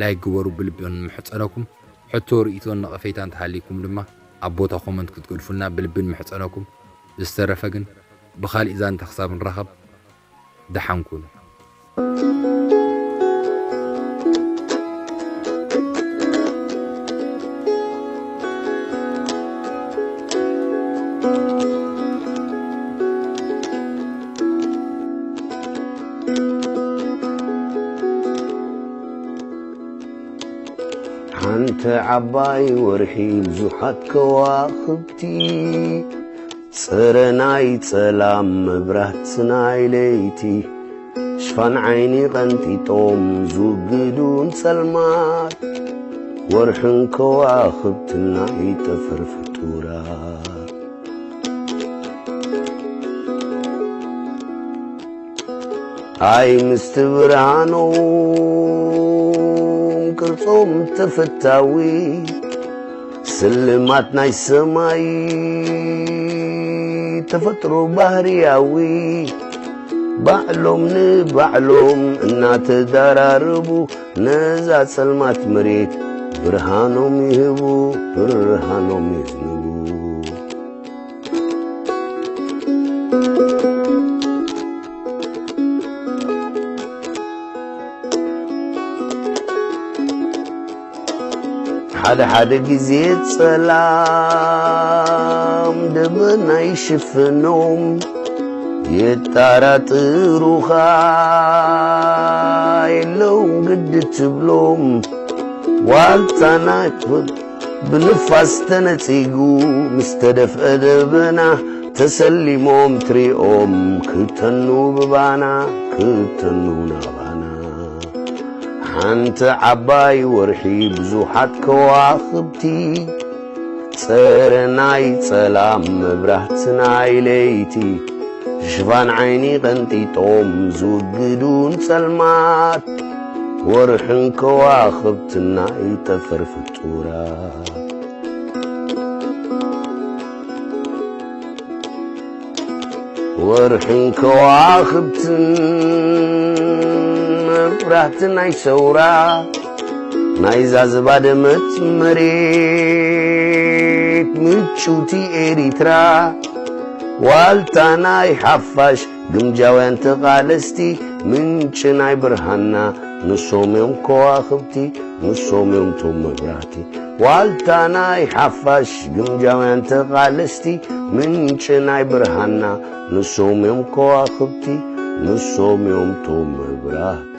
ላይክ ግበሩ ብልቢ ንምሕጸነኩም። ሕቶ፣ ርእይቶን ነቐፌታን እንተሃልይኩም ድማ ኣብ ቦታ ኮመንት ክትገድፉልና ብልቢ ንምሕጸነኩም። ብዝተረፈ ግን ብኻሊእ ዛንታ ክሳብ ንራኸብ ደሓን ኩኑ። ሓንቲ ዓባይ ወርሒ ብዙሓት ከዋኽብቲ፣ ጽረ ናይ ጸላም መብራህቲ ናይ ለይቲ፣ ሽፋን ዓይኒ ቀንጢጦም ዝውግዱ ንጸልማት፣ ወርሕን ከዋኽብትን ናይ ጠፈር ፍጡራት። ኣይ ምስቲ ብርሃኖም ቅርጾም ተፈታዊ፣ ስልማት ናይ ሰማይ ተፈጥሮ ባህርያዊ፣ ባዕሎም ንባዕሎም እናተዳራረቡ፣ ነዛ ጸልማት መሬት ብርሃኖም ይህቡ፣ ብርሃኖም የዝንቡ። ሓደ ሓደ ግዜ ጸላም ደመና ይሽፍኖም፣ የጣራጥሩኻ የለውን ግዲ ትብሎም። ዋልታ ናይ ብንፋስ ተነጺጉ ምስ ተደፍአ ደበና፣ ተሰሊሞም ትሪኦም ክተኑ ብባና፣ ክተኑ ናባና። ሓንቲ ዓባይ ወርሒ ብዙሓት ከዋኽብቲ፣ ጸረ ናይ ጸላም መብራህቲ ናይ ለይቲ፣ ሽፋን ዓይኒ ቀንጢጦም ዝውግዱ ንጸልማት፣ ወርሕን ከዋኽብትን ናይ ጠፈር ፍጡራት። ወርሕን ከዋኽብትን መብራህቲ ናይ ሰውራ፣ ናይዛ ዝባደመት መሬት ምጭውቲ ኤሪትራ፣ ዋልታ ናይ ሓፋሽ ግምጃውያን ተቓለስቲ፣ ምንጪ ናይ ብርሃንና ንሶም እዮም ከዋኽብቲ፣ ንሶም እዮም ቶም መብራህቲ። ዋልታ ናይ ሓፋሽ ግምጃውያን ተቓለስቲ፣ ምንጪ ናይ ብርሃንና ንሶም እዮም ከዋኽብቲ፣ ንሶም እዮም ቶም መብራህቲ።